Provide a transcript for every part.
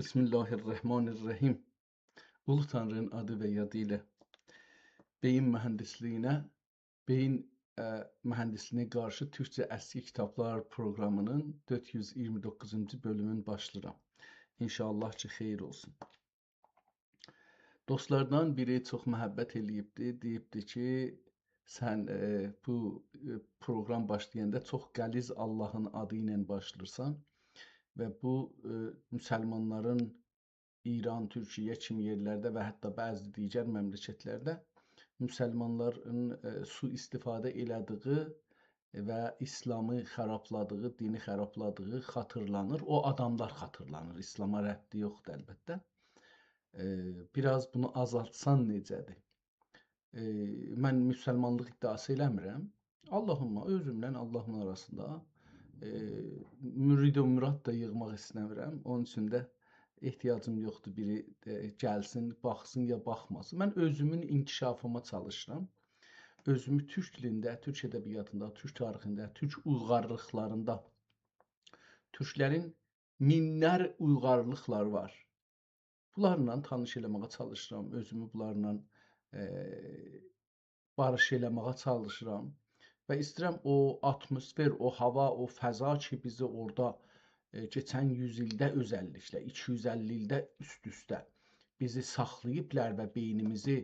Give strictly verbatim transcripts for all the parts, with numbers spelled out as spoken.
بسم الله الرحمن الرحیم. اولو تانرینین آدی و یادی ایله. بئیین مهندسلیگینه، بئیین، ائ، مهندسلیگینه قارشی تورکجه اسکی کیتابلار پروقرامینین دؤرد یوز اییرمی دوققوزونجو بؤلومون باشلاییرام. ان‌شاءالله کی، خئییر اولسون. دوستلاردان بیری چوخ محبت ائله‌ییبدی، دئییبدی کی، سن، ائ، بو، ائ، پروقرام باشلایاندا چوخ غلیظ آللاهین آدی ایله باشلاییرسان و بو، ائ، مسلمانلارین ایران، تورکیه کیمی یئرلرده و حتی بعضی دیگر مملکتلرده مسلمانلارین، ائ، سوءاستفاده ائله‌دیگی و ایسلامی خارابلادیغی، دینی خارابلادیغی خاطیرلانیر. او آداملار خاطیرلانیر. ایسلاما ربطی یوخدور البته. ائ، بیر آز بونو آزالتسان نئجه‌دیر؟ ائ، من مسلمانلیق ادعاسی ائله‌میرم. آللاهیملا، اؤزومله آللاهین آراسیندا، ائ، مرید و مراد دا ییغماق ایسته‌میرم. اونون اوچون ده احتیاجیم یوخدور بیری، ائ، گلسین، باخسین یا باخماسین. من اؤزومون انکشافیما چالیشیرام. اؤزومو تورک دیلینده، تورک ادبیاتیندا، تورک تاریخینده، تورک اویغارلیقلاریندا، تورکلرین مینلر اویغارلیقلاری وار. بونلارلا تانیش ائله‌مه‌یه چالیشیرام، اؤزومو بونلارلا، ائ، باریش ائله‌مه‌یه چالیشیرام. و ایسته‌ییرم او آتموسفر، او هاوا، او فضا کی، بیزی اورادا، ائ، کئچن یوز ایلده اؤزللیکله، ایکی یوز اللی ایلده اوست-اوسته بیزی ساخلاییبلار و بئینیمیزی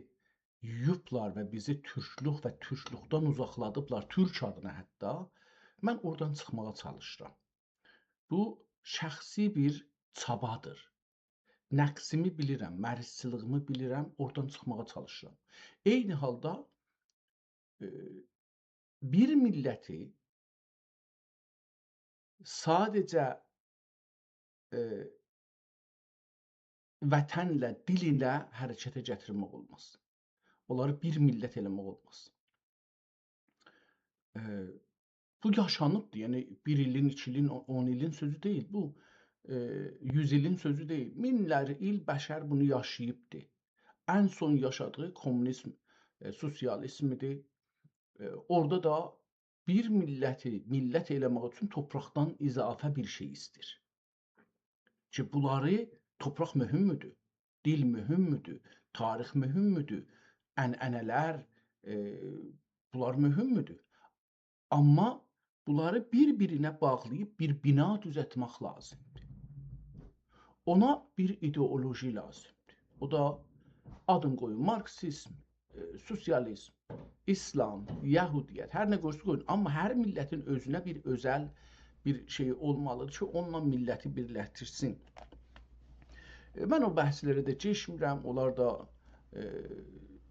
یویوبلار و بیزی تورکلوک و تورکلوکدن اوزاقلادیبلار، تورک آدینا حتی. من اورادان چیخماغا چالیشیرام. بو شخصی بیر چابادیر. نقصیمی بیلیرم، مریضچیلیغیمی بیلیرم، اورادان چیخماغا چالیشیرام. عینی حالدا، ائ، بیر میللتی ساده‌جه، ائ، وطنله، دیل ایله حرکته گتیرمک اولماز. اونلاری بیر میللت ائله‌مک اولماز. ائ، بو یاشانیبدیر. یعنی، بیر ایلین، ایکی ایلین، او-، اون ایلین سؤزو دئییل. بو، ائ، یوز ایلین سؤزو دئییل. مینلر ایل بشر بونو یاشاییبدیر. ان سون یاشادیغی کومونیزم، ائ، سوسیالیزم ایدی. ائ، اورادا دا بیر میللتی میللت ائله‌مک اوچون توپراقدان اضافه بیر شئی ایسته‌ییر. کی، بونلاری، توپراق مهمدور، دیل مهمدور، تاریخ مهمدور، عنعنه‌لر، ائ، بونلار مهمدور. آمما بونلاری بیر-بیرینه باغلاییب بیر بنا دوزلتمک لازیمدیر. اونا بیر ایدئولوژی لازیمدیر. او دا آدین قویون مارکسیزم، ائ، سوسیالیزم، ایسلام، یهودیت، هر نه قویورسا قویون. آمما هر میللتین اؤزونه بیر اؤزل بیر شئی اولمالیدیر کی، اونونلا میللتی بیرلشدیرسین. ائ، من او بحثلره ده کئچمیرم. اونلار دا، ائ،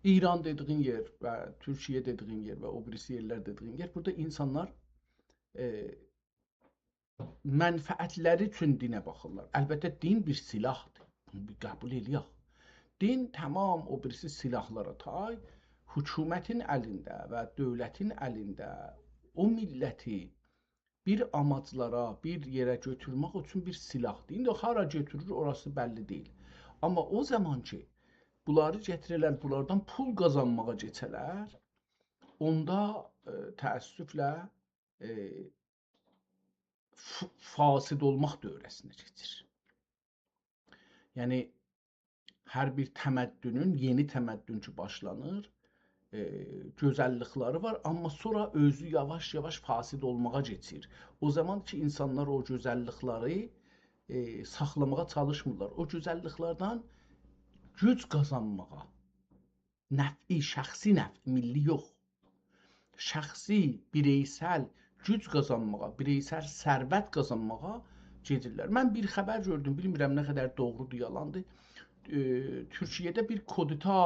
ایران دئدیگین یئر و تورکیه دئدیگین یئر و او بیریسی یئرلر دئدیگین یئر. بورادا اینسانلار، ائ، منفعتلری اوچون دینه باخیرلار. البته، دین بیر سلاحدیر. بونو بیر قبول ائله‌یک. دین تمام او بیریسی سلاحلارا تای، حکومتین الینده و دؤولتین الینده او میللتی بیر آماجلارا، بیر یئره گؤتورمک اوچون بیر سلاحدیر. ایندی او هارا گؤتورور، اوراسی بللی دئییل. آمما او زامان کی، بونلاری گتیره‌لر، بونلاردان پول قازانماغا کئچه‌لر، اوندا، ائ، تأسفله، ائ، ف-، فاسد اولماق دوره‌سینه کئچیر. یعنی، هر بیر تمدنون، یئنی تمدن کی باشلانیر، ائ، گؤزللیکلری وار، آمما سونرا اؤزو یاواش-یاواش فاسد اولماغا کئچیر. او زامان کی، اینسانلار او گؤزللیکلری، ائ، ساخلاماغا چالیشمیرلار. او گؤزللیکلردن گوج قازانماغا، نفعی، شخصی نفع، میللی یوخ، شخصی، بیرئیسل گوج قازانماغا، بیرئیسل ثروت قازانماغا گئدیرلر. من بیر خبر گؤردوم، بیلمیرم نه قدر دوغرودور، یالاندیر. ائ، تورکیه‌ده بیر کودتا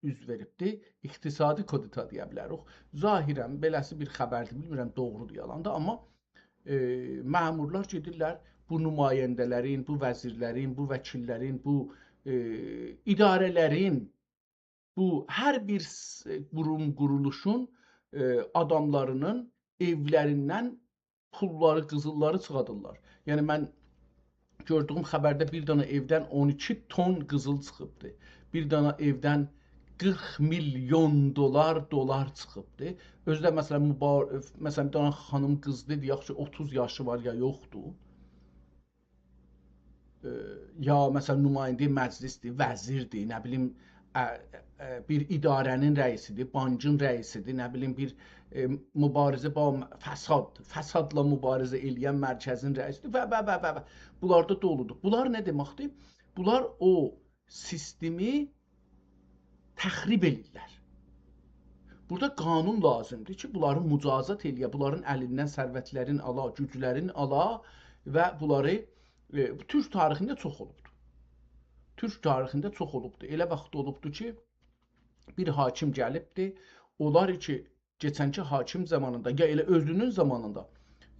اوز وئریبدی. اقتصادی کودتا دئیه بیلریک. ظاهراً بئله‌سی بیر خبردیر، بیلمیرم دوغرودور، یالاندیر، آمما، ائ، مأمورلار گئدیرلر بو نماینده‌لرین، بو وزیرلرین، بو وکیللرین، بو، ائ، اداره‌لرین، بو هر بیر س-، قوروم، قورولوشون، ائ، آداملارینین ائولریندن پوللاری، قیزیللاری چیخادیرلار. یعنی، من گؤردویوم خبرده بیر دنه ائودن اون ایکی تون قیزیل چیخیبدی. بیر دنه ائودن قیرخ میلیون دلار، دلار چیخیبدی. اؤزو ده، مثلاً، مبار-، مثلاً، بیر دنه خانیم قیزدی، دئیک کی، اوتوز یاشی وار یا یوخدور. ائ، یا مثلا نماینده مجلسدیر، وزیردیر، نه بیلیم، ا، ا، بیر اداره‌نین رئیسیدیر، بانکین رئیسیدیر، نه بیلیم، بیر، ائ، مبارزه با فساد، فسادلا مبارزه ائله‌ین مرکزین رئیسیدیر و، و، و، و، و. بونلار دا دولودور. بونلار نه دئمکدیر؟ بونلار او سیستمی تخریب ائله‌ییرلر. بورادا قانون لازیمدیر کی، بونلاری مجازات ائله‌یه، بونلارین الیندن ثروتلرین آلا، گوجلرین آلا و بونلاری، ائ، تورک تاریخینده چوخ اولوبدور. تورک تاریخینده چوخ اولوبدور. ائله واخت اولوبدور کی، بیر حاکم گلیبدیر، اونلار کی، کئچنکی حاکم زامانیندا، یا ائله اؤزونون زامانیندا،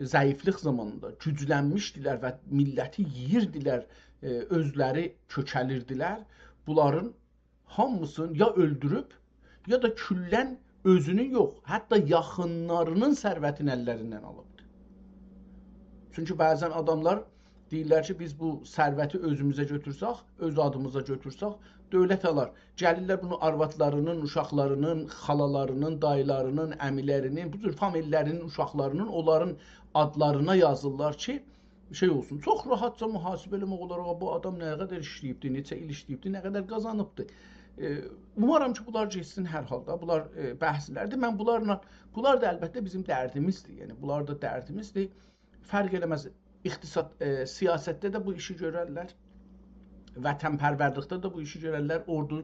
ضعیفلیک زامانیندا گوجلنمیشدیلر و میللتی یئییردیلر، ائ، اؤزلری کؤکلیردیلر. بونلارین هامیسینی یا اؤلدوروب، یا دا کلاً اؤزونون یوخ، حتی یاخینلارینین ثروتینی اللریندن آلیبدی. چونکی بعضاً آداملار دئییرلر کی، بیز بو ثروتی اؤزوموزه گؤتورسک، اؤز آدیمیزا گؤتورسک، دؤولت آلار. گلیرلر بونو آروادلارینین، اوشاقلارینین، خالالارینین، داییلارینین، عمیلرینین، بو جور فامیللرینین اوشاقلارینین، اونلارین آدلارینا یازیرلار کی، شئی اولسون. چوخ راحتجا محاسبه ائله‌مک اولار، «آغا، بو آدام نه قدر ایشله‌ییبدی، نئچه ایل ایشله‌ییبدی، نه قدر قازانیبدی؟» ائ، اومارام کی، بونلار گئتسین هر حالدا. بونلار، ائ، بحثلردیر. من بونلارلا، بونلار دا البته بیزیم دردیمیزدیر. یعنی، بونلار دا دردیمیزدیر. فرق ائله‌مز. اقتصاد، ائ، سیاستده ده بو ایشی گؤررلر. وطن‌پرورلیکده ده بو ایشی گؤررلر. اوردو،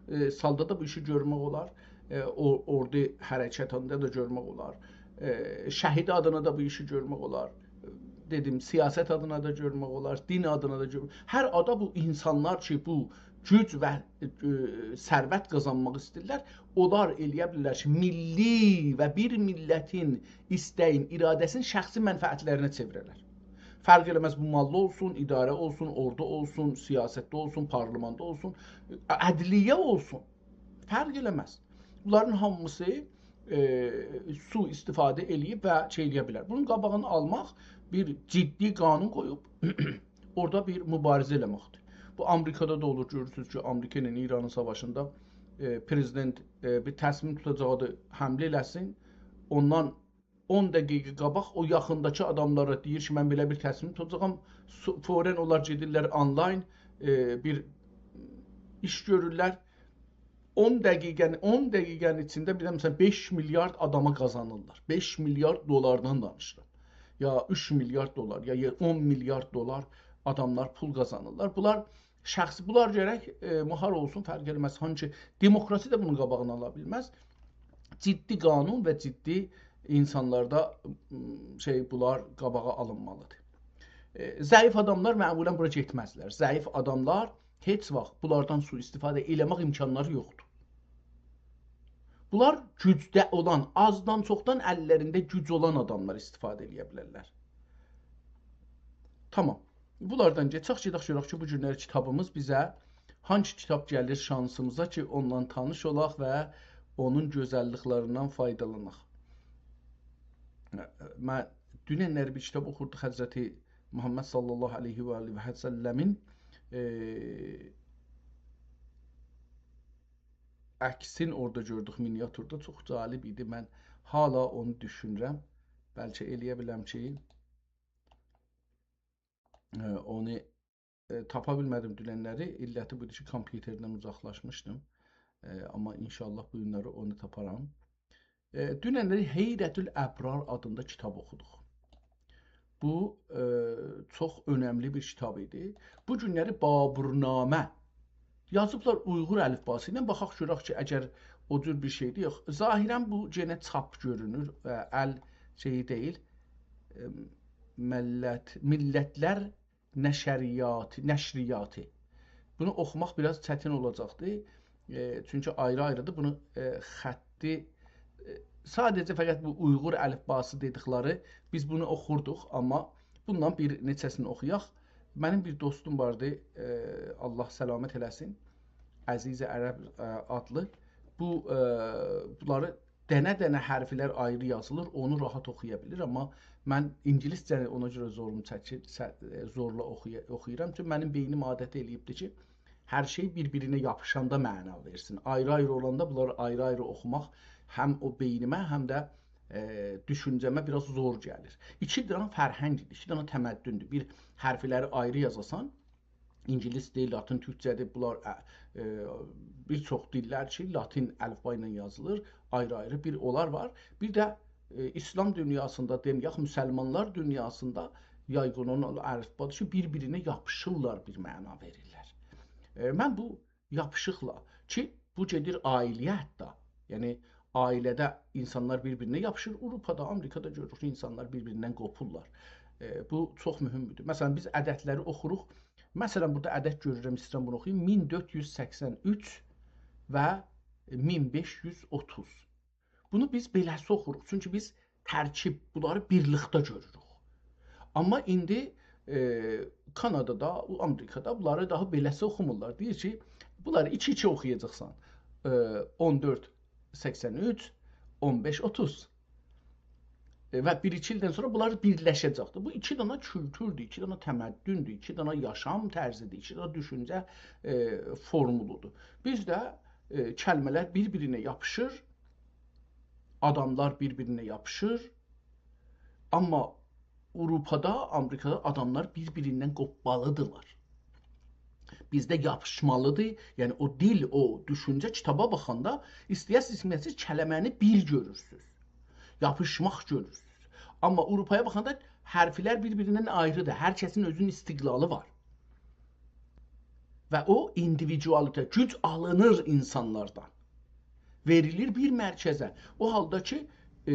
ائ، سالدا دا بو ایشی گؤرمک اولار. ائ، او، اوردو حرکتینده ده گؤرمک اولار. ائ، شهید آدینا دا بو ایشی گؤرمک اولار. دئدیم، سیاست آدینا دا گؤرمک اولار، دین آدینا دا گؤرمک. هر آدا بو اینسانلار کی، بو گوج و، ائ، ثروت قازانماق ایسته‌ییرلر، اونلار ائله‌یه بیلیرلر کی، میللی و بیر میللتین ایسته‌یین، اراده‌سینی شخصی منفعتلرینه چئویره‌لر. فرق ائله‌مز، بو ماللی اولسون، اداره اولسون، اوردو اولسون، سیاستده اولسون، پارلماندا اولسون، عدلیه اولسون. فرق ائله‌مز. بونلارین هامیسی، ائ، سوءاستفاده ائله‌ییب و شئی ائله‌یه بیلر. بونون قاباغینی آلماق، بیر جدی قانون قویوب، اورادا بیر مبارزه ائله‌مکدیر. بو آمریکادا دا اولور، گؤرورسونوز کی، آمریکا ایله ایرانین ساواشیندا، ائ، پرزیدنت، ائ، بیر تصمیم توتاجاقدیر، حمله ائله‌سین. اوندان اون دقیقه قاباق او یاخینداکی آداملارا دئییر کی، «من بئله بیر تصمیم توتاجاغام.» سو-، فوراً اونلار گئدیرلر آنلاین، ائ، بیر ایش گؤرورلر. اون دقیقه‌نین، اون دقیقه‌نین ایچینده بیر ده، مثلا، بئش میلیارد آداما قازانیرلار. بئش میلیارد دلاردان دانیشیرام. یا اوچ میلیارد دلار، یا یئ-، اون میلیارد دلار آداملار پول قازانیرلار. بونلار شخصی، بونلار گرک، ائ، مهار اولسون، فرق ائله‌مز. هانسی، دموکراسی ده بونون قاباغینی آلا بیلمز. جدی قانون و جدی اینسانلاردا، م، شئی، بونلار قاباغا آلینمالیدیر. ائ، ضعیف آداملار معمولاً بورا گئتمزلر. ضعیف آداملار هئچ واخت بونلاردان سوءاستفاده ائله‌مک امکانلاری یوخدور. بونلار گوجده اولان، آزدان چوخدان اللرینده گوج اولان آداملار استفاده ائله‌یه بیلرلر. تامام. بونلاردان گئچک، گئدک گؤرک کی، بو گونلری کیتابیمیز بیزه هانسی کیتاب گلیر شانسیمیزا کی، اونونلا تانیش اولاق و اونون گؤزللیکلریندن فایدالاناق. من دوننلری بیر کیتاب اوخوردوق، حضرت محمد صلی الله علیه و آله و سلمین، ائ، عکسین اورادا گؤردوک مینیاتوردا. چوخ جالب ایدی. من حالا اونو دوشونورم. بلکه ائله‌یه بیلم کی، ائ، اونو، ائ، تاپا بیلمه‌دیم دوننلری. علتی بودور کی، کامپیوتردن اوزاقلاشمیشدیم. ائ، آمما ان‌شاءالله بو گونلری اونو تاپارام. ائ، دوننلری حیرة الابرار آدیندا کیتاب اوخودوق. بو، ائ، چوخ اؤنملی بیر کیتاب ایدی. بو گونلری بابورنامه یازیبلار اویغور الیفباسی ایله. باخاق گؤرک کی، اگر او جور بیر شئیدیر، یوخ. ظاهراً بو یئنه چاپ گؤرونور و ال شئیی دئییل. ائ، ملت، میللتلر نشریاتی، نشریاتی. بونو اوخوماق بیر آز چتین اولاجاقدیر. ائ، چونکی آیری-آیریدیر. بونو، ائ، خطی، ائ، ساده‌جه فقط بو اویغور الیفباسی دئدیکلری، بیز بونو اوخوردوق، آمما بوندان بیر نئچه‌سینی اوخویاق. منیم بیر دوستوم واردی، ائ، الله سلامت ائله‌سین، عزیز عرب، ائ، آدلی. بو، ائ، بونلاری دنه-دنه حرفلر آیری یازیلیر، اونو راحت اوخویا بیلیر، آمما من اینگیلیسجه‌نی اونا گؤره زوروم چکیر، سه-، ائ، زورلا اوخویا-، اوخویورام. چونکی منیم بئینیم عادت ائله‌ییبدیر کی، هر شئی بیر-بیرینه یاپیشاندا معنا وئرسین. آیری-آیری اولاندا بونلاری آیری-آیری اوخوماق هم او بئینیمه، هم ده، ائ، دوشونجه‌مه بیر آز زور گلیر. ایکی دنه فرهنگدیر، ایکی دنه تمدندور. بیر حرفلری آیری یازاسان، اینگیلیس‌دیر، لاتین تورکجه‌دیر. بونلار، ا، ا، بیر چوخ دیللر کی، لاتین الفبا ایله یازیلیر، آیری-آیری بیر اونلار وار. بیر ده، ا، ایسلام دونیاسیندا، دئییم، یاخود مسلمانلار دونیاسیندا یایغین اولان الفبادیر کی، بیر-بیرینه یاپیشیرلار، بیر معنا وئریرلر. ا، من بو یاپیشیقلا کی، بو گئدیر عائله‌یه حتی. یعنی، عائله‌ده اینسانلار بیر-بیرینه یاپیشیر. آوروپادا، آمریکادا گؤروروک کی، اینسانلار بیر-بیریندن قوپورلار. ائ، بو چوخ مهمدور. مثلا، بیز عددلری اوخوروق. مثلا، بورادا عدد گؤرورم، ایسته‌ییرم بونو اوخویوم. مین دؤرد یوز سکسن اوچ و مین بئش یوز اوتوز. بونو بیز بئله‌سی اوخوروق. چونکی بیز ترکیب، بونلاری بیرلیکده گؤروروک. آمما ایندی، ائ، کانادادا، آمریکادا بونلاری داها بئله‌سی اوخومورلار. دئییر کی، بونلاری ایکی-ایکی اوخویاجاقسان. ائ، اون دؤرد سکسن اوچ، اون بئش اوتوز. ائ، و بیر-ایکی ایلدن سونرا بونلار بیرلشه‌جکدیر. بو ایکی دنه کولتوردور، ایکی دنه تمدن‌دور، ایکی دنه یاشام طرزی‌دیر، ایکی دنه دوشونجه، ائ، فورمولودور. بیزده، ائ، کلمه‌لر بیر-بیرینه یاپیشیر، آداملار بیر-بیرینه یاپیشیر. آمما آوروپادا، آمریکادا آداملار بیر-بیریندن قوپمالیدیرلار. بیزده یاپیشمالیدیر. یعنی او دیل، او دوشونجه کیتابا باخاندا ایسته‌یه‌سیز، ایسته‌مه‌یه‌سیز کلمه‌نی بیر گؤرورسونوز. یاپیشماق گؤرورسونوز. آمما آوروپایا باخاندا حرفلر بیر-بیریندن آیریدیر. هر کسین اؤزونون استقلالی وار. و او individuality، گوج آلینیر اینسانلاردان. وئریلیر بیر مرکزه. او حالدا کی، ائ،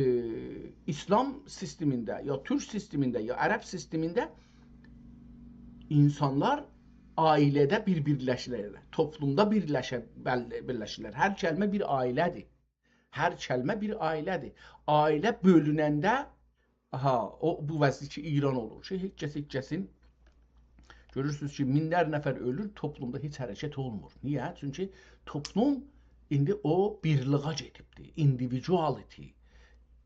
ایسلام سیستمینده، یا تورک سیستمینده، یا عرب سیستمینده اینسانلار عائله‌ده بیر بیرلشیرلر، توپلومدا بیرلشه-، بل-، بیرلشیرلر. هر کلمه بیر عائله‌دیر. هر کلمه بیر عائله‌دیر. عائله بؤلوننده، آها، او، بو وضعیت کی، ایران اولور کی، هئچ کس هئچ کسین، گؤرورسونوز کی، مینلر نفر اؤلور، توپلومدا هئچ حرکت اولمور. نییه؟ چونکی توپلوم ایندی او بیرلیگه گئدیبدیر. Individuality،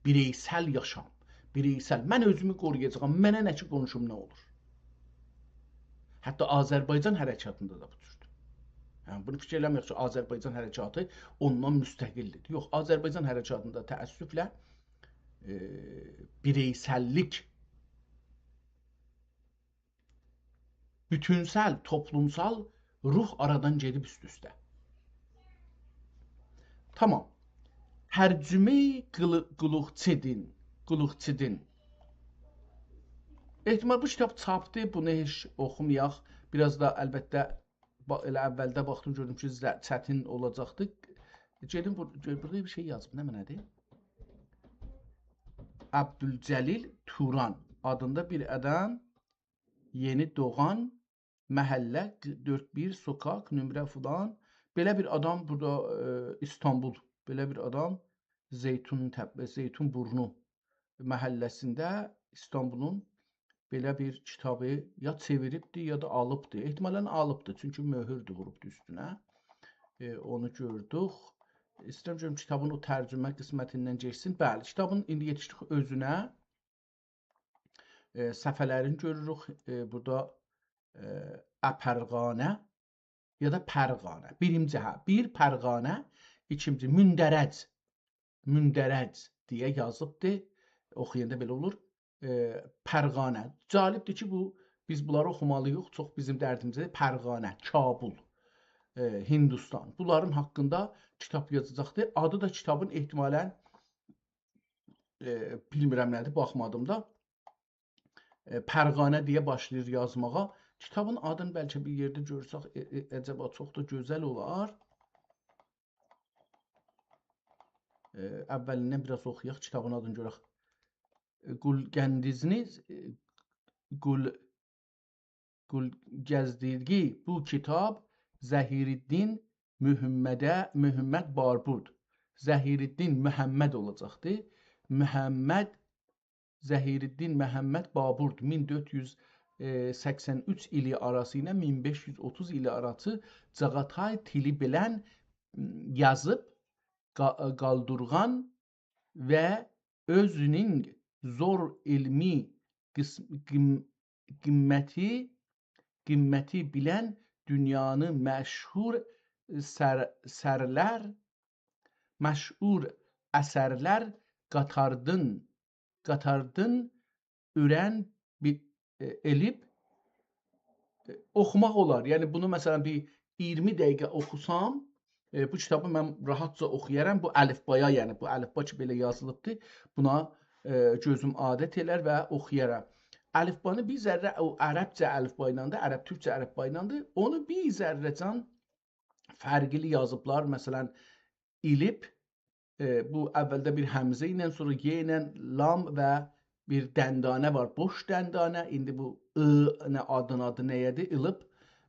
بیرئیسل یاشام، بیرئیسل. من اؤزومو قورویاجاغام، منه نه کی، قونشوم نه اولور. حتی آذربایجان حرکاتیندا دا بو جوردور. یعنی، بونو فیکیر ائله‌مه‌یک کی، آذربایجان حرکاتی اوندان مستقل‌دیر. یوخ، آذربایجان حرکاتیندا تأسفله، ائ، بیرئیسللیک، بوتونسل، توپلومسال روح آرادان گئدیب اوست-اوسته. تامام. ترجمه‌ی قیلی-، قیلوقچی‌دین، قیلوقچی‌دین. احتمال بو کیتاب چاپدیر، بونو هئچ اوخومایاق. بیر آز دا البته با-، ائله اولده باخدیم، گؤردوم کی، زه-، چتین اولاجاقدی. گئدیم بور-، گؤر، بورادا بیر شئی یازیب، نمنه‌دیر؟ عبدالجلیل توران آدیندا بیر آدام، یئنی دوغان، محله، دؤرد بیر، سوکاک، نومره فلان. بئله بیر آدام بورادا، ائ، ایستانبول، بئله بیر آدام زیتون تپ-، زیتون بورنو محله‌سینده ایستانبولون بئله بیر کیتابی یا چئویریبدی، یا دا آلیبدی. احتمالاً آلیبدی، چونکی مؤهور ده ووروبدو اوستونه. ائ، اونو گؤردوک. ایسته‌ییرم گؤروم کیتابین او ترجمه قسمتیندن گئچسین. بلی، کیتابین ایندی یئتیشدیک اؤزونه. ائ، صفحه‌لرینی گؤروروک. ائ، بورادا، ائ، اپرقانه یا دا پرقانه. بیرینجی، هه، بیر پرقانه، ایکینجی مندرج. مندرج دئیه یازیبدی. اوخویاندا بئله اولور. ائ، پرقانه. جالبدیر کی، بو، بیز بونلاری اوخومالی‌ییق. چوخ بیزیم دردیمیزه. پرقانه، کابل، ائ، هندوستان. بونلارین حاقیندا کیتاب یازاجاقدیر. آدی دا کیتابین احتمالاً، ائ، بیلمیرم نه‌دیر، باخمادیم دا. ائ، پرقانه دئیه باشلاییر یازماغا. کیتابین آدینی بلکه بیر یئرده گؤرسک، ائ، ائ، عجبا چوخ دا گؤزل اولار. ائ، اوّلیندن بیر آز اوخویاق، کیتابین آدینی گؤرک. ائ، گولگندیزنی، ائ، گول-، گولگزدیگی بو کیتاب ظهیرالدین محمده، محمد بابورد. ظهیرالدین محمد اولاجاقدی. محمد، ظهیرالدین محمد بابورد مین دؤرد یوز سکسن اوچ ایلی آراسی ایله مین بئش یوز اوتوز ایلی آراسی چاغاتای دیلی بیلن یازیب، قا-، قالدورغان و اؤزونون زور علمی قیس-، قیم-، قیمتی، قیمتی بیلن دونیانی مشهور سر-، سرلر، مشهور اثرلر قاتاردین، قاتاردین اورن بی-، ائ، ائلیب، اوخوماق اولار. یعنی بونو، مثلا، بیر اییرمی دقیقه اوخوسام، ائ، بو کیتابی من راحتجا اوخویارام. بو الفبایا، یعنی بو الفبا کی، بئله یازیلیبدیر، بونا، ائ، گؤزوم عادت ائلر و اوخویارام. الفبانی بیر ذره، او عربجه الفبا ایلندیر، عرب تورکجه الفبا ایلندیر. اونو بیر ذره جان فرقلی یازیبلار. مثلا، ایلیپ، ائ، بو اولده بیر همزه ایله، سونرا ی ایله، لام و بیر دندانه وار، بوش دندانه. ایندی بو ی نه آدین آدی نه ایدی؟ ایلیپ،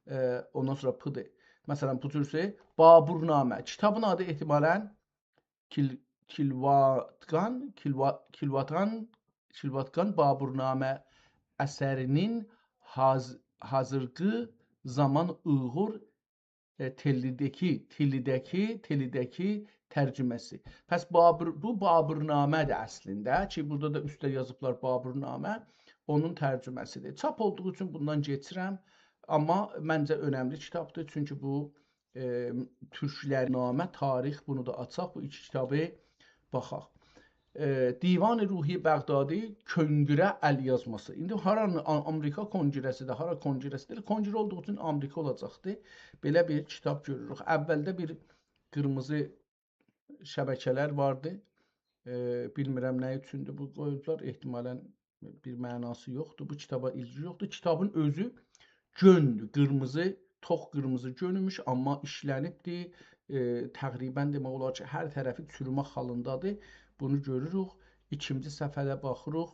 ائ، اوندان سونرا پ-دیر. مثلا، بو جورسه بابورنامه. کیتابین آدی احتمالا کیل-، کیلواتگان، کیلوا-، کیلواتگان، کیلواتگان بابورنامه اثرینین حاض-، حاضیرقی زامان اویغور، ائ، تلیده‌کی، تلیده‌کی، تلیده‌کی ترجمه‌سی. پس بابور، بو بابورنامه‌دیر اصلینده کی، بورادا دا اوسته یازیبلار بابورنامه، اونون ترجمه‌سیدیر. چاپ اولدوغو اوچون بوندان کئچیرم، آمما منجه اؤنملی کیتابدیر، چونکی بو، ائ، تورکلرنامه، تاریخ، بونو دا آچاق، بو ایکی کیتابی باخاق. ائ، دیوان روحی بغدادی، کنگره ال‌یازماسی. ایندی هارانین، آ-، آمریکا کنگره‌سیدیر، هارا کنگره‌سیدیر. کنگره اولدوغو اوچون آمریکا اولاجاقدی. بئله بیر کیتاب گؤروروک. اولده بیر قیرمیزی شبکه‌لر واردی. ائ، بیلمیرم نه اوچوندور بو قویوبلار. احتمالا بیر معناسی یوخدور. بو کیتابا ایلگی یوخدور. کیتابین اؤزو گؤندور، قیرمیزی، توخ قیرمیزی گؤنوموش، آمما ایشله‌نیبدیر. ائ، تقریبا دئمک اولار کی، هر طرفی چورومک حالیندادیر. بونو گؤروروک. ایکینجی صفحه‌ده باخیریق.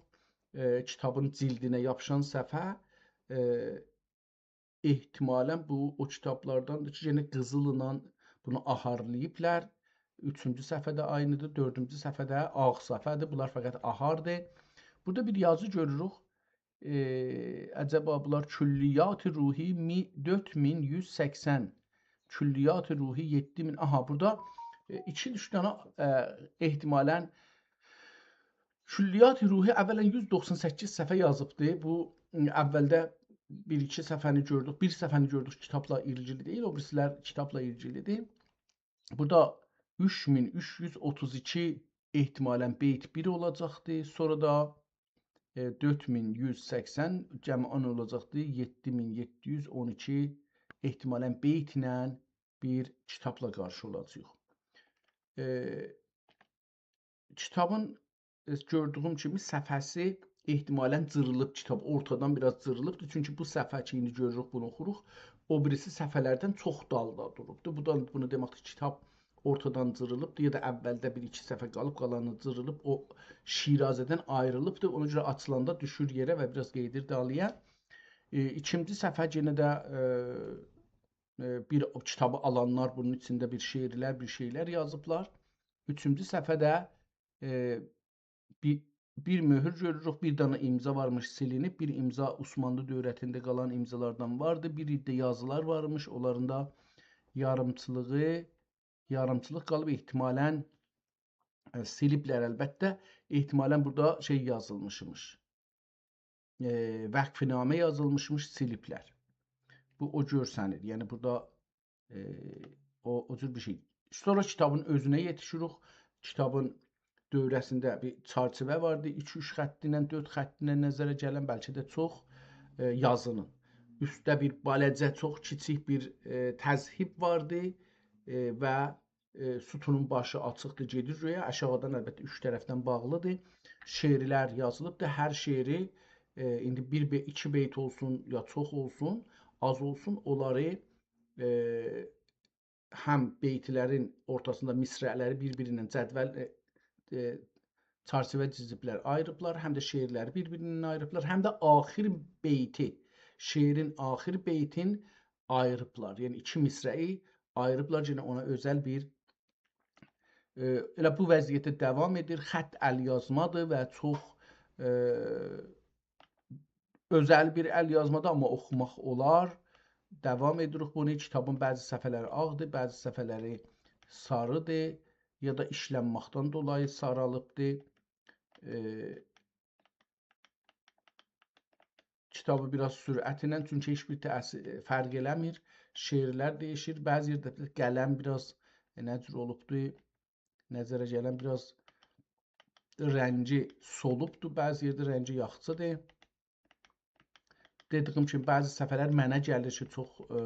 ائ، کیتابین جلدینه یاپیشان صفحه. ائ، احتمالا بو او کیتابلارداندیر کی، یئنه قیزیللا بونو آهارلاییبلار. اوچونجو صفحه‌ده عینیدیر، دؤردونجو صفحه‌ده آغ صفحه‌دیر. بونلار فقط آهاردیر. بورادا بیر یازی گؤروروک. ائ، عجبا بونلار کلیات روحی می-، دؤرد مین یوز سکسن، کلیات روحی یئددی مین. آها، بورادا، ائ، ایکی، اوچ دنه، ائ، احتمالا کلیات روحی اولا یوز دوخسان سککیز صفحه یازیبدی. بو، م، اولده بیر-ایکی صفحه‌نی گؤردوک، بیر صفحه‌نی گؤردوک کیتابلا ایلگیلی دئییل، او بیریسی‌لر کیتابلا ایلگیلیدیر. بورادا اوچ مین اوچ یوز اوتوز ایکی احتمالا بیت بیر اولاجاقدی. سونرا دا، ائ، دؤرد مین یوز سکسن جمعاً اولاجاقدی یئددی مین یئددی یوز اون ایکی احتمالا بیتله بیر کیتابلا قارشی اولاجاغیق. ائ، کیتابین، ائ، گؤردویوم کیمی صفحه‌سی احتمالا جیریلیب کیتاب، اورتادان بیر آز جیریلیبدیر. چونکی بو صفحه کی، ایندی گؤروروک، بونو اوخوروق، او بیریسی صفحه‌لردن چوخ دالدا دوروبدور. بو دا بونو دئمکدیر، کیتاب اورتادان جیریلیبدیر، یا دا اولده بیر-ایکی صفحه قالیب، قالانی جیریلیب، او شیرازه‌دن آیریلیبدیر. اونا گؤره آچیلاندا دوشور یئره و بیر آز قئییدیر دالییا. ائ، ایکینجی صفحه یئنه ده، ائ، ائ، بیر او کیتابی آلانلار بونون ایچینده بیر شعرلر، بیر شئیلر یازیبلار. اوچونجو صفحه‌ده، ائ، بیر، بیر مؤهور گؤروروک، بیر دنه امضا وارمیش، سیلینیب، بیر امضا عثمانلی دؤوره‌سینده قالان امضالاردان واردی، بیر ده یازیلار وارمیش، اونلارین دا یاریمچیلیغی، یاریمچیلیق قالیب، احتمالا، ائ، سیلیبلر البته، احتمالا بورادا شئی یازیلمیشمیش. ائ، وقف‌نامه یازیلمیشمیش، سیلیبلر. بو او گؤرسنیر. یعنی بورادا، ائ، او، او جور بیر شئی. سونرا کیتابین اؤزونه یئتیشیریک. کیتابین دؤوره‌سینده بیر چرچیوه واردی. ایکی-اوچ خط ایله، دؤرد خط ایله نظره گلن، بلکه ده چوخ، ائ، یازینین. اوستده بیر بالاجا، چوخ کیچیک بیر، ائ، تذهیب واردی، ائ، و ائ، ستونون باشی آچیقدیر، گئدیر گؤیه. آشاغیدان البته اوچ طرفدن باغلیدیر. شعرلر یازیلیبدیر. هر شعری، ائ، ایندی بیر بئ-، ایکی بیت اولسون، یا چوخ اولسون، آز اولسون، اونلاری، ائ، هم بیتلرین اورتاسیندا مصرع‌لری بیر-بیریندن جدول، ائ، ائ، چرچیوه جیزیبلر، آییریبلار، هم ده شعرلری بیر-بیریندن آییریبلار، هم ده آخر بیتی، شعرین آخر بیتین آییریبلار. یعنی ایکی مصرعی آییریبلار، یئنه اونا اؤزل بیر، ائ، ائله بو وضعیتده داوام ائدیر. خط ال‌یازمادیر و چوخ، ائ، اؤزل بیر ال‌یازمادیر، آمما اوخوماق اولار. داوام ائدیریک بونو. کیتابین بعضی صفحه‌لری آغدیر، بعضی صفحه‌لری ساریدیر، یا دا ایشلنمکدن دولایی سارالیبدیر. ائ، کیتابی بیر آز سرعت ایله، چونکی هئچ بیر تأثیر، فرق ائله‌میر. شعرلر دییشیر، بعضی یئرده قلم بیر آز، ائ، نه جور اولوبدو، نظره گلن بیر آز رنگی سولوبدو، بعضی یئرده رنگی یاخشیدیر. دئدیییم کیمی، بعضی صفحه‌لر منه گلیر کی، چوخ، ائ،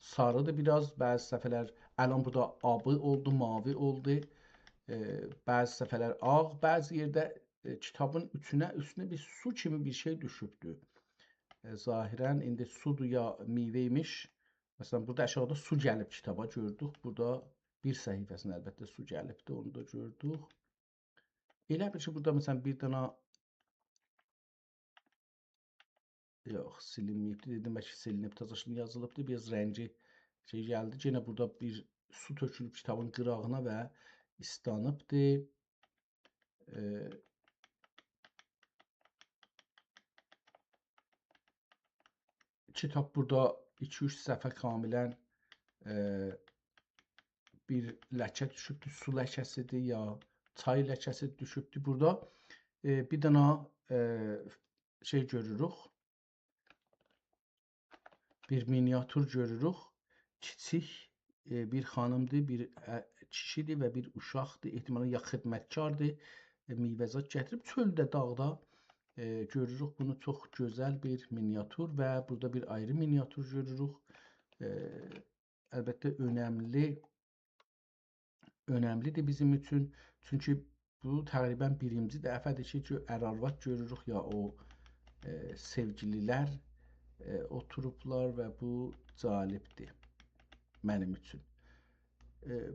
ساریدیر بیر آز، بعضی صفحه‌لر، الان بورادا آبی اولدو، ماوی اولدو، ائ، بعضی صفحه‌لر آغ، بعضی یئرده، ائ، کیتابین اوچونه، اوستونه بیر سو کیمی بیر شئی دوشوبدور. ائ، ظاهراً ایندی سودور یا میوه ایمیش. مثلاً، بورادا آشاغیدا سو گلیب کیتابا، گؤردوک. بورادا بیر صفحه‌سینه البته سو گلیبدی، اونو دا گؤردوک. ائله بیل کی، بورادا، مثلاً، بیر دنه، یوخ، سیلینمه‌ییبدی. دئدیم، بلکه سیلینیب، تازاشینی یازیلیبدی. بیر آز رنگی شئی گلدی. یئنه بورادا بیر سو تؤکولوب کیتابین قیراغینا و ایسلانیبدی. ائ، کیتاب بورادا ایکی-اوچ صفحه کاملاً، ائ، بیر لکه دوشوبدور، سو لکه‌سیدیر یا چای لکه‌سی دوشوبدور. بورادا، ائ، بیر دنه، ائ، شئی گؤروروک. بیر مینیاتور گؤروروک. کیچیک، ائ، بیر خانیمدیر، بیر، ائ، کیشیدیر و بیر اوشاقدیر. احتمالاً یا خدمتکاردیر، ائ، میوه‌زاد گتیریب. چؤلده، داغدا، ائ، گؤروروک بونو. چوخ گؤزل بیر مینیاتور و بورادا بیر آیری مینیاتور گؤروروک. ائ، البته، اؤنملی، اؤنملیدیر بیزیم اوچون. چونکی بو تقریباً بیرینجی دفعه‌دیر کی، گؤ-، ار-آرواد گؤروروک، یا او، ائ، سئوگیلی‌لر، ائ، اوتوروبلار و بو جالبدیر منیم اوچون. ائ،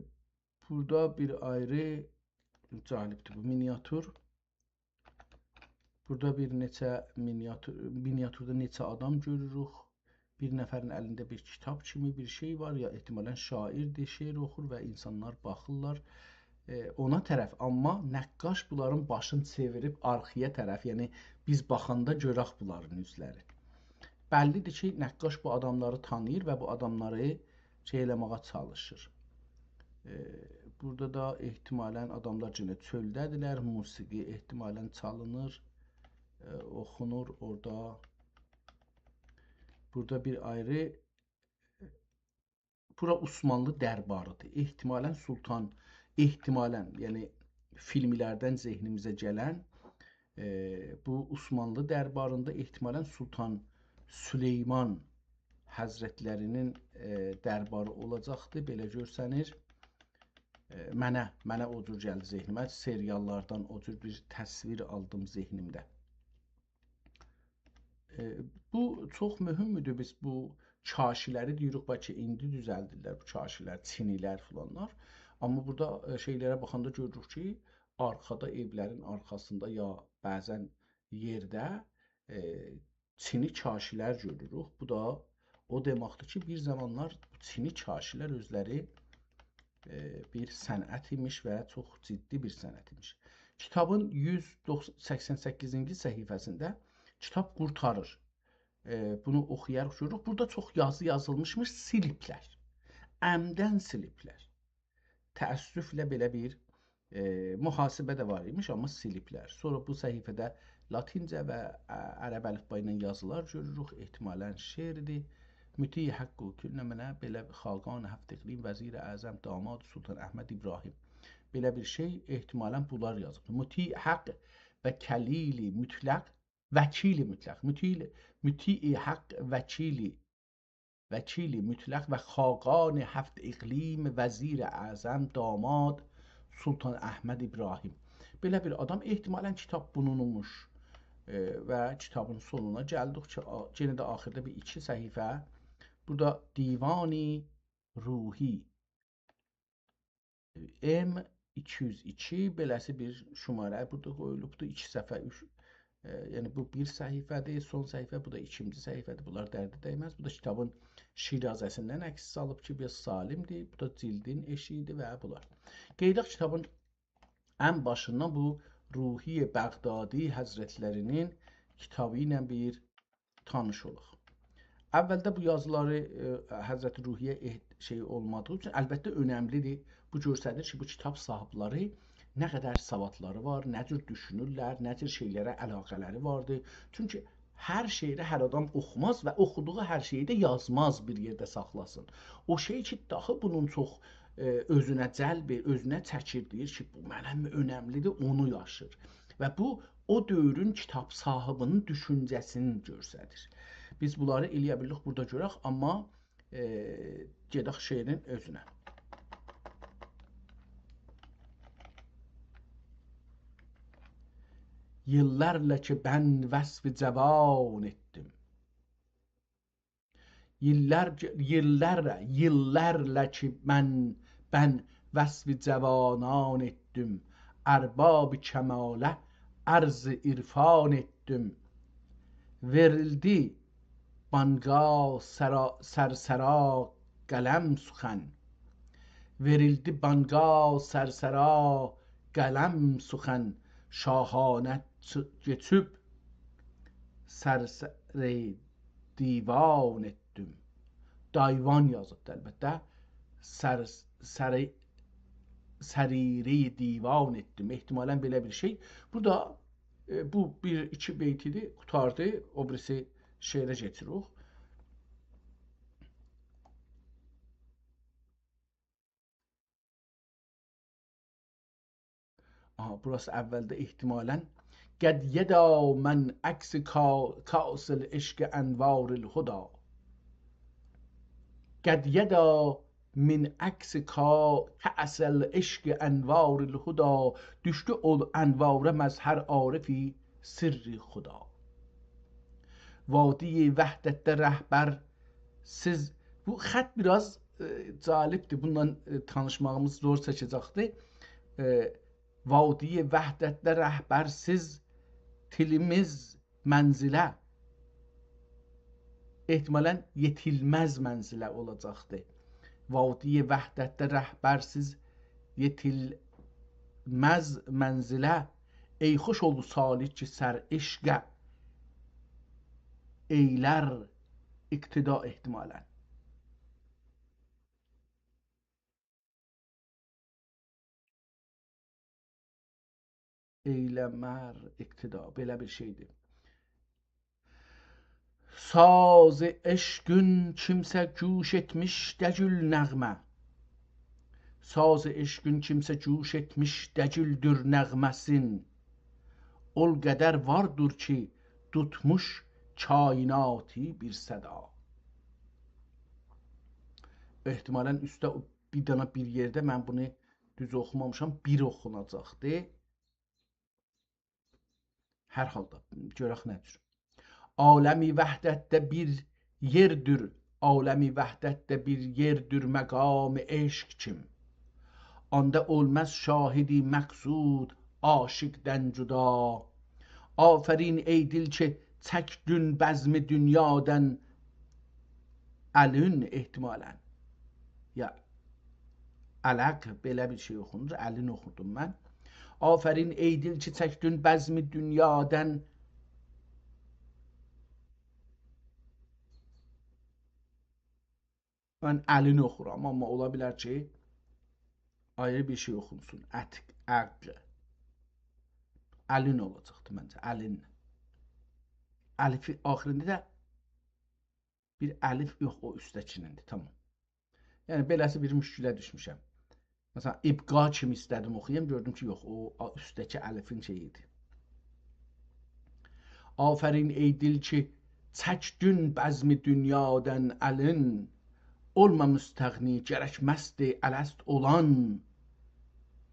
بورادا بیر آیری، جالبدیر بو مینیاتور. بورادا بیر نئچه مینیاتور، مینیاتوردا نئچه آدام گؤروروک. بیر نفرین الینده بیر کیتاب کیمی بیر شئی وار، یا احتمالاً شاعیردیر، شعر اوخور و اینسانلار باخیرلار، ائ، اونا طرف. آمما نقاش بونلارین باشینی چئویریب آرخایا طرف، یعنی بیز باخاندا گؤرک بونلارین اوزلرین. بللیدیر کی، نقاش بو آداملاری تانیییر و بو آداملاری شئی ائله‌مه‌یه چالیشیر. ائ، بورادا دا احتمالاً آداملار یئنه چؤلده‌دیرلر، موسیقی احتمالاً چالینیر، ائ، اوخونور اورادا. بورادا بیر آیری، بورا عثمانلی درباریدیر. احتمالاً سلطان، احتمالاً، یعنی فیلملردن ذهنیمیزه گلن، ائ، بو عثمانلی درباریندا احتمالاً سلطان سلیمان حضرتلری‌نین، ائ، درباری اولاجاقدی، بئله گؤرسنیر. ائ، منه، منه او جور گلدی ذهنیمه، سریاللاردان او جور بیر تصویر آلدیم ذهنیمده. ائ، بو چوخ مهمدور، بیز بو کاشی‌لری دئییریک، بلکه ایندی دوزلدیرلر بو کاشی‌لر، چینی‌لر فلانلار. آمما بورادا، ائ، شئی‌لره باخاندا گؤروروک کی، آرخادا، ائولرین آرخاسیندا یا بعضاً یئرده، ائ، چینی کاشی‌لر گؤروروک. بو دا او دئمکدیر کی، بیر زامانلار چینی کاشی‌لر اؤزلری، ائ، بیر صنعت ایمیش و چوخ جدی بیر صنعت ایمیش. کیتابین یوز سکسن سککیزینجی صفحه‌سینده کیتاب قورتاریر. ائ، بونو اوخویاریق، گؤروروک. بورادا چوخ یازی یازیلمیشمیش، سیلیبلر. عمداً سیلیبلر. تأسفله بئله بیر، ائ، محاسبه ده وار ایمیش، آمما سیلیبلر. سونرا بو صفحه‌ده لاتینجه و، ا، عرب الفبا ایله یازیلار گؤروروک. احتمالاً شعردیر. «مطیع حق و کل منه»، بئله «خاقان هفت اقلیم، وزیر اعظم، داماد سلطان احمد ابراهیم». بئله بیر شئی، احتمالاً بونلار یازیلیب. «مطیع حق و کلیل مطلق، وکیل مطلق». مطیع، مطیع حق، وکیل، وکیل مطلق و خاقان هفت اقلیم، وزیر اعظم، داماد سلطان احمد ابراهیم. بئله بیر آدام، احتمالاً کیتاب بونون ایمیش. ائ، و کیتابین سونونا گلدیک کی، آ-، یئنه ده آخیردا بیر ایکی صفحه. بورادا «دیوان روحی»، ام ایکی یوز ایکی، بئله‌سی بیر شماره بورادا قویولوبدور. ایکی صفحه، اوچ، ائ، یعنی بو بیر صفحه‌دیر، سون صفحه، بو دا ایکینجی صفحه‌دیر. بونلار درده دیمز. بو دا کیتابین شیرازه‌سیندن عکس سالیب کی، بیر سالیمدیر. بو دا جلدین ائشیگیدیر و بونلار. قاییداق کیتابین ان باشیندان، بو روحی بغدادی حضرتلری‌نین کیتابی ایله بیر تانیش اولاق. اولده بو یازیلاری، ائ، حضرت روحی‌یه احت-، شئی اولمادیغی اوچون، البته، اؤنملیدیر. بو گؤستریر کی، بو کیتاب صاحیبلری نه قدر سوادلاری وار، نه جور دوشونورلر، نه جور شئی‌لره علاقه‌لری واردیر. چونکی هر شعری هر آدام اوخوماز و اوخودوغو هر شئیی ده یازماز، بیر یئرده ساخلاسین. او شئی کی، داها بونون چوخ، ائ، اؤزونه جلب، اؤزونه چکیر، دئییر کی، بو منه اؤنملیدیر، اونو یاشیر. و بو، او دؤورون کیتاب صاحیبی‌نین دوشونجه‌سینی گؤستریر. بیز بونلاری ائلیه بیلریک بورادا گؤرک، آمما، ائ، گئدک شعرین اؤزونه. ایللرله کی من وصف جوان ائتدیم. ایللر، ایللرله، ایللرله کی من، من وصف جوانان ائتدیم، ارباب کماله عرض عرفان ائتدیم. وئریلدی بانقا سرا-، سرسرا قلم سخن. وئریلدی بانقا سرسرا قلم سخن، شاهانه چی-، کئچیب سرسره‌ی دیوان ائتدیم. دایوان یازیبدی البته. سر-، سری-، سریره‌ی دیوان ائتدیم. احتمالاً بئله بیر شئی. بورادا، ائ، بو بیر، ایکی بیت ایدی، قوتاردی. او بیریسی شعره کئچیریک. آها، بوراسی اولده احتمالاً. قد یدا من عکس کا-، کأس العشق انوار الهدی. قد یدا من عکس کا-، کأس العشق انوار الهدی. دوشدو او انواره مظهر عارفی سرّ خدا. وادی وحدتده رهبرسیز، بو خط بیر آز، ائ، جالبدیر. بونونلا، ائ، تانیشماغیمیز زور چکه‌جکدیر. ائ، وادی وحدتده رهبرسیز تیلمیز منزله، احتمالاً یئتیلمز منزله اولاجاقدیر. وادی وحدتده رهبرسیز یئتیلمز منزله، ای خوش اولدو سالک کی سر عشقه ائیلر اقتدا، احتمالاً. ائیلمر اقتدا، بئله بیر شئیدیر. ساز عشقین کیمسه گوش ائتمیش دگیل نغمه. ساز عشقین کیمسه گوش ائتمیش دگیلدیر نغمه‌سین. اول قدر واردیر کی توتموش کائناتی بیر صدا. احتمالاً اوسته او بیر دنه بیر یئرده، من بونو دوز اوخومامیشام، بیر اوخوناجاقدی. هر حالدا، گؤرک نه جور. عالم وحدتده بیر یئردیر، عالم وحدتده بیر یئردیر مقام عشق کیم. آندا اولماز شاهد مقصود عاشقدن جدا. آفرین ای دل کی چکدین بزم دونیادان الین، احتمالاً. یا، علق، بئله بیر شئی اوخونور، الین اوخودوم من. آفرین ای دل کی چکدین بزم دونیادان. من الین اوخورام، آمما اولا بیلر کی آیری بیر شئی اوخونسون. عتق، عق. الین اولاجاقدی منجه، الین. الفی آخیریندا دا بیر الف یوخ، او اوستده‌کینیندیر، تامام. یعنی، بئله‌سی بیر مشکله دوشموشم. مثلاً، ابقا کیمی ایسته‌دیم اوخویام، گؤردوم کی، یوخ، او، او اوستده‌کی الفین شئیی ایدی. آفرین ای دل کی چکدین بزم دونیادان الین، اولما مستغنی، گرک مست الست اولان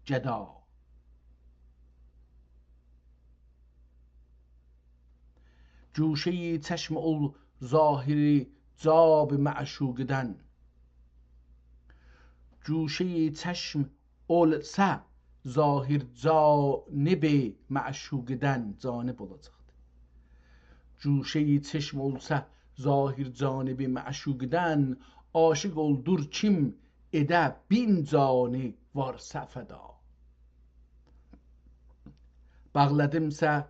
گدا. گوشه‌ی چشم اول ظاهر جانب معشوقدن. گوشه‌ی چشم اولسا ظاهر جانب معشوقدن، جانب اولاجاقدی. گوشه‌ی چشم اولسا ظاهر جانب معشوقدن، عاشق اولدور کیم ائده بین جانی وارسا فدا. باغلادیمسا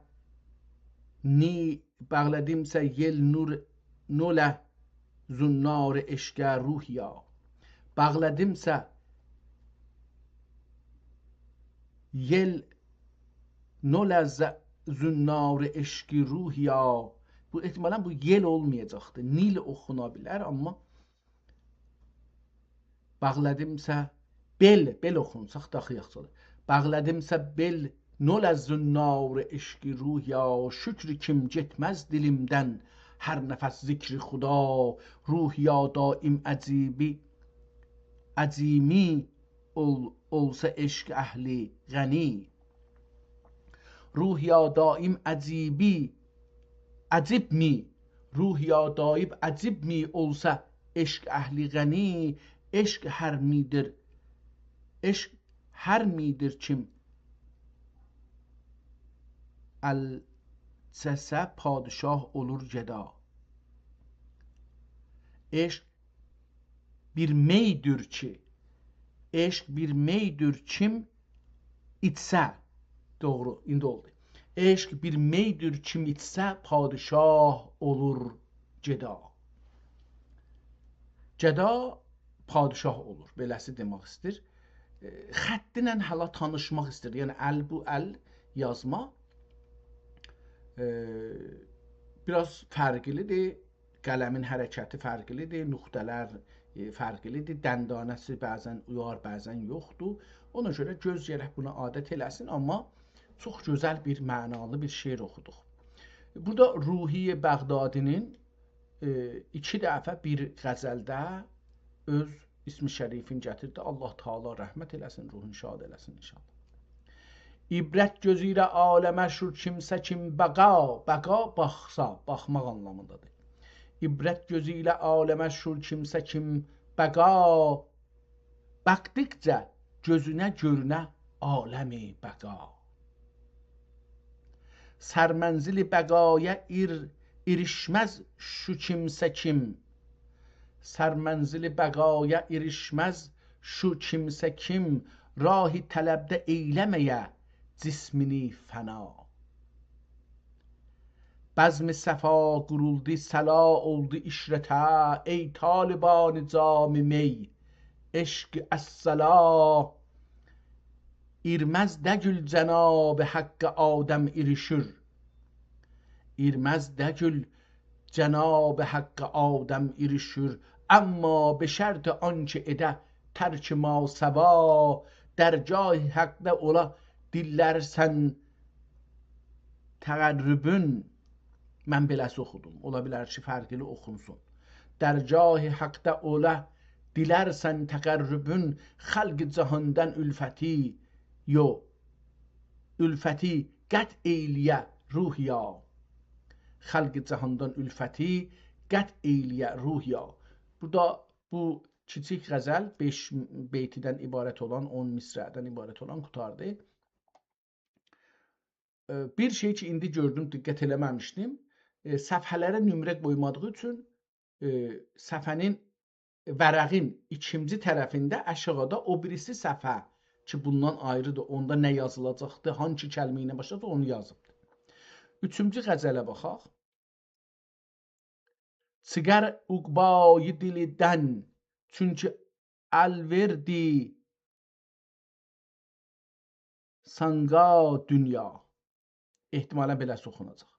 نی-، باغلادیمسا یئل نور، نوله زنار عشقه روحیا. باغلادیمسا یئل نوله ز-، زنار عشقی روحیا. بو، احتمالاً بو یئل اولمایاجاقدی. نیل اوخونا بیلر، آمما باغلادیمسا بئل، بئل اوخونسا داها یاخشی اولور. باغلادیمسا بئل نوله زنار عشقی روحیا، شکر کیم گئتمز دیلیمدن، هر نفس ذکر خدا. روحیا دایم عجیبی، عجیمی اول-، اولسا عشق اهل غنی. روحیا دایم عجیبی، عجیب می؟ روحیا دایم عجیب می اولسا عشق اهل غنی؟ عشق هر می‌دیر، عشق هر می‌دیر کیم الچسه پادشاه اولور گدا. عشق بیر می‌دیر کی، عشق بیر می‌دیر کیم ایچسه، دوغرو، ایندی اولدو. عشق بیر می‌دیر کیم ایچسه پادشاه اولور گدا. گدا پادشاه اولور، بئله‌سی دئمک ایسته‌ییر. ائ، خطینن هله تانیشماق ایسته‌ییر. یعنی ال، بو ال یازما، ائ، بیر آز فرقلی‌دیر. قلمین حرکتی فرقلی‌دیر، نقطه‌لر، ائ، فرقلی‌دیر. دندانه‌سی بعضاً اویار، بعضاً یوخدور. اونا گؤره گؤز گرک بونا عادت ائله‌سین، آمما چوخ گؤزل بیر، معنالی بیر شعر اوخودوق. بورادا روحی بغدادی‌نین، ائ، ایکی دفعه بیر غزلده اؤز اسم شریفین گتیردی. الله تعالی رحمت ائله‌سین، روحون شاد ائله‌سین ان‌شاءالله. عبرت گؤزو ایله عالمه شو کیمسه کیم بقا، بقا باخسا، باخماق آنلامیندادیر. عبرت گؤزو ایله عالمه شو کیمسه کیم بقا، باخدیقجا گؤزونه گؤرونه عالم بقا. سرمنزل بقایا ایر-، ایریشمز شو کیمسه کیم. سرمنزل بقایا ایریشمز شو کیمسه کیم، راه طلبده ائیله‌مه‌یه جسمینی فنا. بزم صفا قورولدو، صلا اولدو عشرته، ای طالبان جام می، عشق الصلا. ایرمز دگیل جناب حق آدم ایریشیر. ایرمز دگیل جناب حق آدم ایریشیر، اما به شرط آنکه ائده ترک ماسوا، درگاه حقده اولا دیللرسن تقربون. من بئله‌سی اوخودوم. اولا بیلر کی، فرقلی اوخونسون. درگاه حقده اولا دیلرسن تقربون، خلق جهاندان الفتی، یو، الفتی قطع ائیله‌یه روحیا. خلق جهاندان الفتی قطع ائیله‌یه روحیا. بورادا بو کیچیک غزل بئش بیتدن عبارت اولان، اون مصرعدن عبارت اولان قوتاردی. ائ، بیر شئی کی، ایندی گؤردوم، دقت ائله‌مه‌میشدیم. ائ، صفحه‌لره نمره قویمادیغی اوچون، ائ، صفحه‌نین، ورقین ایکینجی طرفینده آشاغیدا او بیریسی صفحه کی، بوندان آیریدیر، اوندا نه یازیلاجاقدی، هانسی کلمه ایله باشلایاجاق، اونو یازیبدی. اوچونجو غزله باخاق. چیخار عقبای دیلدن، چونکی ال وئردی سانقا دونیا. احتمالاً بئله اوخوناجاق.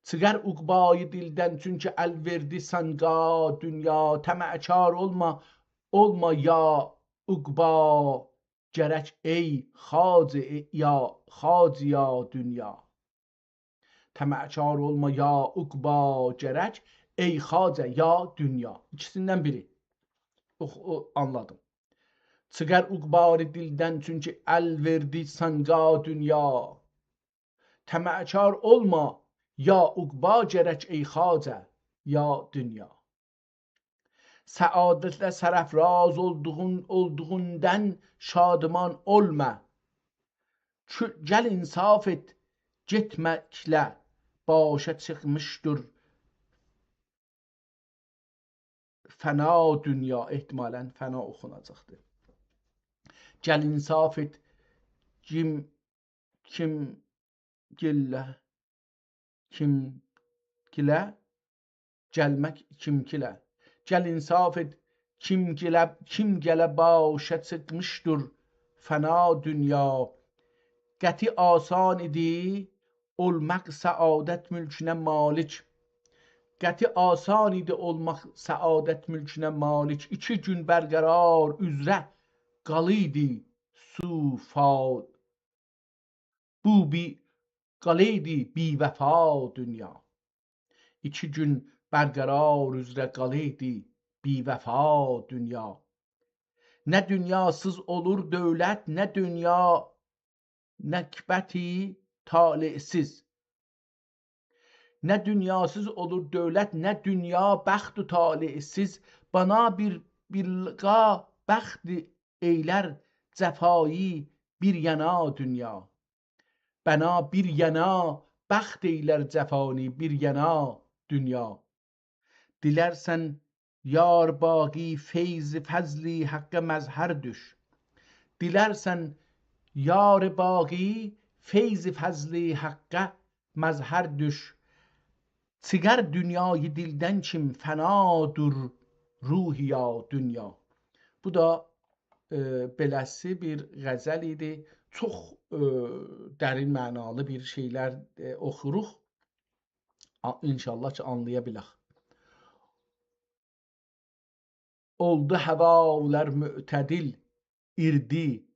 چیخار عقبای دیلدن، چونکی ال وئردی سانقا دونیا. طمعکار اولما، اولما یا عقبا گرک، ای خواجه، ای یا خواجه یا دونیا. طمعکار اولما یا عقبا گرک، ای خواجه یا دونیا. ایکیسیندن بیری. اوخ، او، آنلادیم. چیخار عقبای دیلدن، چونکی ال وئردی سانقا دونیا. طمعکار اولما یا عقبا گرک، ای خواجه یا دونیا. سعادتله سرافراز اولدوغون، اولدوغوندان شادمان اولما. کو-، گل انصاف ائت، گئتمکله باشا چیخمیشدیر فنا دونیا. احتمالاً فنا اوخوناجاقدیر. گل انصاف ائت، کیم، کیمگیله، کیمگیله، گلمک کیمگیله. گل انصاف ائت، کیمگیله، کیمگیله باشا چیخمیشدیر فنا دونیا. قطعی آسان ایدی اولماق سعادت ملکونه مالک. قطعی آسان ایدی اولماق سعادت ملکونه مالک. ایکی گون برقرار عذره قالیدی سوفا، بو بی-، قالیدی بی‌وفا دونیا. ایکی گون برقرار اوزره قالایدی بی‌وفا دونیا. نه دونیاسیز اولور دؤولت، نه دونیا نکبتی طالع‌سیز. نه دونیاسیز اولور دؤولت، نه دونیا بخت و طالع‌سیز. بنا بیر، بیر بلغا بخت ائیلر جفایی بیر یانا دونیا. بنا بیر یانا بخت ائیلر جفانی بیر یانا دونیا. دیلرسن یار باقی فیض فضلی حقه مظهر دوش. دیلرسن یار باقی فیض فضلی حقه مظهر دوش. چیخار دونیایی دیلدن کیم فنادور روحیا دونیا. بو دا، ائ، بئله‌سی بیر غزل ایدی. چوخ، ائ، درین معنالی بیر شئیلر، ائ، اوخوروق. آ-، ان‌شاءالله کی، آنلایا بیلک. اولدو هوالر معتدل، ایردی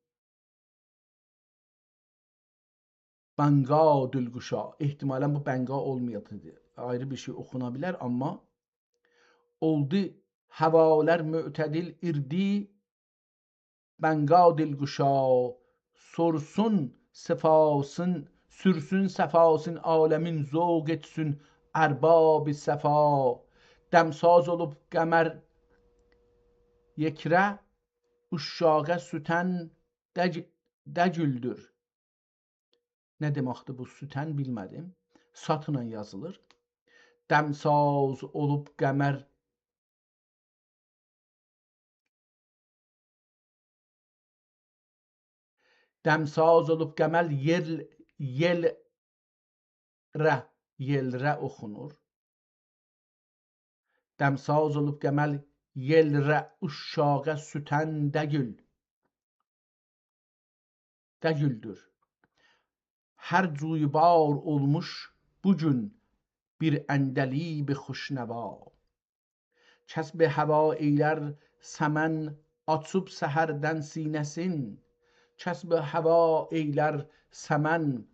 بنقا دلگشا. احتمالاً بو بنقا اولمایاجاق. آیری بیر شئی اوخونا بیلر، آمما اولدو هوالر معتدل، ایردی بنقا دلگشا، سورسون صفاسین، سورسون صفاسین عالمین، ذوق ائتسین ارباب صفا. دمساز اولوب قمر یکره، عشاقه سوتن دگ-، دگلدور. نه دئمکدیر بو سوتن، بیلمه‌دیم. ساتلا یازیلیر. دمساز اولوب قمر، دمساز اولوب قمر یئل، یئلره، یئلره اوخونور. دمساز اولوب قمر یئلره، عشاقه سوتن دگل، دگلدور. هر جویبار اولموش بو گون بیر عندلیب خوش‌نوا. کسب هوا ائیلر سمن آچیب سحردن سینه‌سین. کسب هوا ائیلر سمن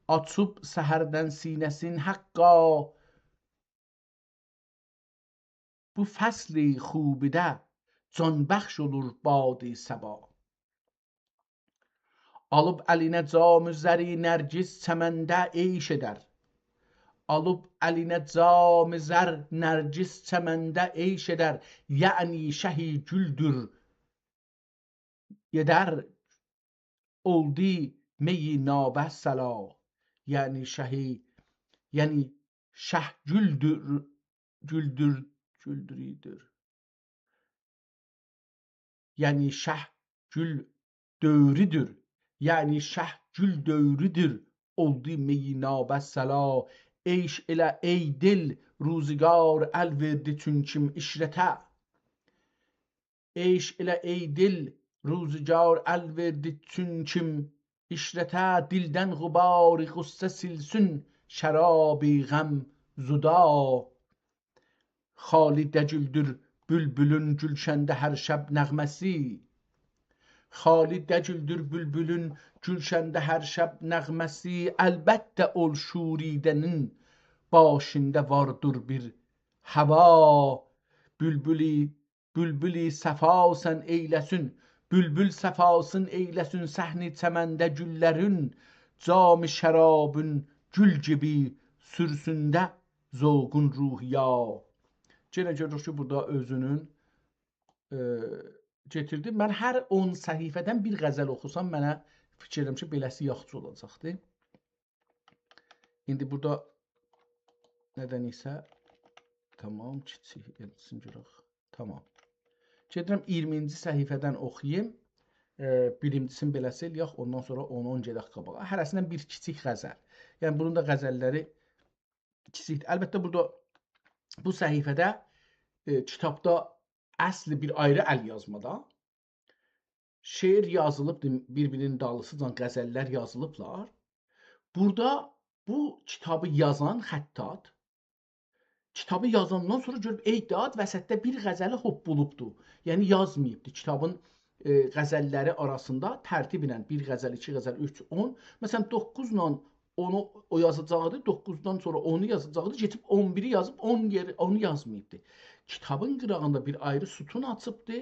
آچیب سحردن سینه‌سین. حقا بو فصل خوبیده جان‌بخش اولور باد صبا. آلیب الینه جام زر نرگس چمنده عیش ائدر. آلیب الینه جام زر نرگس چمنده عیش ائدر. یعنی شه گلدور یئدر، اولدو می نابه صلا. یعنی شهی، یعنی شه گلدور، گلدور، گلدوریدیر. یعنی شه گل دؤورودور. یعنی شه گل دؤورودور، اولدو می نابه صلا. عیش ائله ای دل، روزگار ال وئردی چون کیم عشرته. عیش ائله ای دل، روزگار ال وئردی چون کیم عشرته. دیلدن غبار غصه سیلسین شراب غم زدا. خالی دگیلدیر بولبولون گولشنده هر شب نغمه‌سی. خالی دگیلدیر بولبولون گولشنده هر شب نغمه‌سی. البته، اول شوریده‌نین باشیندا واردیر بیر هوا. بولبولی، بولبولی صفا سن ائیله‌سین، بولبول صفاسین ائیله‌سین صحن چمنده گوللرین، جام شرابین گول کیمی سورسون ده ذوقون روحیا. یئنه گؤروروک کی، بورادا اؤزونون، ائ، گتیردی. من هر اون صفحه‌دن بیر غزل اوخوسام، منه فیکیر ائدیرم کی، بئله‌سی یاخشی اولاجاقدی. ایندی بورادا نه‌دن ایسه، تامام، کیچیک ائله‌سین گؤرک. تامام. گئدیرم اییرمینجی صفحه‌دن اوخویوم. ائ، بیرینجیسینی بئله‌سی ائله‌یک، اوندان سونرا اون اون گئدک قاباغا. هره‌سیندن بیر کیچیک غزل. یعنی، بونون دا غزللری کیچیکدیر. البته، بورادا بو صفحه‌ده، ائ، کیتابدا اصلی بیر آیری ال‌یازمادا شعر یازیلیبدیر، بیر-بیرینین دالیسیجان غزللر یازیلیبلار. بورادا بو کیتابی یازان خطاط کیتابی یازاندان سونرا گؤروب، ای داد، وسطده بیر غزلی هوپپولوبدو. یعنی یازماییبدی. کیتابین، ائ، غزللری آراسیندا ترتیب ایله بیر غزل، ایکی غزل، اوچ، اون. مثلا، دوققوز ایله اونو او یازاجاقدی، دوققوزدان سونرا اونو یازاجاقدی، گئدیب اون بیری یازیب، اون یئری، اونو یازماییبدی. کیتابین قیراغیندا بیر آیری ستون آچیبدی،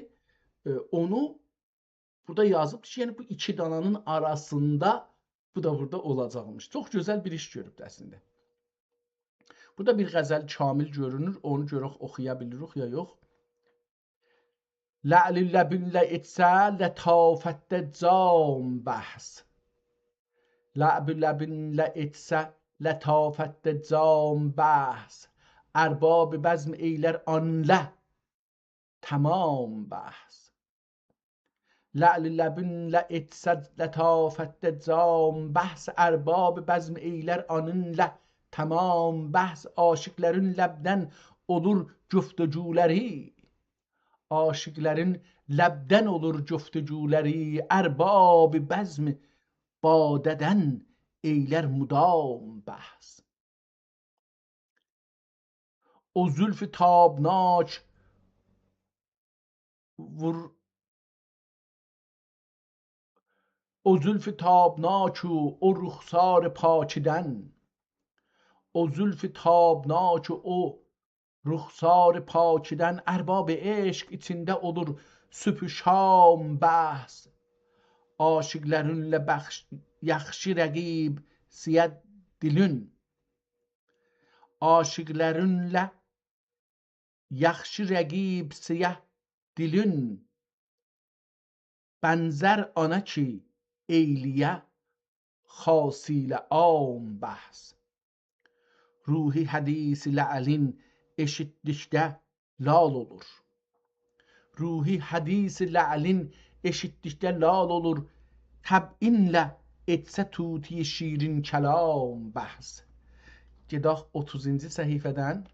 ائ، اونو بورادا یازیبدی کی، یعنی بو ایکی دانانین آراسیندا بو دا بورادا اولاجاقمیش. چوخ گؤزل بیر ایش گؤروبدو اصلینده. بورادا بیر غزل کامل گؤرونور، اونو گؤرک اوخویا بیلیریک یا یوخ. لعل لبینله ایچسه لطافتده جام بحث. لعل لبینله ایچسه لطافتده جام بحث. ارباب بزم ائیلر آنله تمام بحث. لعل لبینله ایچسه لطافتده جام بحث، ارباب بزم ائیلر آنینله تمام بحث. عاشیقلرین لبدن اولور گفتگولری، عاشیقلرین لبدن اولور گفتگولری، ارباب بزم باده‌دن ائیلر مدام بحث. او زلف تابناک وور، او زلف تابناک و او رخسار پاکیدن، او زلف تابناک و او رخسار پاکیدن، ارباب عشق ایچینده اولور صبح و شام بحث. عاشیقلرینله بخش-، یاخشی رقیب‌سییه دیلین، عاشیقلرینله یاخشی رقیب‌سییه دیلین، بنزر آنا کی ائیلییه خاص ایله عام بحث. روحی حدیث لعلین ائشیتدیکده لال اولور. روحی حدیث لعلین ائشیتدیکده لال اولور، طبعینله ائتسه طوطی شیرین کلام بحث. گئدک اوتوزونجو صفحه‌دن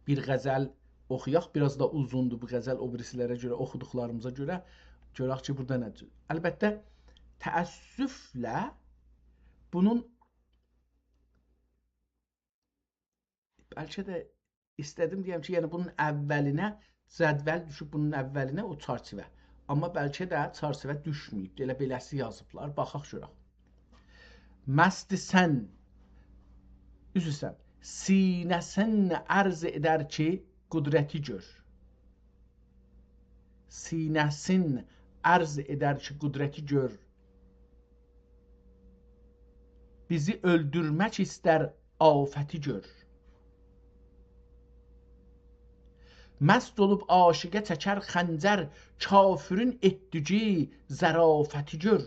بیر غزل اوخویاق. بیر آز دا اوزوندور بو غزل، او بیریسی‌لره گؤره، اوخودوقلاریمیزا گؤره. گؤرک کی، بورادا نه جور. البته، تأسفله بونون بلکه ده ایسته‌دیم دئیم کی، یعنی بونون اوّلینه جدول دوشوب، بونون اوّلینه او چرچیوه. آمما بلکه ده چرچیوه دوشمه‌ییب، ائله بئله‌سی یازیبلار. باخاق گؤرک. مست سن، عذر ایسته‌ییرم، سینه‌سین عرض ائدر کی، قدرتی گؤر. سینه‌سین عرض ائدر کی، قدرتی گؤر. بیزی اؤلدورمک ایستر، آفتی گؤر. مست اولوب عاشقه چکر خنجر، کافرین ائتدیگی ظرافتی گؤر.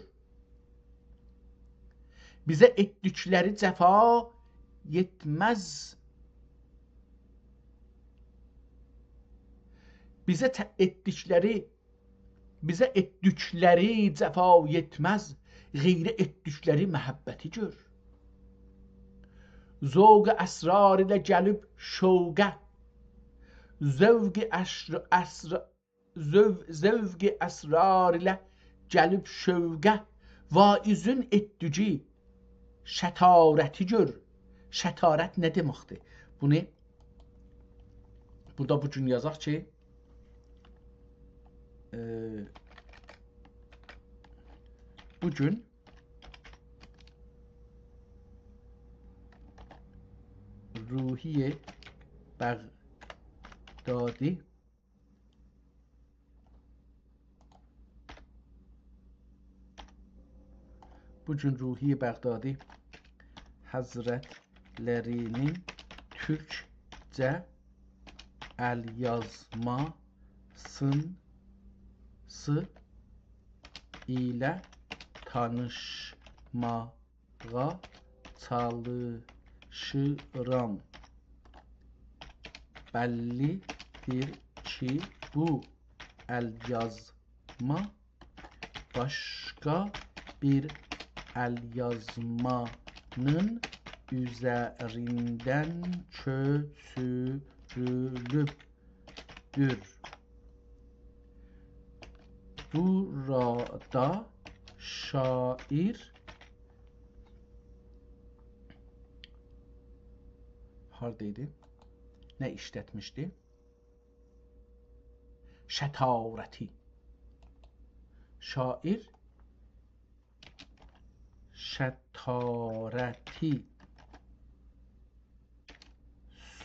بیزه ائتدیکلری جفا یئتمز. بیزه ته-، ائتدیکلری، بیزه ائتدیکلری جفا یئتمز، غیره ائتدیکلری محبتی گؤر. ذوق اسرار ایله گلیب شوقه، ذوق اشر-، اسر-، ذو-، ذوق اسرار ایله گلیب شوقه، واعظین ائتدیگی شطارتی گؤر. شطارت نه دئمکدیر؟ بونو بورادا بو گون یازاق کی، ائ، بو گون روحی بغدادی، بو گون روحی بغدادی حضرتلری‌نین تورکجه ال‌یازماسی ایله تانیشماغا چالیشیرام. بللی‌دیر کی، بو ال‌یازما باشقا بیر ال‌یازمانین اوزریندن کؤچورولوبدور. بورادا شاعر هاردا ایدی؟ نه ایشلتمیشدی؟ شطارتی. شاعر شطارتی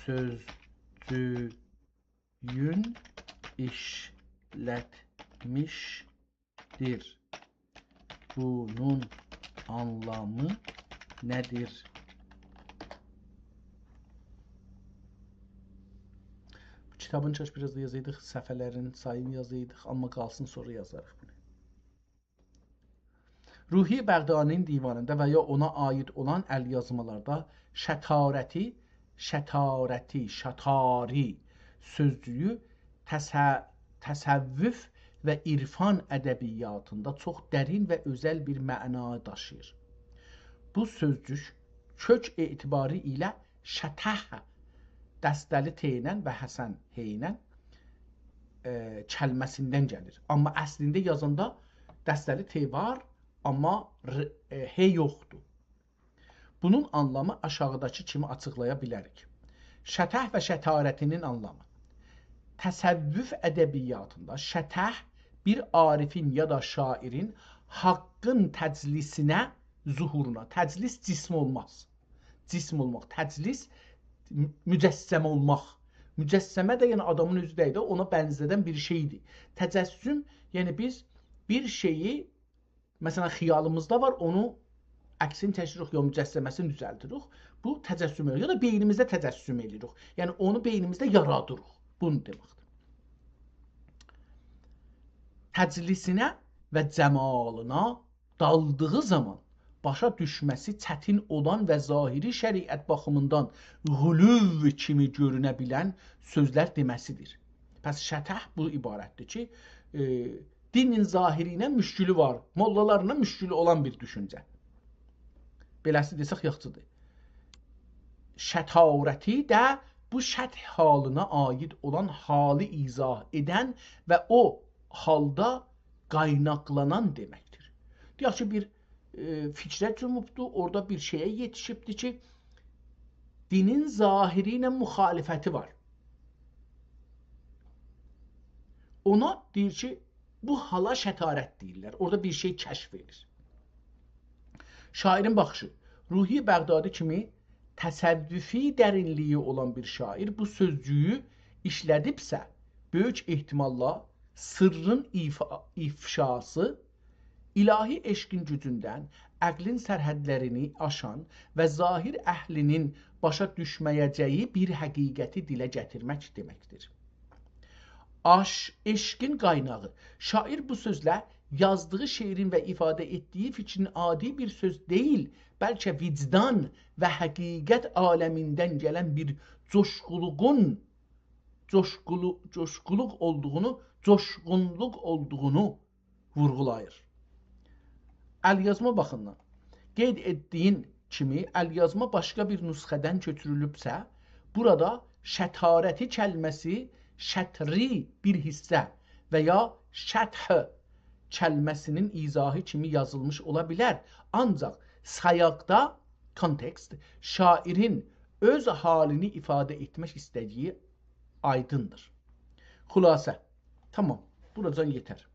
سؤزجویون ایشلتمیشدیر. بونون آنلامی نه‌دیر؟ بو کیتابین، کاش بیر آز دا یازایدیق، صفحه‌لرین سایینی یازایدیق، آمما قالسین، سونرا یازاریق بونو. روحی بغدادی‌نین دیوانیندا و یا اونا عایید اولان ال‌یازمالاردا شطارتی، شطارتی، شطاری سؤزجویو تص-، تصوف و عرفان ادبیاتیندا چوخ درین و اؤزل بیر معنا داشیییر. بو سؤزجوک کؤک اعتباری ایله شطح، دسته‌لی ت ایله و حسن ه ایله، ائ، کلمه‌سیندن گلیر. آمما اصلینده یازاندا دسته‌لی ت وار، آمما ر-، ائ، ه یوخدور. بونون آنلامی آشاغیداکی کیمی آچیقلایا بیلریک. شطح و شطارتی‌نین آنلامی. تصوف ادبیاتیندا شطح بیر عارفین یا دا شاعرین حاققین تجلیسینه، ظهورونا. تجلیس جسم اولماز. جسم اولماق. تجلیس م-، مجسم اولماق. مجسمه ده، یعنی، آدامین اؤزو دئییل ده، اونا بنزه‌دن بیر شئیدیر. تجسم، یعنی بیز بیر شئیی، مثلا، خیالیمیزدا وار، اونو عکسینی چکیریک، یا مجسمه‌سینی دوزلدیریک. بو تجسم ائله‌ییر. یا دا بئینیمیزده تجسم ائله‌ییریک. یعنی اونو بئینیمیزده یارادیریق. بونو دئمکدیر. تجلیسینه و جمالینا دالدیغی زامان باشا دوشمه‌سی چتین اولان و ظاهری شریعت باخیمیندان غلو کیمی گؤرونه بیلن سؤزلر دئمه‌سیدیر. پس شطح بو عبارتدیر کی، ائ، دینین ظاهری ایله مشکلی وار، موللالارلا مشکلی اولان بیر دوشونجه. بئله‌سی دئسک یاخشیدیر. شطارتی ده بو شطح حالینا عایید اولان حالی ایضاح ائدن و او حالدا قایناقلانان دئمکدیر. دئیک کی، بیر، ائ، فیکره جوموبدور، اورادا بیر شئیه یئتیشیبدیر کی، دینین ظاهری ایله مخالفتی وار. اونا دئییر کی، بو حالا شطارت دئییرلر. اورادا بیر شئی کشف ائدیر. شاعرین باخیشی. روحی بغدادی کیمی تصوفی درینلیگی اولان بیر شاعر بو سؤزجویو ایشله‌دیبسه، بؤیوک احتماللا سرّین ایفا-، افشاسی، الهی عشقین گوجوندن عقلین سرحدلرینی آشان و ظاهر اهلی‌نین باشا دوشمه‌یه‌جه‌یی بیر حقیقتی دیله گتیرمک دئمکدیر. آش-، عشقین قایناغی. شاعر بو سؤزله یازدیغی شعرین و ایفاده ائتدیگی فیکرین عادی بیر سؤز دئییل، بلکه وجدان و حقیقت عالمیندن گلن بیر جوشقولوغون، جوشقولو-، جوشقولوق اولدوغونو، جوشقونلوق اولدوغونو وورغولاییر. ال‌یازما باخیندان. قید ائتدیگین کیمی، ال‌یازما باشقا بیر نسخه‌دن کؤچورولوبسه، بورادا شطارتی کلمه‌سی شطری بیر حیصه و یا شطح کلمه‌سی‌نین ایضاحی کیمی یازیلمیش اولا بیلر. آنجاق سیاقدا، context، شاعرین اؤز حالینی ایفاده ائتمک ایسته‌دیگی آیدیندیر. خلاصه. تامام. بوراجان یئتر.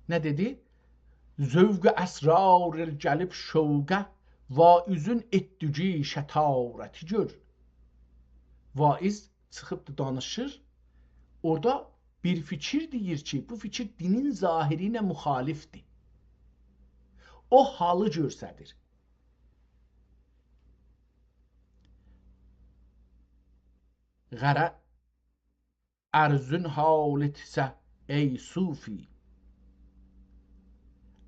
نه دئدی؟ ذوق اسرار گلیب شوقه، واعظین ائتدیگی شطارتی گؤر. واعظ چیخیبدی، دانیشیر. اورادا بیر فیکیر دئییر کی، بو فیکیر دینین ظاهری ایله مخالفدیر. او حالی گؤستریر. غره-، ارزون حال ایتسه، ای صوفی.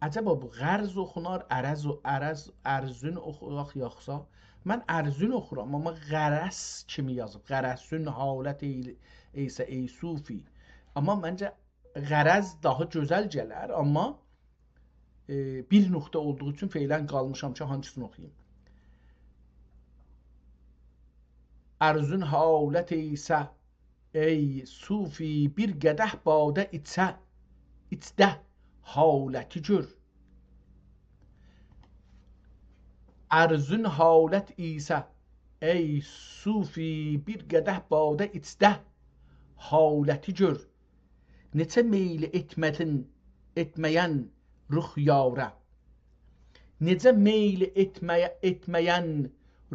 عجبا بو غرض اوخونار، عرض او-، عرض، ارزون اوخوراق یوخسا؟ من ارزون اوخورام، آمما غرس کیمی یازیب. غرسون حالت ای-، ایسه، ای صوفی. آمما منجه غرض داها گؤزل گلر، آمما ائ، بیر نقطه اولدوغو اوچون فعلاً قالمیشام کی، هانسینی اوخویوم. ارزون حالت ایسه، ای صوفی، بیر قدح باده ایچه، ایچده حالتی گؤر. ارزون حالت ایسه، ای صوفی، بیر قدح باده ایچده حالتی گؤر. نئچه میل ائتمه‌دین، ائتمه‌ین رخ یاره، نئجه میل ائتمه‌یه، ائتمه‌ین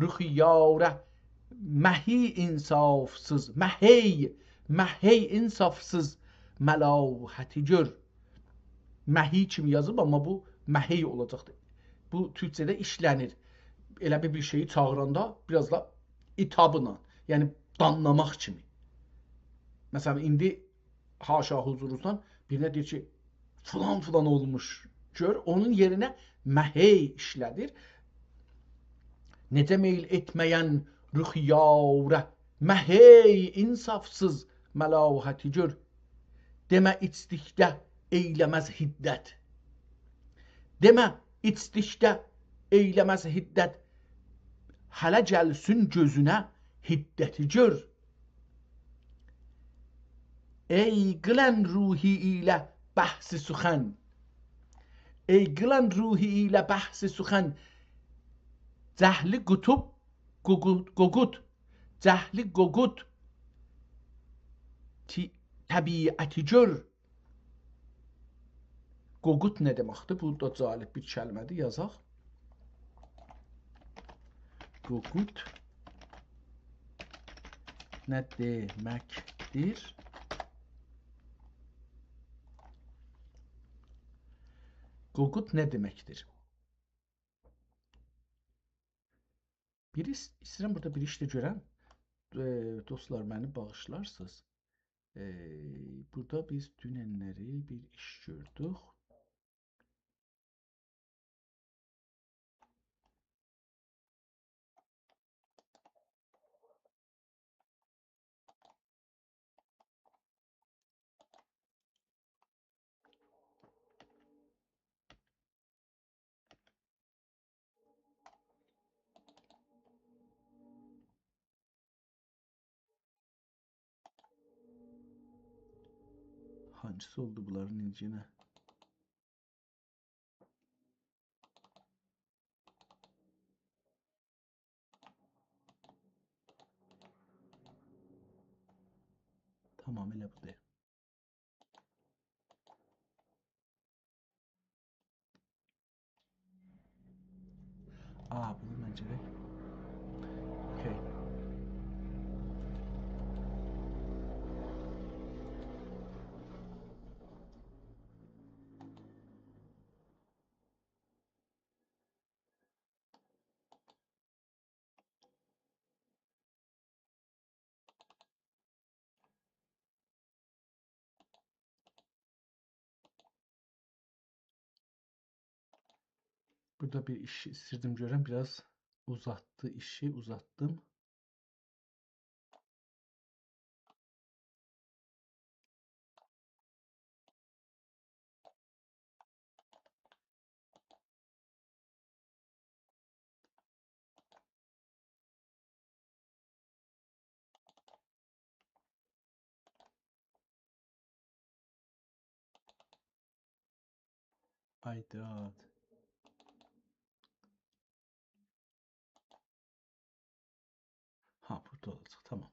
رخ یاره، مه ای انصافسیز، مه ای، مه ای انصافسیز ملاحتی گؤر. مه ای کیمی یازیب، آمما بو مه ای اولاجاقدیر. بو تورکجه‌ده ایشله‌نیر. ائله بیر، بیر شئیی چاغیراندا بیر آز دا عتابلا، یعنی دانلاماق کیمی. مثلا، ایندی حاشا حضورونوزدان بیرینه دئییر کی، فلان فلان اولموش، گؤر، اونون یئرینه مه ای ایشله‌دیر. نئجه میل ائتمه‌ین رخ یاره، مه ای انصافسیز ملاحتی گؤر. دئمه ایچدیکده ائیله‌مز حدت. دئمه ایچدیکده ائیله‌مز حدت، هله گلسین گؤزونه حدتی گؤر. ای قیلن روحی ایله بحث سخن، ای قیلن روحی ایله بحث سخن، جهلی قوتوب قوقود، قوقود، جهلی قوقود، تی-، طبیعتی گؤر. قوقود نه دئمکدیر؟ بو دا جالب بیر کلمه‌دیر، یازاق. قوقود نه دئمکدیر؟ قوقود نه دئمکدیر؟ بیر ایس-، ایسته‌ییرم بورادا بیر ایش ده گؤرم. ائ، دوستلار، منی باغیشلارسینیز. ائ، بورادا بیز دوننلری بیر ایش گؤردوک. هانسیسی اولدو بونلارین ایچینه؟ تامام، ائله بودور. آ، بونو من گرک. اوکئی. بورادا بیر ایش ایستیردیم گؤرم، بیر آز اوزاتدی ایشی، اوزاتدیم. آی داد. ها، بورادا اولاجاق، تامام.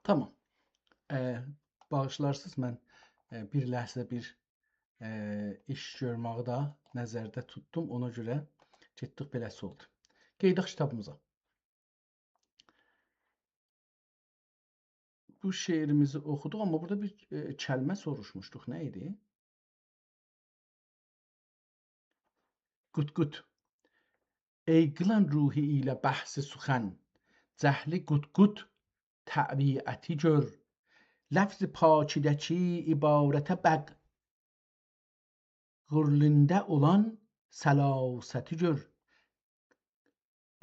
تامام. ائ، باغیشلارسینیز، من، ائ، بیر لحظه بیر، ائ، ایش گؤرمه‌یی ده نظرده توتدوم. اونا گؤره گئتدیک، بئله‌سی اولدو. قئییداق کیتابیمیزا. بو شعریمیزی اوخودوق، آمما بورادا بیر، ائ، کلمه سوروشموشدوق. نه ایدی؟ قوت قوت. ای قیلان روحی ایله بحث سخن، جهلی قوت قوت طبیعتی گؤر. لفظ پاکیده‌کی عبارته باخ، غرلنده اولان سلاستی گؤر.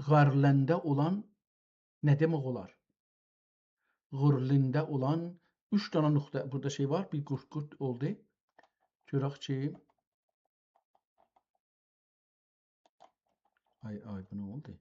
غرلنده اولان نه دئمک اولار؟ غرلنده اولان، اوچ دنه نقطه بورادا شئی وار، بیر قورت قورت اولدو. گؤرک کی، آی، آی، بو نه اولدو؟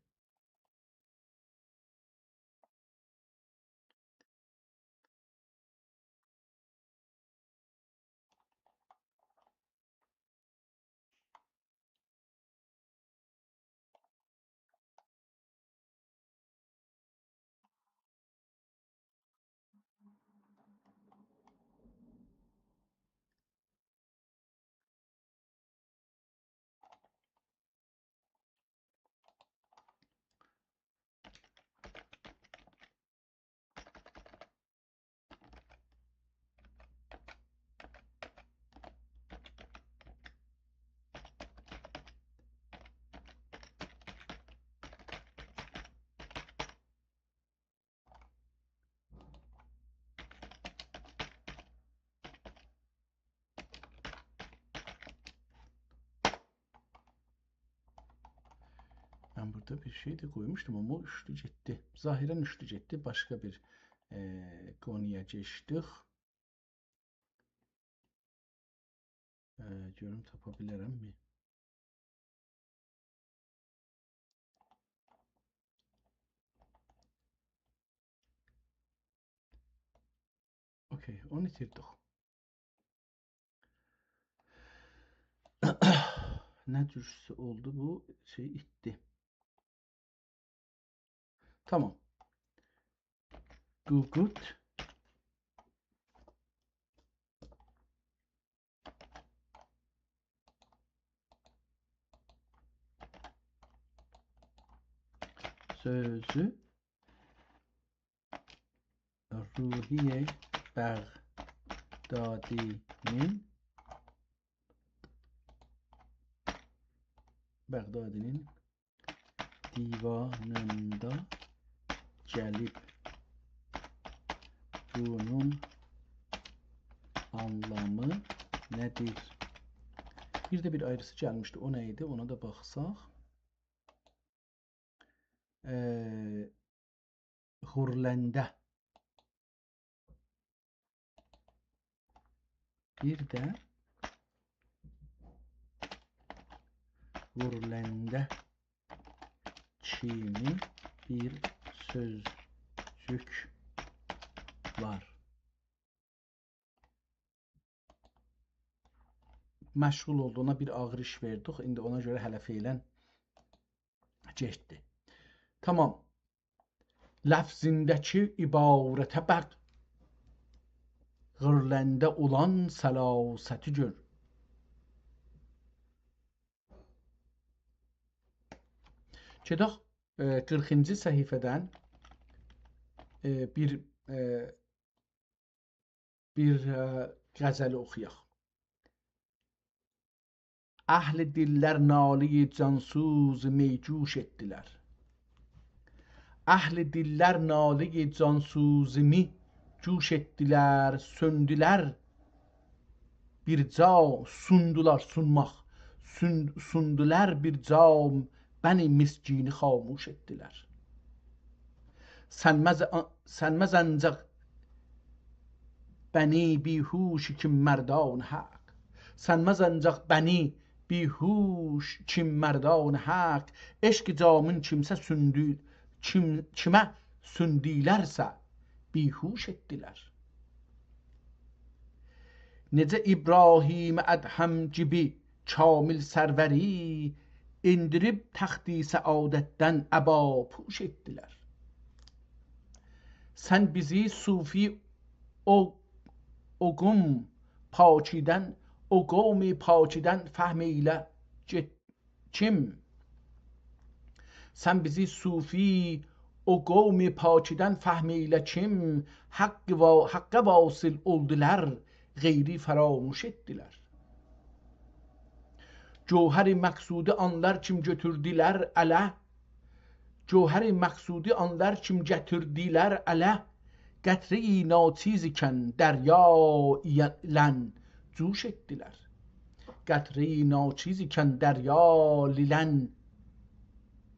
من بورادا بیر شئی ده قویموشدوم، آمما او اوچدو گئتدی. ظاهراً اوچدو گئتدی. باشقا بیر، ائ، قونویا کئچدیک. ائ، گؤروم تاپا بیلرم‌می؟ اوکی، اونو ایتیردیک. نه جورسه اولدو بو شئی، ایتدی. تامام. قوقوت سؤزو روحی بغدادی‌نین، بغدادی‌نین دیوانیندا گلیب. بونون آنلامی نه‌دیر؟ بیر ده بیر آیریسی گلمیشدی. او نه ایدی؟ اونا دا باخساق. ائ، غرلنده. بیر ده غرلنده کیمی بیر سؤزجوک وار. مشغول اولدو، اونا بیر آغیر ایش وئردیک. ایندی اونا گؤره هله فعلاً گئتدی. تامام. لفظینده‌کی عبارته باخ، غرلنده اولان سلاستی گؤر. گئدک، ائ، قیرخینجی صفحه‌دن، ائ، بیر، ائ، بیر، ائ، غزلی اوخویاق. اهل دللر ناله‌ی جانسوز می جوش ائتدیلر. اهل دللر ناله‌ی جانسوزیمی جوش ائتدیلر، سؤندولر بیر جا، سوندولار، سونماق. سون-، سوندولار بیر جا، بنی مسکینی خاموش ائتدیلر. سنمز، سنمز آنجاق بنی بیهوش کیم مردان حق. سنمز آنجاق بنی بیهوش کیم مردان حق. عشق جامین کیمسه سوندو-، کیم-، کیمه سوندولرسه، بیهوش ائتدیلر. نئجه ابراهیم ادهم کیمی کامل سروری، ائندیریب تخت سعادتدن عبا پوش ائتدیلر. سن بیزی صوفی او، او قوم پاکیدن، او قوم پاکیدن فهم ائیله گئت-، کیم؟ سن بیزی صوفی او قوم پاکیدن فهم ائیله کیم، حق وا-، حقه واصل اولدولار، غیری فراموش ائتدیلر. جوهر مقصودی آنلار کیم گؤتوردولر اله، جوهر مقصودی آنلار کیم گتیردیلر اله، قطره‌ی ناچیز ایکن دریا ایلن جوش ائتدیلر. قطره‌ی ناچیز ایکن دریا لیلن،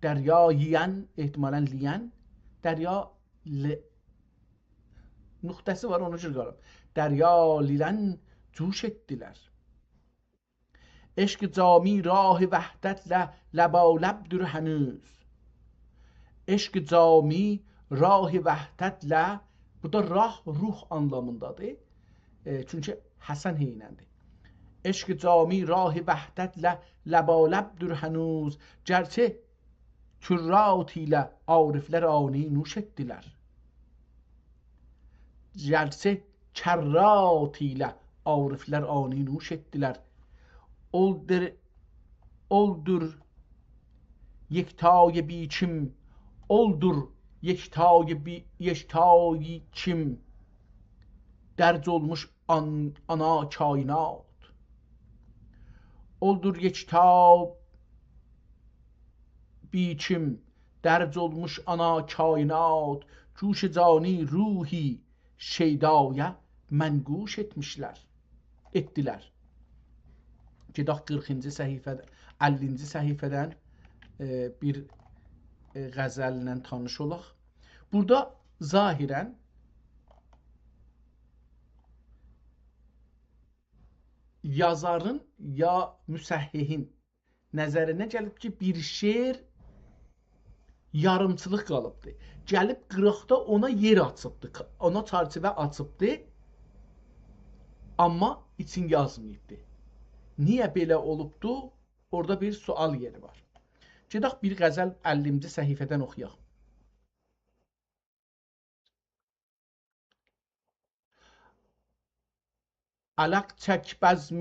دریا ییین، احتمالاً لیین، دریا ل-، نقطه‌سی وار، اونا گؤره قالیب. دریا لیلن جوش ائتدیلر. عشق جامی راه وحدتله لبالب‌دور هنوز. عشق جامی راه وحدتله، بورادا راه روح آنلامیندادیر. ائ، چونکی حسن هئینندیر. عشق جامی راه وحدتله لبالب‌دور هنوز. گرچه کرات ایله عارفلر آنی نوش ائتدیلر. گرچه کرات ایله عارفلر آنی نوش ائتدیلر. اولدور، اولدور یکتای بی‌کیم، اولدور یکتای بی-، یکتای کیم، درج اولموش آن-، آنا کائنات. اولدور یکتا بی‌کیم، درج اولموش آنا کائنات، گوش جانی روحی شیدایا منقوش ائتمیشلر، ائتدیلر. گئدک قیرخینجی صفحه‌ده، اللینجی صفحه‌دن، ائ، بیر، ائ، غزلله تانیش اولاق. بورادا ظاهراً یازارین یا مصححین نظرینه گلیب کی، بیر شعر یاریمچیلیق قالیبدی. گلیب قیراقدا اونا یئر آچیبدی، اونا چرچیوه آچیبدی، آمما ایچین یازماییبدی. نییه بئله اولوبدو؟ اورادا بیر سؤال یئری وار. گئدک بیر غزل اللینجی صفحه‌دن اوخویاق. عرق چک بزم،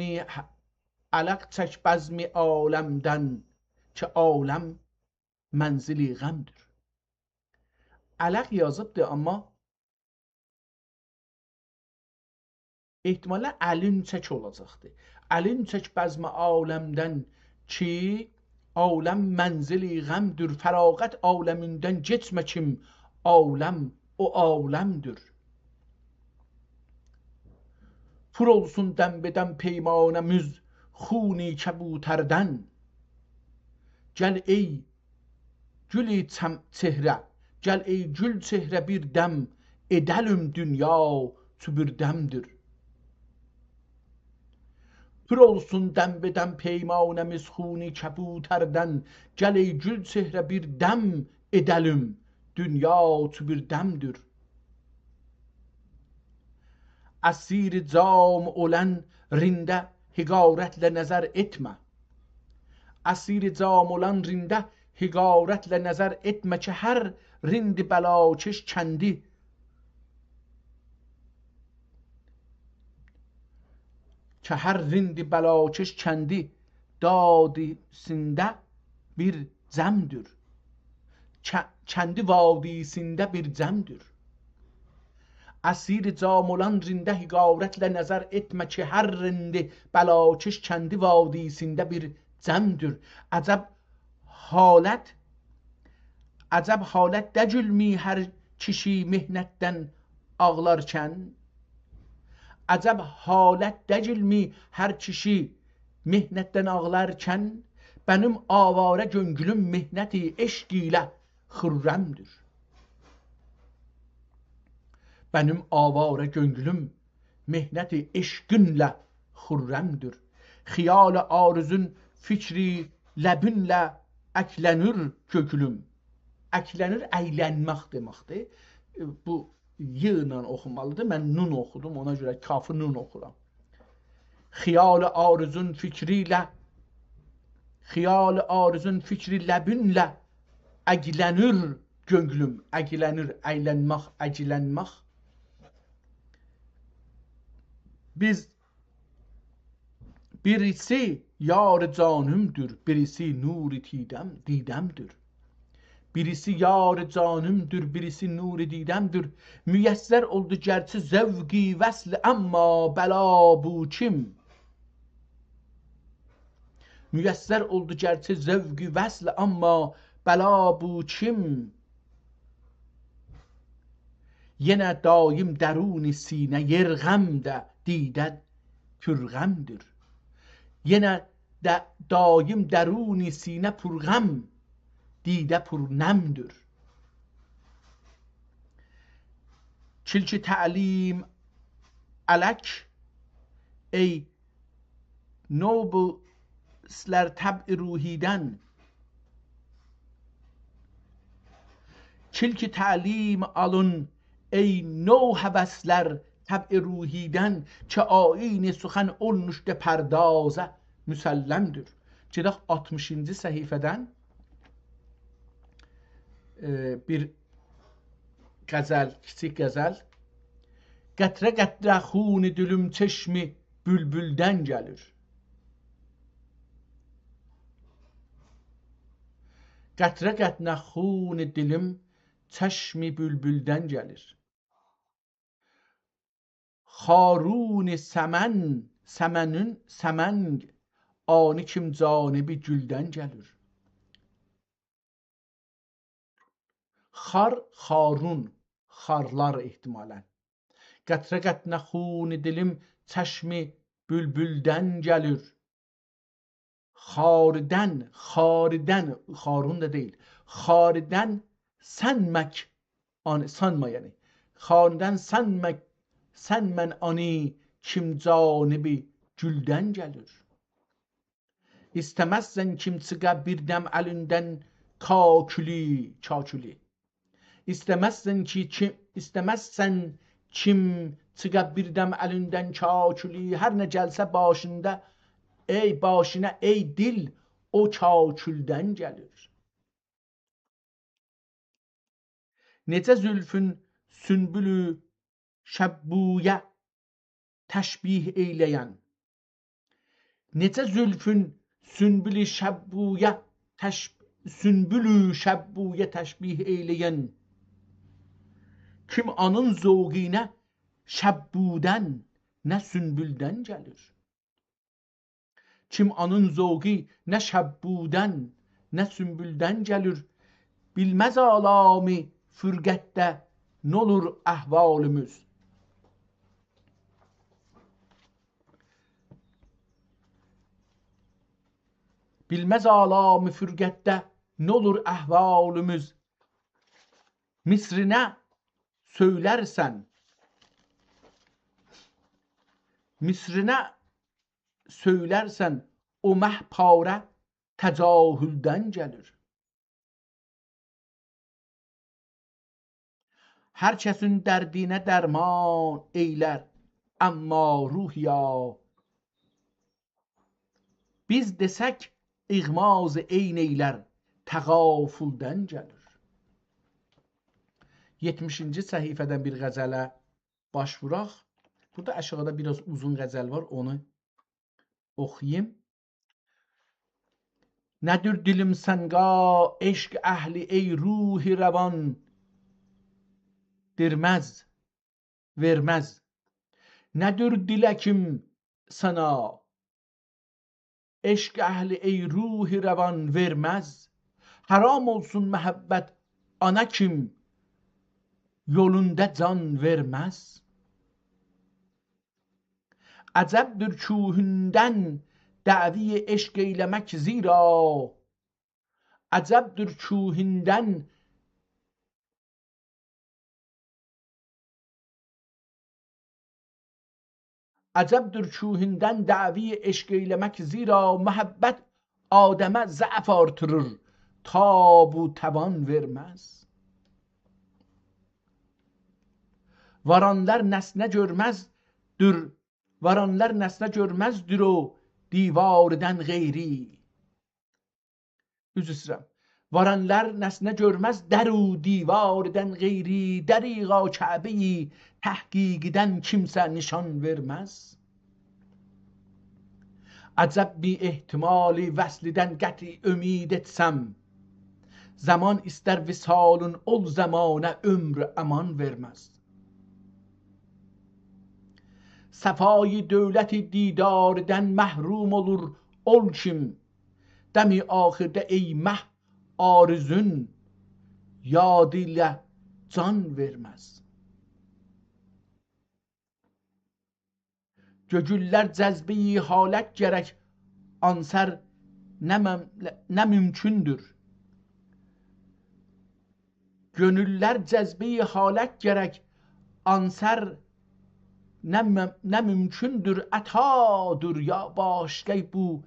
عرق چک بزم عالمدن، که عالم منزل غمدور. عرق یازیبدی، آمما احتمالاً الین چک اولاجاقدی. الین چک بزم عالمدن کی، عالم منزل غمدور. فراغت عالمیندن کئچمه کیم، عالم او عالمدور. پر اولسون دم‌به‌دم پیمانه‌میز خون کبوتردن. گل ای گل چم-، چهره، گل ای گل چهره بیر دم، ائده‌لیم دونیا چو بیر دمدیر. پر اولسون دم‌به‌دم پیمانه‌میز خون کبوتردن، گل ای گل چهره بیر دم ائده‌لیم، دونیا چو بیر دمدیر. اسیر جام اولان رنده حقارتله نظر ائتمه. اسیر جام اولان رنده حقارتله نظر ائتمه کی، هر رند بلاکش کندی، کی هر رند بلاکش کندی دادی‌سینده بیر جمدور. ک-، کندی وادی‌سینده بیر جمدور. اسیر جام اولان رنده حقارتله نظر ائتمه کی، هر رند بلاکش کندی وادی‌سینده بیر جمدور. عجب حالت، عجب حالت دئییلمی هر کیشی محنتدن آغلارکن؟ عجب حالت دئییلمی هر کیشی محنتدن آغلارکن؟ بنیم آواره گؤنگولوم محنت عشق ایله خرمدور. بنیم آواره گؤنگولوم محنت عشقینله خرمدور. خیال آرزون فکری لبینله اکلنیر کؤکلوم. اکلنیر، ایلنمک دئمکدیر. بو ی ایله اوخومالیدیر. من نون اوخودوم، اونا گؤره کافی نون اوخورام. خیال آرزون فکری له، خیال آرزون فکری لبینله اگلنیر کؤنلوم اگیله‌نیر، اَیلنمک، اگیلنمک. بیز بیریسی یار جانیمدیر، بیریسی نور دیدم، دیدمدیر. بیریسی یار جانیمدیر، بیریسی نور دیدمدیر. میسر اولدو گرچه ذوق وصل، اما بلا بو کیم؟ میسر اولدو گرچه ذوق وصل، اما بلا بو کیم؟ یئنه دایم درون سینه یئر غمده، دیده پر غمدیر. یئنه ده دایم درون سینه پر غم، دیده پر نمدیر. کلک تعلیم الک، ای نوبسلر طبع روحی‌دن. کلک تعلیم آلین، ای نوهوسلر طبع روحی‌دن، که آیین سخن اولموشدو پردازه مسلمدیر. گئدک آلتمیشینجی صفحه‌دن، ائ، بیر غزل، کیچیک غزل. قطره قطره خون دیلیم چشم بولبولدن گلیر. قطره قطره خون دیلیم چشم بولبولدن گلیر. خارون سمن، سمنین، سمن آنی کیم جانب گولدن گلیر. خار، خارون، خارلار احتمالاً. قطره قطره خون دیلیم چشم بولبولدن گلیر. خاردن، خاردن، خارون دا دئییل. خاردن سنمک، آن، سانما یعنی. خاردن سنمک، سنمن آنی کیم جانب گولدن گلیر. ایسته‌مزسن کیم چیخا بیر دم الیندن کاکولی، کاکولی. ایسته‌مزسن کی، کی، ایسته‌مزسن کیم چیخا بیر دم الیندن کاکولی، هر نه گلسه باشیندا، ای باشینا، ای دیل، او کاکولدن گلیر. نئجه زولفون سونبولو شبویه تشبیه ائیله‌ین، نئجه زولفون سونبولو شبویه تش-، سونبولو شبویه تشبیه ائیله‌ین، کیم آنین ذوقی نه شبودن، نه سونبولدن گلیر. کیم آنین ذوقی نه شبودن، نه سونبولدن گلیر، بیلمز آلام فرقتده نولور احوالیمیز. بیلمز آلام فرقتده نولور احوالیمیز. مصرینه سؤیلرسن، مصرینه سؤیلرسن، او مه پاره تجاهلدن گلیر. هر کسین دردینه درمان ائیلر، اما روحیا، بیز دئسک، اغماض عین ائیلر، تغافلدن گلیر. یئتمیشینجی صفحه‌دن بیر غزله باش ووراق. بورادا آشاغیدا بیر آز اوزون غزل وار، اونو اوخویوم. نه‌دیر دیلیم سنگا عشق اهلی، ای روح روان، درمز، وئرمز. نه‌دیر دیله‌ییم سنه عشق اهلی، ای روح روان، وئرمز. حرام اولسون محبت آنا کیم یولوندا جان وئرمز. عجبدیر کوهوندن دعوی عشق ائیله‌مک زیرا، عجبدیر کوهوندن، عجبدیر کوهوندن دعوی عشق ائیله‌مک زیرا، محبت آدمه ضعف آرتیریر، تاب و توان وئرمز. وارانلار نسنه گؤرمزدیر، وارانلار نسنه گؤرمزدیر او دیواردن غیری. عذر ایسته‌ییرم. وارانلار نسنه گؤرمز در و دیواردن غیری، دریغا کعبه‌ی تحقیقدن کیمسه نشان وئرمز. عجب بیر احتمال وصلدن قطع امید ائتسم، زمان ایستر وصالین اول زمانه عمر امان وئرمز. صفای دولت دیداردن محروم اولور اول کیم، دم آخرده ای مه آرزون یاد ایله جان وئرمز. گؤگوللر جذبه‌ی حالت گرک آنسر نه مم-، نه مومکوندور. گؤنوللر جذبه‌ی حالت گرک آنسر نه مم-، نه مومکوندور. عطادور یا باشقا بو،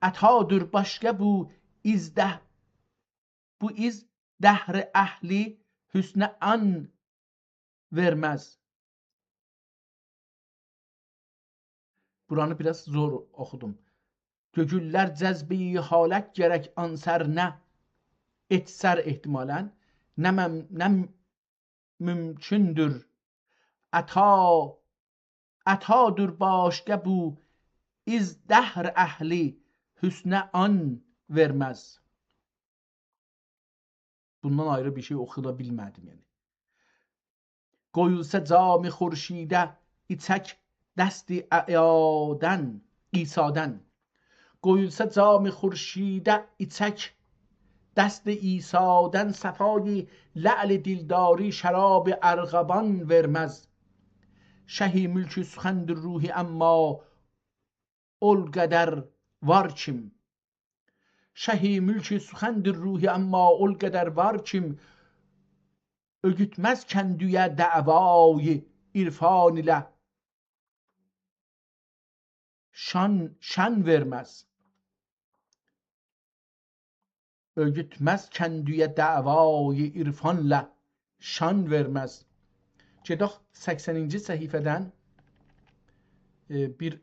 عطادور باشقا بو، ایزده بو ایز دهر اهلی حسنه آن وئرمز. بورانی بیر آز زور اوخودوم. گؤگوللر جذبه‌ی حالت گرک آنسر نه ائتسر احتمالاً، نه مم-، نه مومکوندور. عطا، عطادور باشقا بو، ایز دهر اهلی حسنه آن وئرمز. بوندان آیری بیر شئی اوخویا بیلمه‌دیم، یعنی. قویولسا جام خورشیده ایچک دست عیادن، عیسادن. قویولسا جام خورشیده ایچک دست عیسادن، صفای لعل دلداری شراب ارغوان وئرمز. شهی ملک سخندیر روحی اما اول قدر وار کیم. شهی ملک سخندیر روحی اما اول قدر وار کیم، اؤگوتمز کندویه دعوای عرفان ایله شان، شان وئرمز. اؤگوتمز کندویه دعوای عرفانلا شان وئرمز. گئدک سکسنینجی صفحه‌دن، ائ، بیر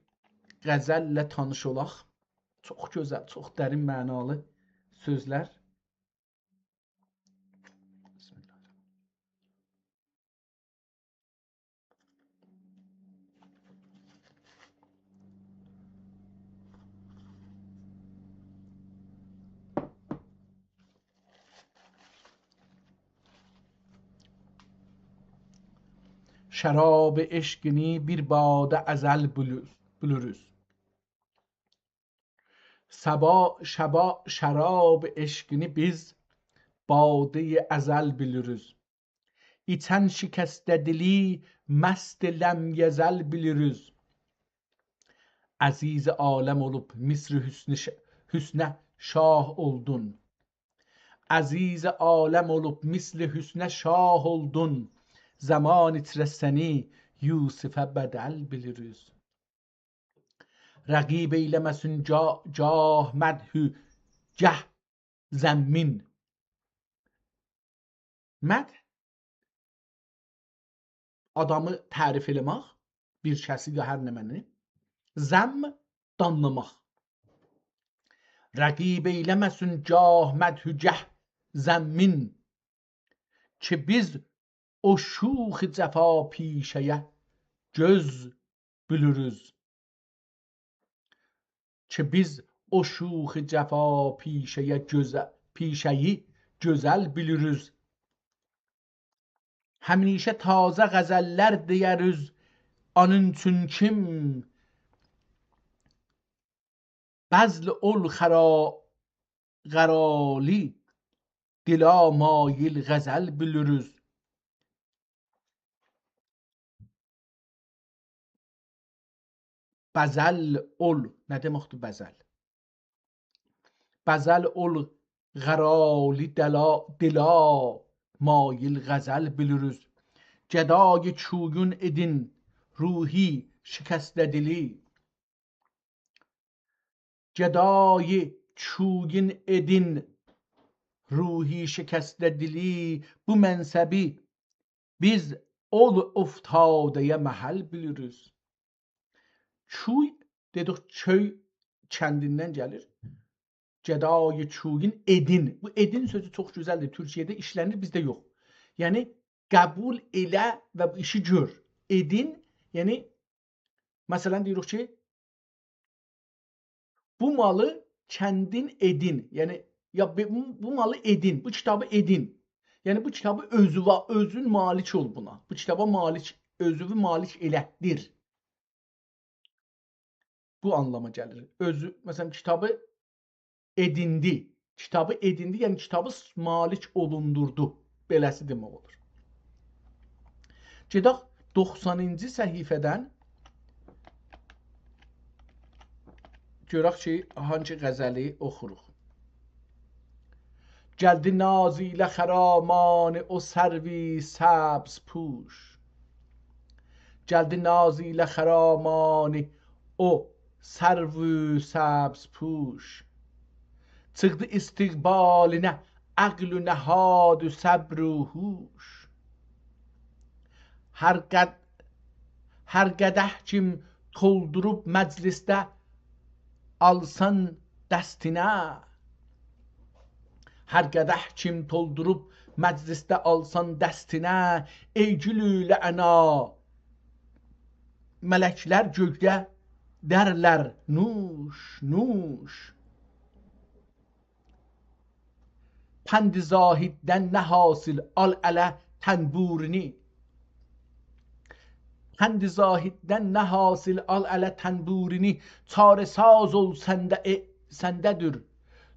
غزلله تانیش اولاق. چوخ گؤزل، چوخ درین معنالی سؤزلر. بسم الله. شراب عشقینی بیر باده ازل بیلیر-، بیلیریز. صبا، شبا، شراب عشقینی بیز باده‌ی ازل بیلیریز. ایچن شکسته دلی مست لم یزل بیلیریز. عزیز عالم اولوب مصر حسن ش-، حسنه شاه اولدون. عزیز عالم اولوب مثل حسنه شاه اولدون. زمان ایچره سنی یوسفه بدل بیلیریز. رقیب ائیله‌مه‌سین گا-، گاه مدح و گه ذمین. مدح، آدامی تعریف ائله‌مک، بیر کسی یا هر نمنه‌نی. ذم، دانلاماق. رقیب ائیله‌مه‌سین گاه مدح و گه ذمین، کی بیز او شوخ جفاپیشه‌یه گؤز بیلیریز. کی بیز او شوخ جفاپیشه‌یه گؤزه-، پیشه‌یی گؤزل بیلیریز. همیشه تازه غزل‌لر دئیه‌ریز، آنین چون کیم بذل اول خرا-، قرالی دلا مایل غزل بیلیریز. بذل اول، نه دئمکدیر بذل؟ بذل اول قرالی دلا، دلا مایل غزل بیلیریز. گدای چویون ائدین روحی شکسته دلی. گدای چویون ائدین روحی شکسته دلی، بو منصبی بیز اول افتاده‌یه محل بیلیریز. چوی، دئدیک، چؤی کندیندن گلیر. گدای چویین ائدین. بو ائدین سؤزو چوخ گؤزلدیر. تورکیه‌ده ایشله‌نیر، بیزده یوخ. یعنی، قبول ائله و بو ایشی گؤر. ائدین، یعنی، مثلا، دئییریک کی، بو مالی کندین ائدین. یعنی، یا بو، بو مالی ائدین، بو کیتابی ائدین. یعنی، بو کیتابی اؤزووه، اؤزون مالیک اول بونا. بو کیتابا مالیک، اؤزووو مالیک ائلتدیر. بو آنلاما گلیر. اؤزو، مثلا، کیتابی ائدیندی. کیتابی ائدیندی، یعنی کیتابی س-، مالیک اولوندوردو. بئله‌سی دئمک اولور. گئدک دوخسانینجی صفحه‌دن. گؤرک کی، هانسی غزلی اوخوروق. گلدی ناز ایله خرامان او سرو سبزپوش. گلدی ناز ایله خرامان او سرو سبزپوش. چیخدی استقبالینه عقل و نهاد و صبر و هوش. هر قد-، هر قدح کیم تولدوروب مجلسده آلسان دستینه، هر قدح کیم تولدوروب مجلسده آلسان دستینه، ای گلو رعنا، ملکلر گؤیده دئرلر نوش، نوش. پند زاهددن نه حاصل، آل اله تنبورینی. پند زاهددن نه حاصل، آل اله تنبورینی. چاره‌ساز اول سنده، ائ، سنده‌دیر.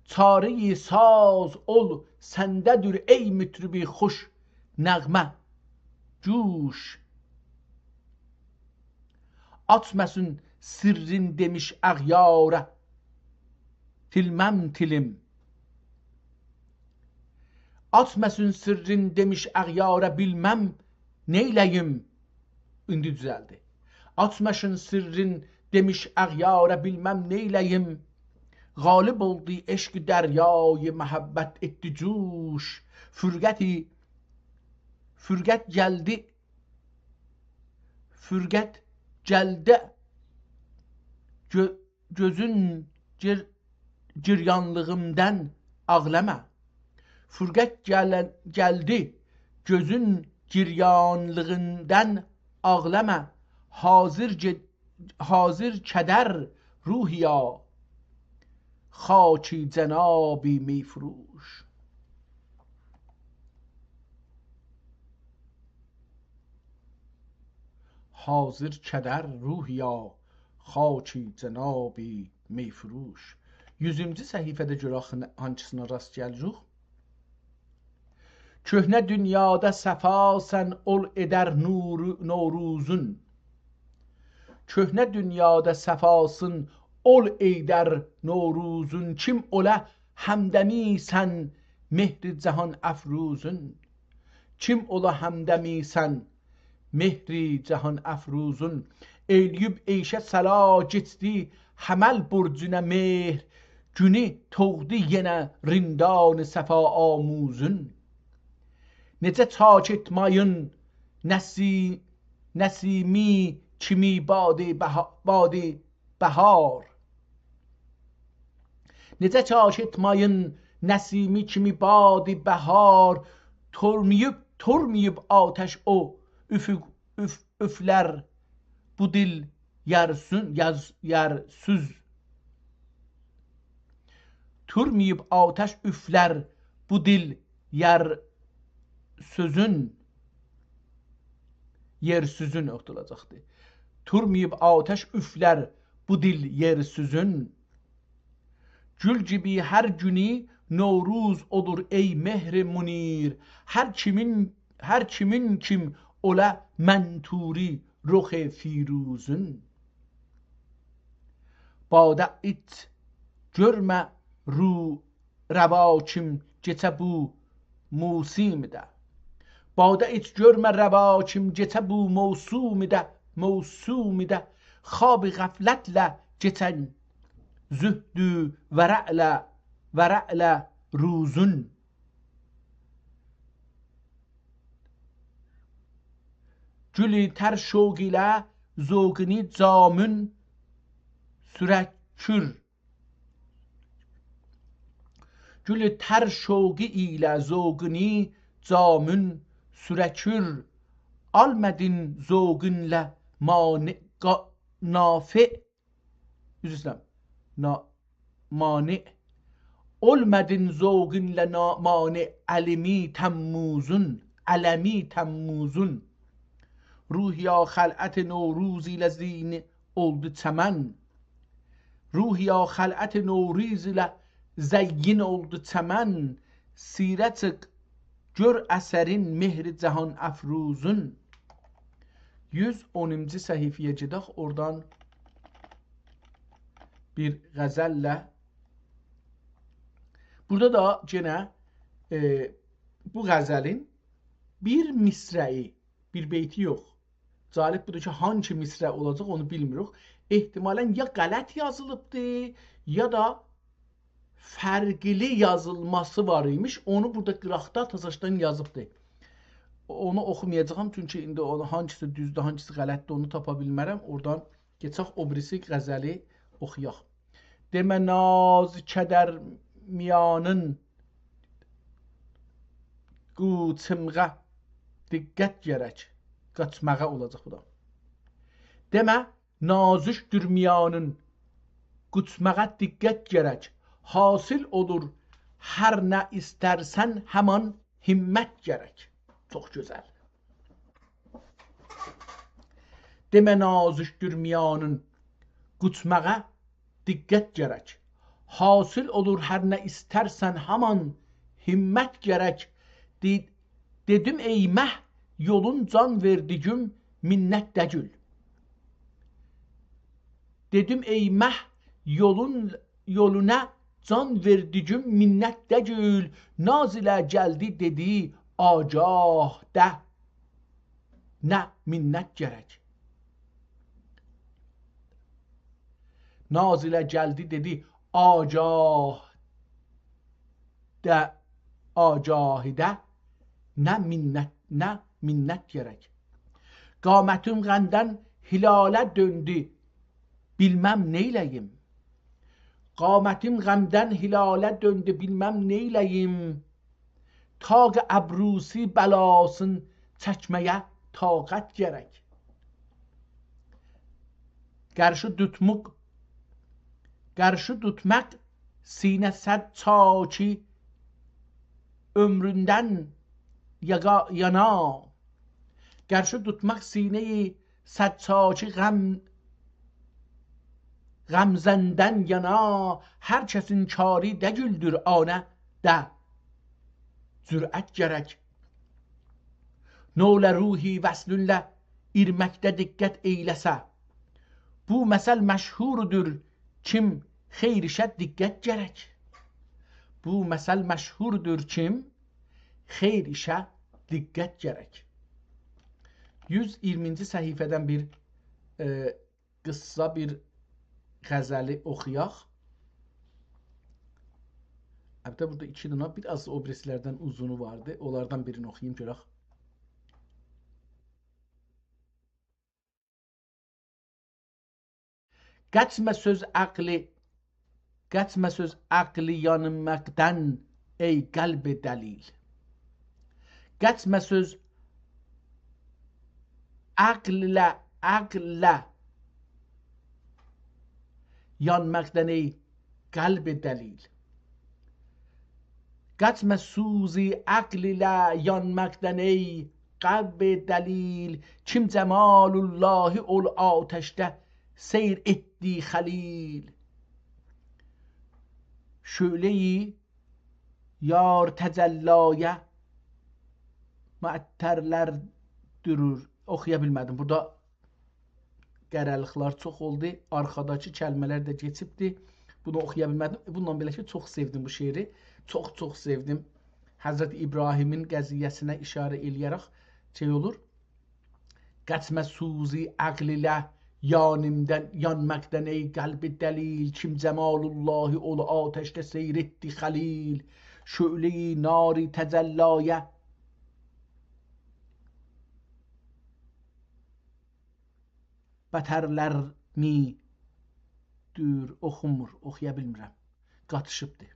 چاره‌ی ساز اول سنده‌دیر، ای مطرب خوش نغمه‌جوش. آچماسین سرّین دئمیش اغیارا، تیلمم تیلیم. آچماسین سرّین دئمیش اغیارا، بیلمم نئیله‌ییم. ایندی دوزلدی. آچماسین سرّین دئمیش اغیارا، بیلمم نئیله‌ییم. غالب اولدو عشق دریای محبت ائتدی جوش. فرقتی، فرقت گلدی، فرقت گلدی، گؤ-، گؤزون گیر-، گریانلیغیمدان آغلاما. فرقت گلن-، گلدی، گؤزون گریانلیغیندان آغلاما. حاضر گئ-، حاضر کدر روحیا، خاک جنابی می‌فروش. حاضر کدر روحیا، خاک جنابی می‌فروش. یوزونجو صفحه‌ده گؤرک هانسینا راست گلدیک. کهنه دونیادا صفاسان، اول ائدر نورو-، نوروزون. کهنه دونیادا صفاسان، اول ائدر نوروزون. کیم اولا همدمیسن مهر جهان‌افروزون. کیم اولا همدمیسن مهر جهان‌افروزون. ائیله‌ییب عیشه صلا کئچدی حمل برجونه مهر، گونو دوغدو یئنه رندان صفاآموزون. نئجه چاک ائتمه‌یین نسی-، نسیمی کیمی باد بها-، باد بهار. نئجه چاک ائتمه‌یین نسیمی کیمی باد بهار، تورماییب، تورماییب آتش او اوفوق، اوف-، اوفلر بو دیل یرسون، یز-، یرسوز. تورماییب آتش اوفلر بو دیل یرسوزون، یئرسوزون اوتوراجاقدی. تورماییب آتش اوفلر بو دیل یئرسوزون. گول کیمی هر گونو نوروز اولور، ای مهر منیر. هر کیمین، هر کیمین کیم اولا منطوری رخ فیروزون. باده ایچ گؤرمه رو روا کیم کئچه بو موسومده. باده ایچ گؤرمه روا کیم کئچه بو موسومده، موسومده. خواب غفلتله کئچن زهد و ورعله، ورعله روزون. گول تر شوق ایله ذوقونو جامون سورکور. گولو تر شوقو ایله ذوقونو جامون سورکور. آلمادین ذوقونلا مانع، قا-، نافع، عذر ایسته‌ییرم، نا-، مانع. اولمادین ذوقونلا نا-، مانع علمی تموزون، علمی تموزون. روحیا خلعت نوروز ایله زین اولدو چمن. روحیا خلعت نوروز ایله زین اولدو چمن. سیره چیخ، گؤر اثرین مهر جهان‌افروزون. یوز اونونجو صفحه‌یه گئدک، اورادان بیر غزلله. بورادا دا یئنه، ائ، بو غزلین بیر مصرعی، بیر بیتی یوخ. جالب بودور کی، هانسی مصرع اولاجاق، اونو بیلمیریک. احتمالاً یا غلط یازیلیبدی، یا دا فرقلی یازیلماسی وار ایمیش. اونو بورادا قیراقدا تازاشدان یازیبدی. اونو اوخومایاجاغام، چونکی ایندی اونو هانسیسی دوزدور، هانسیسی غلطدیر، اونو تاپا بیلمرم. اورادان کئچک او بیریسی غزلی اوخویاق. دئمه ناز کدر میانین قوچماغا دقت گرک. قاچماغا اولاجاق بو دا. دئمه نازکدور میانین، قوچماغا دقت گرک. حاصل اولور هر نه ایسترسن، همان همت گرک. چوخ گؤزل. دئمه نازکدور میانین، قوچماغا دقت گرک. حاصل اولور هر نه ایسترسن، همان همت گرک. دئ-، دئدیم ای مه، یولون جان وئردیگیم منت دگیل. دئدیم ای مه، یولون، یولونا جان وئردیگیم منت دگیل. ناز ایله گلدی دئدی آگاه ده، نه منت گرک. ناز ایله گلدی دئدی آگاه ده، آگاهی ده، نه منت، نه منت گرک. قامتیم غمدن هلاله دؤندو، بیلمم نئیله‌ییم. قامتیم غمدن هلاله دؤندو، بیلمم نئیله‌ییم. طاق ابروسی بلاسین چکمه‌یه طاقت گرک. قارشی توتماق، قارشی توتماق سینه صد چاکی عؤمروندن یاغا-، یانا. قارشی توتماق سینه‌یی صد چاکی غم، غمزندن یانا، هر کسین کاری دگیلدیر آنه ده جرأت گرک. نوله روحی وصلونله ایرمکده دقت ائیله‌سه، بو مثل مشهوردور کیم خیر ایشه دقت گرک. بو مثل مشهوردور کیم خیر ایشه دقت گرک. یوز اییرمینجی صفحه‌دن بیر، ائ، قیسا بیر غزلی اوخویاق. البته، بورادا ایکی دنه، بیر آز او بیریسیلردن اوزونو واردی. اونلاردان بیرینی اوخویوم، گؤرک. قاچما سؤز عقلی، قاچما سؤز عقلی یانماقدان، ای قلب دلیل. قاچما سؤز عقل ایله، عقل ایله یانماقدان، ای قلب دلیل. قاچما سوز عقل ایله یانماقدان، ای قلب دلیل. کیم جمال اللهی اول آتشده سیر ائتدی خلیل. شعله‌ی یار تجلایه معطرلر دورور. اوخویا بیلمه‌دیم. بورادا قره‌لیقلار چوخ اولدو. آرخاداکی کلمه‌لر ده کئچیبدی. بونو اوخویا بیلمه‌دیم. بونونلا بئله کی، چوخ سئودیم بو شعری. چوخ، چوخ سئودیم. حضرت ابراهیمین قضیه‌سینه اشاره ائله‌یه‌رک شئی اولور. قاچما سوز عقل ایله یانیمدان، یانماقدان، ای قلب دلیل. کیم جمال اللهی اول آتشده سیر ائتدی خلیل. شعله‌ی نار تجلایه بترلر می دور، اوخومور، اوخویا بیلمیرم. قاتیشیبدی.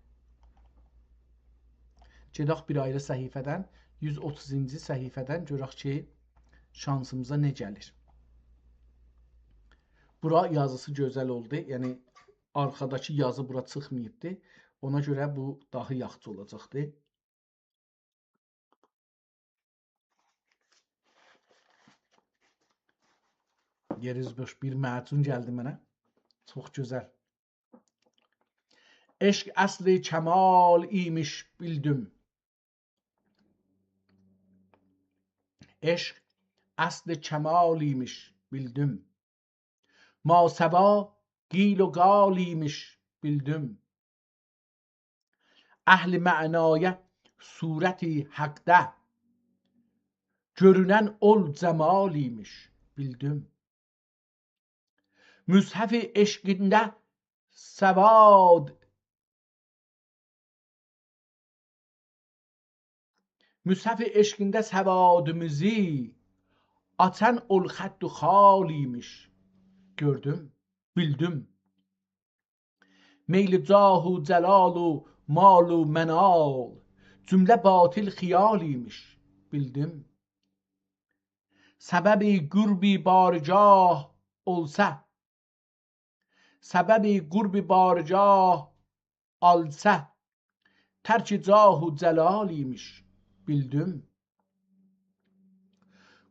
گئدک بیر آیری صفحه‌دن، یوز اوتوزونجو صفحه‌دن گؤرک کی، شانسیمیزا نه گلیر. بورا یازیسی گؤزل اولدو. یعنی، آرخاداکی یازی بورا چیخماییبدی. اونا گؤره بو داها یاخشی اولاجاقدی. یئریز بوش بیر معجون گلدی منه. چوخ گؤزل. عشق اصل کمال ایمیش، بیلدیم. عشق اصل کمال ایمیش، بیلدیم. ماسوا قیل و قال ایمیش، بیلدیم. اهل معنایا صورت حقده گؤرونن اول جمال ایمیش، بیلدیم. مصحف عشقینده سواد، مصحف عشقینده سوادیمیزی آچان اول خط و خال ایمیش، گؤردوم، بیلدیم. میل جاه و جلال و مال و منال، جمله باطل خیال ایمیش، بیلدیم. سبب قرب بارگاه اولسا، سبب قرب بارگاه اولسا، ترک جاه و جلال ایمیش، بیلدیم.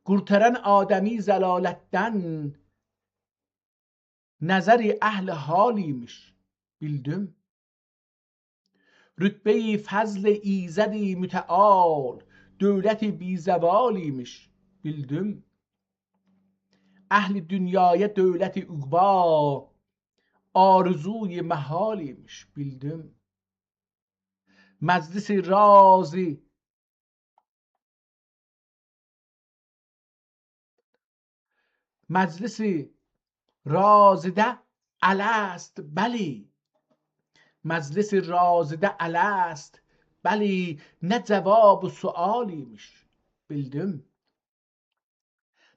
قورتاران آدمی ضلالتدن نظر اهل حال ایمیش، بیلدیم. رتبهٔ فضل ایزد متعال، دولت بی‌زوال ایمیش، بیلدیم. اهل دنیایا دولت عقبی، آرزوی محال ایمیش، بیلدیم. مجلس رازی مجلس رازیده الست، بلی. مجلس رازیده الست، بلی، نه جواب سؤال ایمیش، بیلدیم.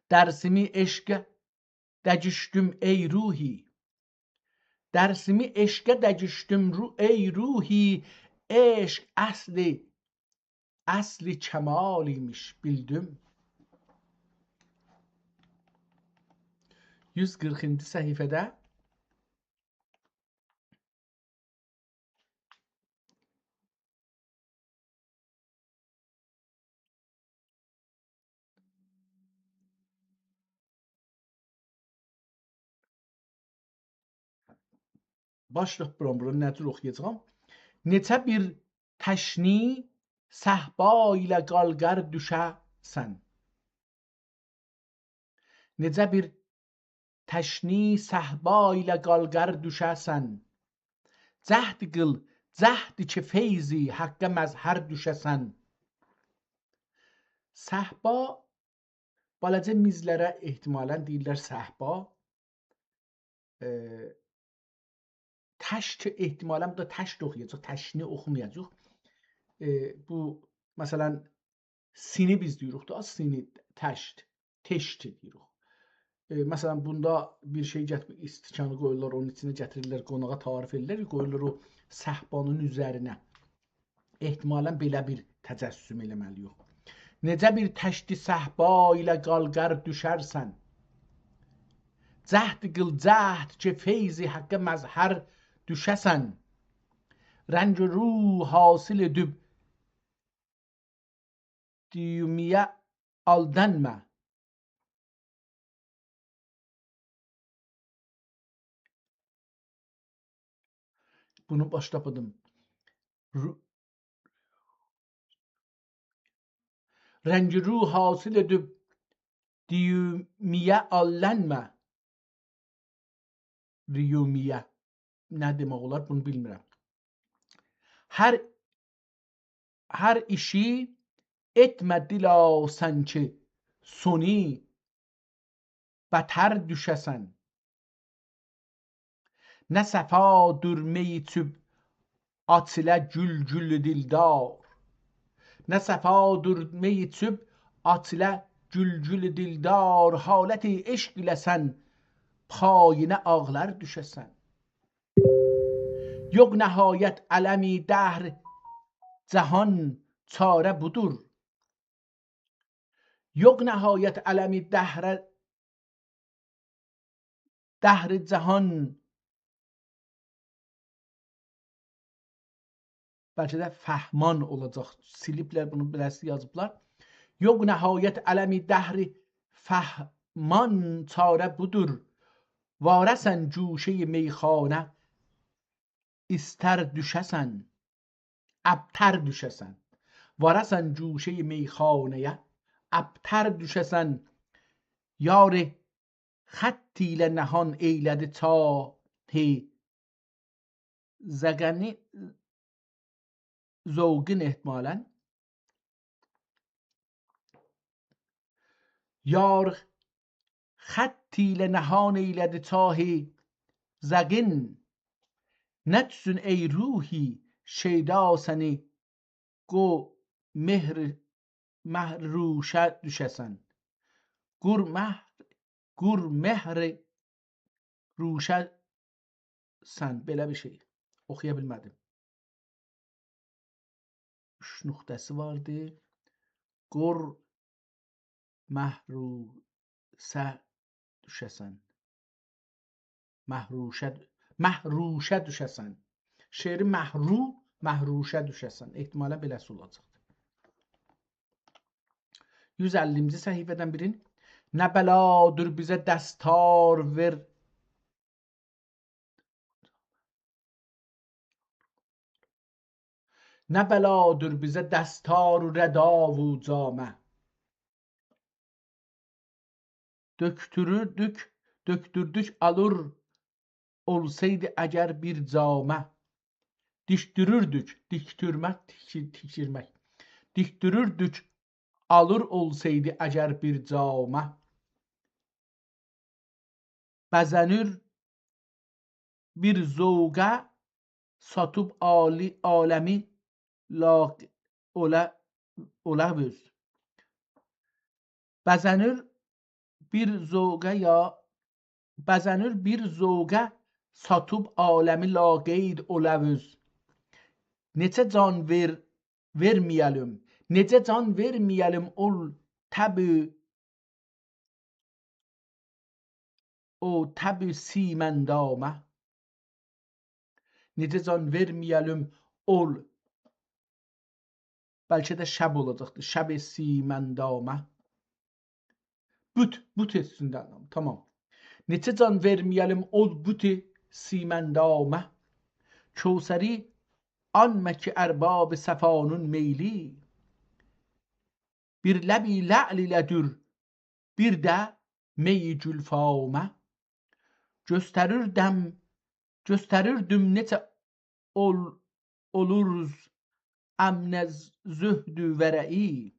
درسیمی عشقه دگیشدیم ای روحی. درسیمی عشقه دگیشدیم رو، ای روحی. عشق اصل، اصل کمال ایمیش، بیلدیم. یوز قیرخینجی صفحه‌ده باشلیق بوران، بوران نه جور اوخویاجاغام؟ نئچه بیر تشنی صهبا ایله قالقار دوشه‌سن. نئجه بیر تشنی صهبا ایله قالقار دوشه‌سن. جهد قیل، جهد کی فیض حقه مظهر دوشه‌سن. صهبا، بالاجا میزلره احتمالاً دئییرلر صهبا. ائ، تشت، احتمالاً بو دا تشت اوخویاجاق، تشنی اوخومایاجاق. ائ، بو، مثلاً، سینی بیز دئییریک دا، سینی، تشت، تشت دئییریک. ائ، مثلاً، بوندا بیر شئی گتیریب، استکانی قویورلار، اونون ایچینه گتیریرلر، قوناغا تعارف ائدیرلر، قویورلار او صهبانین اوزرینه. احتمالاً بئله بیر تجسم ائله‌مه‌لی‌ییک. نئجه بیر تشت صهبا ایله قالقار دوشه‌سن. جهد قیل جهد کی فیض حقه مظهر دوشه‌سن. رنج روح حاصل ائدیب دیومیه آلدانما. بونو باش تاپادیم. رو-، رنج روح حاصل ائدیب دیومیه آللانما. دیومیه. نه دئمک اولار، بونو بیلمیرم. هر، هر ایشی ائتمه دلا سن کی سونو بتر دوشه‌سن. نه صفادور می ایچیب آچیلا گول گول دلدار. نه صفادور می ایچیب آچیلا گول گول دلدار. حالت عشق ایله سن خائنه آغلار دوشه‌سن. یوخ نهایت الم دهر، جهان چاره بودور. یوخ نهایت علم دهر، دهر جهان، بلکه ده فهمان اولاجاق. سیلیبلر بونو، بئله‌سی یازیبلار. یوخ نهایت علم دهر فهمان، چاره بودور. وارسن گوشهٔ میخانه، ایستر دوشه‌سن، ابتر دوشه‌سن. وارسن گوشهٔ میخانه‌یه، ابتر دوشه‌سن. یار خط ایله نهان ائیله‌دی چاه ذقنی، ذوقین احتمالاً. یار خط ایله نهان ائیله‌دی چاه ذقنی. نتسون ای روح شیدا سنی، قور مهر، مهروشه دوشه‌سن. قور مهر، قور مهر روشه‌سن، بئله بیر شئی. اوخویا بیلمه‌دیم. اوچ نقطه‌سی واردی. قور مهروشه دوشه‌سن. مهروشه، مهروشه دوشه‌سن. شعری مهرو، مهروشه دوشه‌سن. احتمالاً بئله‌سی اولاجاقدیر. یوز اللینجی صفحه‌دن بیرین. نه بلادیر بیزه دستار وئر، نه بلادیر بیزه دستار و ردا و جامه. دؤکتوروردوک، دؤکتوردوک آلور اولسایدی اگر بیر جامه. دیکدیریردیک، دیکدیرمک، تیکی-، تیکدیرمک. دیکدیریردیک آلور اولسایدی اگر بیر جامه. بزه‌نیر بیر ذوقه ساتیب عالی-، عالمی لاغ-، اولا-، اولاووز. بزه‌نیر بیر ذوقه یا، بزه‌نیر بیر ذوقه ساتیب عالمی لاقید اولاووز. نئچه جان وئر-، وئرمه‌یه‌لیم، نئچه جان وئرمه‌یه‌لیم اول تب، او تب سیم‌اندامه. نئچه جان وئرمه‌یه‌لیم اول، بلکه ده شب اولاجاقدیر. شب سیم‌اندامه. بوت، بوت اوستونده آدام. تامام. نئچه جان وئرمه‌یه‌لیم اول بوت سیم‌اندامه. کوثری آنمه کی ارباب صفانین میلی، بیر لبی لعل ایله دور، بیر ده میی گلفامه. گؤستریردم، گؤستریردیم نئچه اول-، اولوروز امن زهد و ورعی.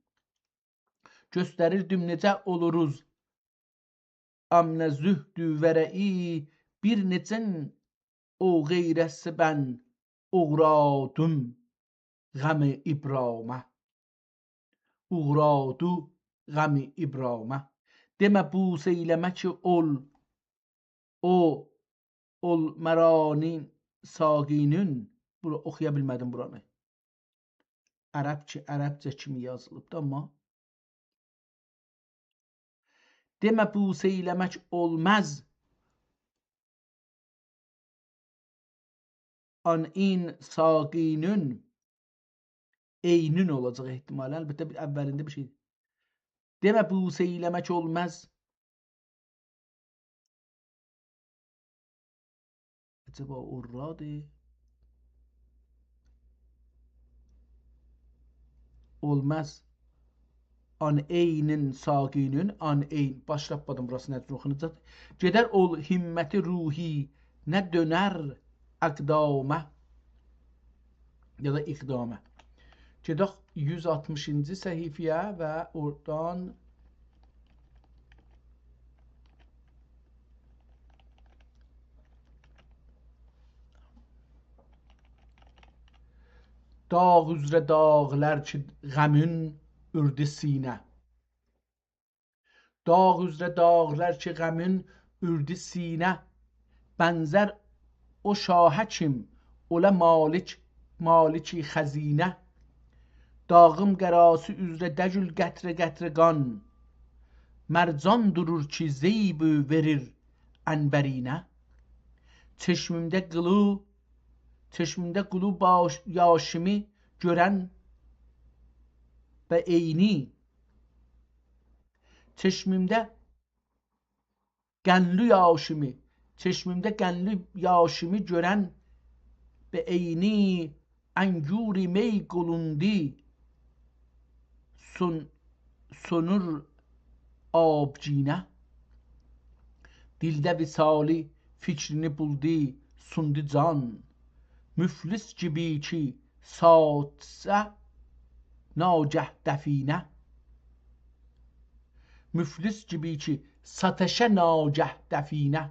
گؤستریردیم نئجه اولوروز امن زهد و ورعی، بیر نئچن او غیرتسیز بن اوغرادیم غم ابرامه. اوغرادی غم ابرامه. دئمه بوسه ائیله‌مه کی اول، او، اول مرانی ساقی‌نین، بورا، اوخویا بیلمه‌دیم بورانی. عرب کی، عربجه کیمی یازیلیبدی، آمما دئمه بوسه ائیله‌مک اولماز آن این ساقی‌نین، عینین اولاجاق احتمالاً. البته، بیر اولینده بیر شئی. دئمه بوسه ائیله‌مک اولماز. عجبا او رادی؟ اولماز. آن عینین ساقی‌نین، آن عین. باش تاپمادیم بوراسی نه جور اوخوناجاق. گئدر اول همت روحی، نه دؤنر اقدامه. یا دا اقدامه. گئدک یوز آلتمیشینجی صفحه‌یه و اورادان داغ اوزره داغلار کی غمین اوردو سینه. داغ اوزره داغلار کی غمین اوردو سینه، بنزر او شاهه کیم اولا مالک، مالک خزینه. داغیم قاراسی اوزره دگیل قطره قطره قان، مرجان دورور کی، زیب وئریر عنبرینه. چشمیمده قیلو، چشمیمده قیلو باش-، یاشیمی گؤرن به عینی. چشمیمده قنلی یاشیمی، چشمیمده قنلی یاشیمی گؤرن به عینی، انگور می قولوندی سون-، سونور آبگینه. دیلده وصالی فیکرینی بولدو، سوندو جان. مفلس کیمی کی ساتسا ناگه دفینه. مفلس کیمی کی ساتاشا ناگه دفینه.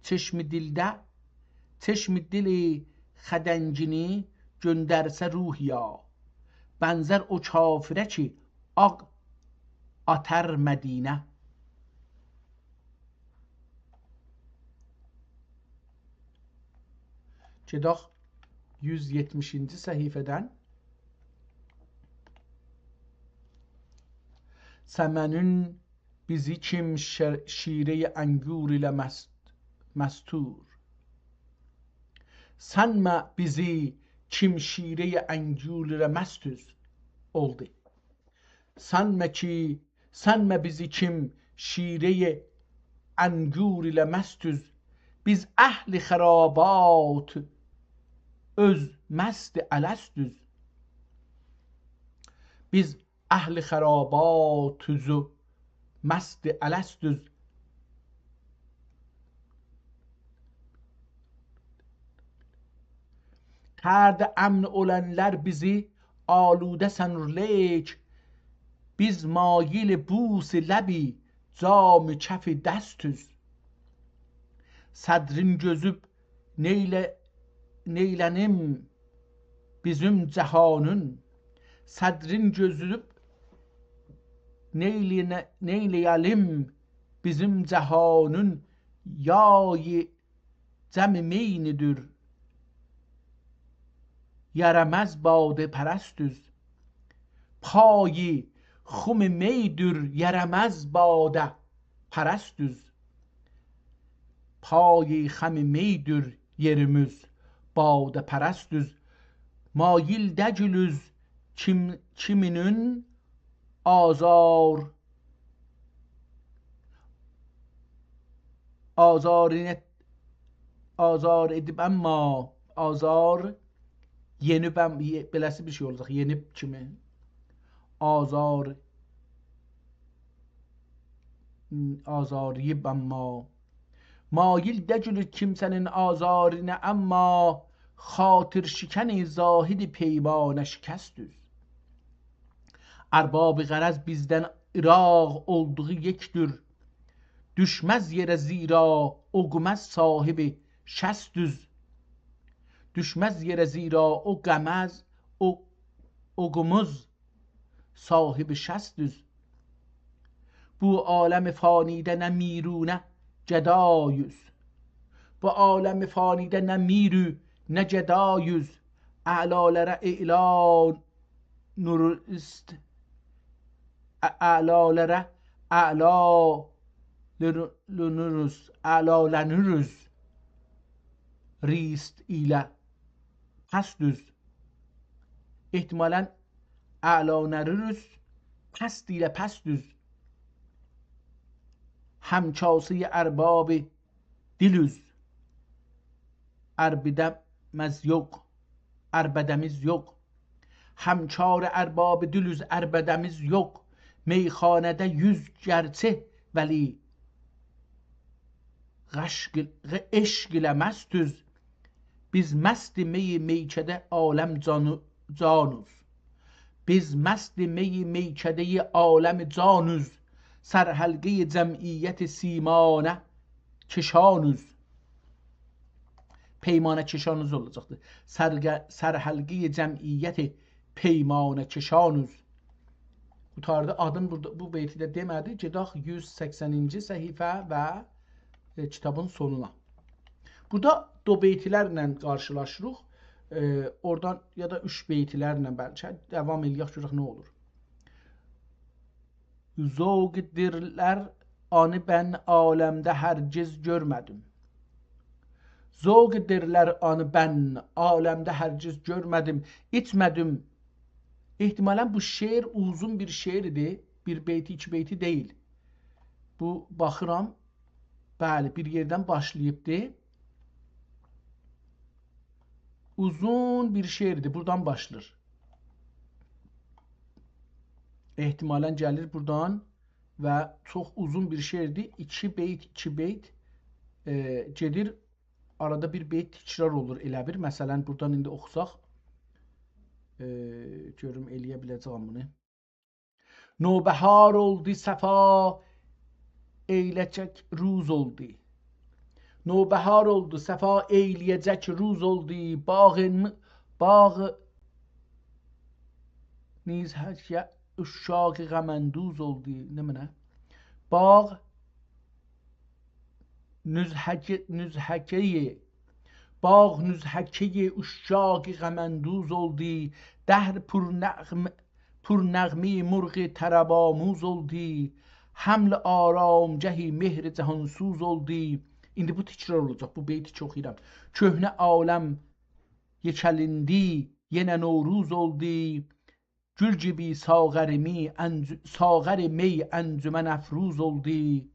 چشم دیلده، چشم دیل خدنگینی گؤندرسه روحیا، بنزر او کافره کی آغ آتار مدینه. گئدک یوز یئتمیشینجی صفحه‌دن. سمنون بیزی کیم شر-، شیره‌ی انگور ایله مست-، مستور. سنمه بیزی کیم شیره‌ی انگور ایله مستوز اولدو. سنمه کی، سنمه بیزی کیم شیره‌ی انگور ایله مستوز. بیز اهل خرابات اؤز مست الستوز. بیز اهل خراباتوزو مست الستوز. ترد امن اولانلار بیزی آلوده سنور لیک، بیز مایل بوس لبی جام کف دستوز. صدرین گؤزو نئیله-، نئیله‌نیم بیزیم جهانین؟ صدرین گؤزو نئیلینه-، نئیله‌یه‌لیم بیزیم جهانین؟ یای جم می‌نی‌دیر، یاراماز باده‌پرستوز. پای خم می‌دیر، یاراماز باده‌پرستوز. پای خم می‌دیر یئریمیز، باده‌پرستوز. مایل دگیلوز کیم-، کیمینین آزار، آزارینه، آزار ائدیب اما، آزار یئنیب ام-، یئ-، بئله‌سی بیر شئی اولاجاق، یئنیب کیمی. آزار، آزار یئییب اما. مایل دگیلوز کیمسه‌نین آزارینه، اما خاطرشکن زاهد پیمانه‌شکستوز. ارباب غرض بیزدن عراق اولدوغو یئکدور. دوشمز یئره زیرا او قومز صاحب شستوز. دوشمز یئره زیرا او قومز، او، او قوموز صاحب شستوز. بو عالم فانی‌ده نه میرو، نه گدایوز. بو عالم فانی‌ده نه میرو، نه گدایوز. اعلالارا اعلا نوروست. ا-، اعلالارا اعلا لونو-، لونوروز، اعلالانیروز. ریست ایله پستوز. احتمالاً اعلانریروز، پست ایله پستوز. هم‌کاسه‌ی ارباب دیلوز، عربده‌مز یوخ، عربده‌میز یوخ. همکار ارباب دیلوز، عربده‌میز یوخ. میخانه‌ده یوز گرچه ولی عشق، عشق ایله مستوز. بیز مست می میکده عالم جانو-، جانوز. بیز مست می میکده عالم جانوز. سرحلقه‌ی جمعیت سیمانه کشانوز. پیمانه کشانوز اولاجاقدیر. سرقه-، سرحلقه‌ی جمعیت پیمانه کشانوز. قوتاردی. آدین بورادا، بو بیتی ده دئمه‌دی. گئدک یوز سکسنینجی صفحه و، ائ، کیتابین سونونا. بورادا دو بیتلرله قارشیلاشیریق. ائ، اورادان یا دا اوچ بیت‌لرله بلکه داوام ائله‌یک، گؤرک نه اولور. ذوق دئرلر آنی بن عالمده هرگز گؤرمه‌دیم. ذوق دئرلر آنی بن عالمده هرگز گؤرمه‌دیم، ایچمه‌دیم. احتمالاً بو شعر اوزون بیر شعردیر. بیر بیتی، ایکی بیتی دئییل. بو، باخیرام، بلی، بیر یئردن باشلاییبدی. اوزون بیر شعردیر، بورادان باشلاییر. احتمالاً گلیر بورادان و چوخ اوزون بیر شعردیر. ایکی بیت، ایکی بیت، ائ، گئدیر. آرادا بیر بیت تکرار اولور ائله بیل. مثلاً، بورادان ایندی اوخوساق، ائ، گؤروم ائله‌یه بیله‌جه‌یم بونو. نوبهار اولدو، صفا ائیله‌جک روز اولدو. نوبهار اولدو، صفا ائیله‌جک روز اولدو. باغ، باغ نزهکه عشاق غم‌اندوز اولدو. نمنه؟ باغ نزهکه، نزهکه‌ی، باغ نزهکه‌ی عشاق غم‌اندوز اولدو. دهر پرنغم-، پرنغمه‌ی مرغ طرب‌آموز اولدو. حمل آرامگه مهر جهان‌سوز اولدو. ایندی بو تکرار اولاجاق، بو بیتی چوخ اوخویورام. کهنه عالم یکه‌لیندی، یئنه نوروز اولدو. گول کیمی ساغر می انج-، ساغر می انجمن افروز اولدو.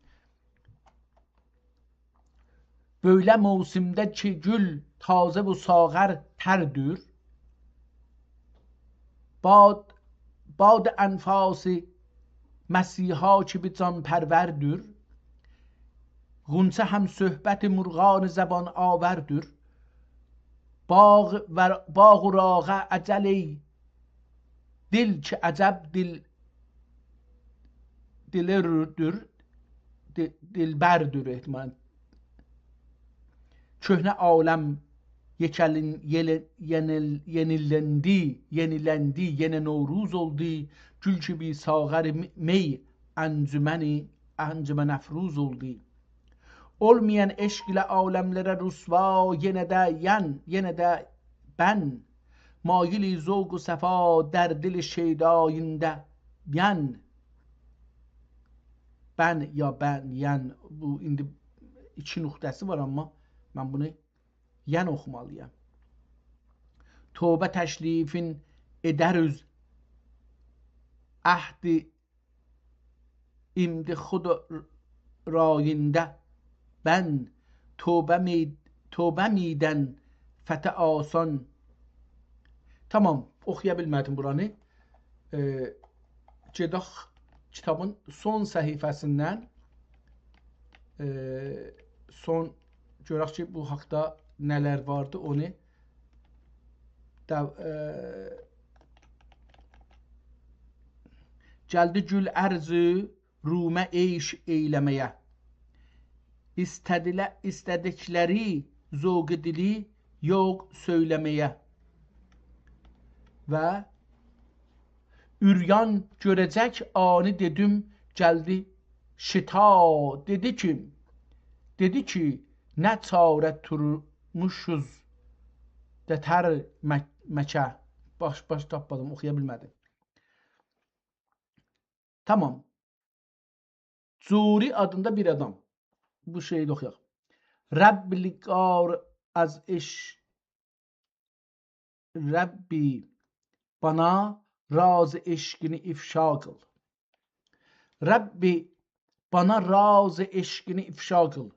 بؤیله موسمده کی گول تازه و ساغر تردیر، باد، باد انفاس مسیحا کیمی جان‌پروردیر. غنچه هم‌صحبت مرغان زبان‌آوردیر. باغ و، باغ و راغه عجل ای دل کی عجب دل، دلردیر، دل-، دلبردیر احتمال. کهنه عالم یکه‌لین-، یئله-، یئنیل-، یئنیلندی، یئنیلندی، یئنه نوروز اولدو. گول کیمی ساغر می-، می انجمنی، انجمن افروز اولدو. اولمایان عشق ایله عالم‌لره رسوا، یئنه ده ین، یئنه ده بن. مایل ذوق و صفا در دل شیداینده‌ین. بن یا بن، ین، بو ایندی ایکی نقطه‌سی وار، آمما من بونو ین اوخومالی‌یام. توبه تکلیفین ائدر اوز عهد امدی خود راینده‌بن. توبه می-، توبه می‌دن فتح آسان. تامام، اوخویا بیلمه‌دیم بورانی. ائ، گئدک کیتابین سون صفحه‌سیندن، ائ، سون، گؤرک کی، بو حاقدا نه‌لر واردی، اونو دا، ائ، گلدی گول عرض رومه عیش ائیله‌مه‌یه. ایسته‌دیله-، ایسته‌دیکلری ذوق دیلی یوخ سؤیله‌مه‌یه. و عریان گؤره‌جک آنی دئدیم گلدی شتا. دئدی کی، دئدی کی، نه چاره تورموشوز دتر مک-، مکه. باش، باش تاپمادیم، اوخویا بیلمه‌دیم. تامام. جوری آدیندا بیر آدام. بو شعری اوخویاق. رب لقار از عش-، ربی، بانا راز عشقینی افشا قیل. ربی، بانا راز عشقینی افشا قیل.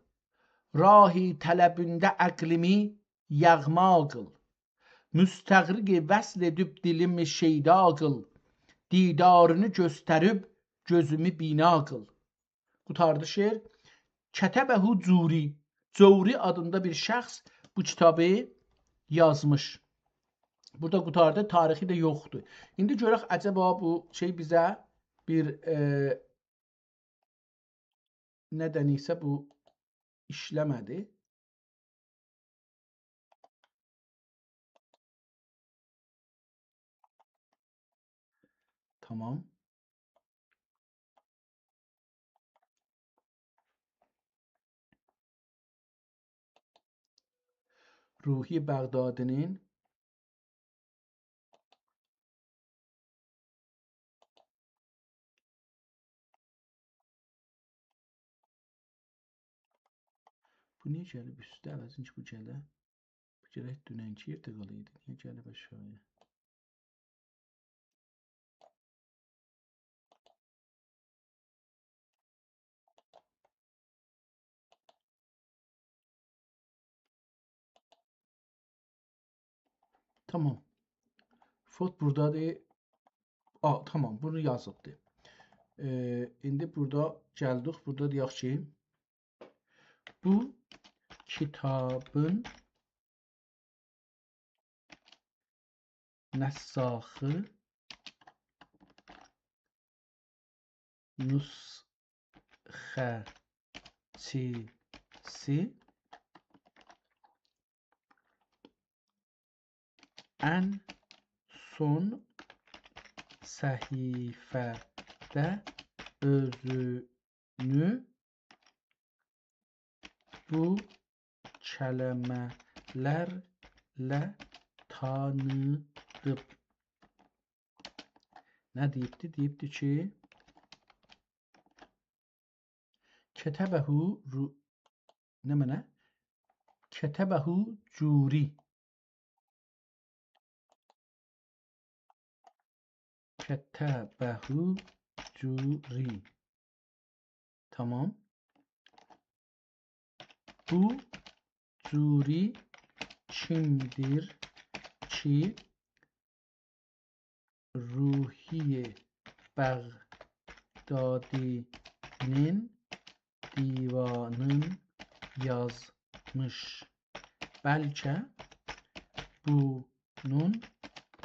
راه طلبینده عقلیمی یغما قیل. مستغرق وصل ائدیب دیلیمی شیدا قیل. دیدارینی گؤستریب گؤزومو بینا قیل. قوتاردی شعر. کتبه جوری. جوری آدیندا بیر شخص بو کیتابی یازمیش. بورادا قوتاردی، تاریخی ده یوخدور. ایندی گؤرک، عجبا بو شئی بیزه بیر، ائ، ندن ایسه بو ایشله‌مه‌دی. تامام. روحی بغدادی‌نین بو نییه گلیب اوسته؟ عوضین کی بو گله. بو گرک دوننکی یئرده قالایدی. نییه گلیب آشاغییا؟ تامام. فوت بورادادیر. آ، تامام، بونو یازیبدی. ائ، ایندی بورادا گلدیک، بورادا دئیک کی، بو کیتابین نساخی، نسخه‌چیسی ان سون صفحه‌ده اؤزونو بو کلمه‌لرله تانیدیب. نه دئییبدی؟ دئییبدی کی، کتبه رو-، نمنه؟ کتبه جوری. کتبه جوری. تامام. بو جوری کیمدیر کی، روحی بغدادی‌نین دیوانین یازمیش. بلکه بونون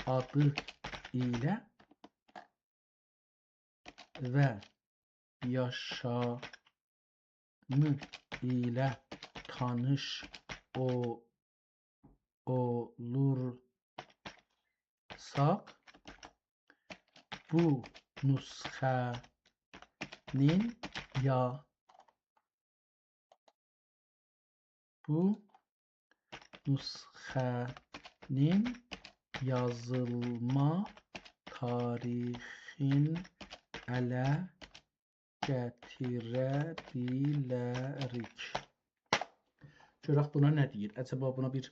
آدی ایله و یاشامی ایله تانیش او-، اولورساق، بو نسخه‌نین یا-، بو نسخه‌نین یازیلما تاریخین اله گتیره بیلریک. گؤرک بونا نه دئییر؟ عجبا بونا بیر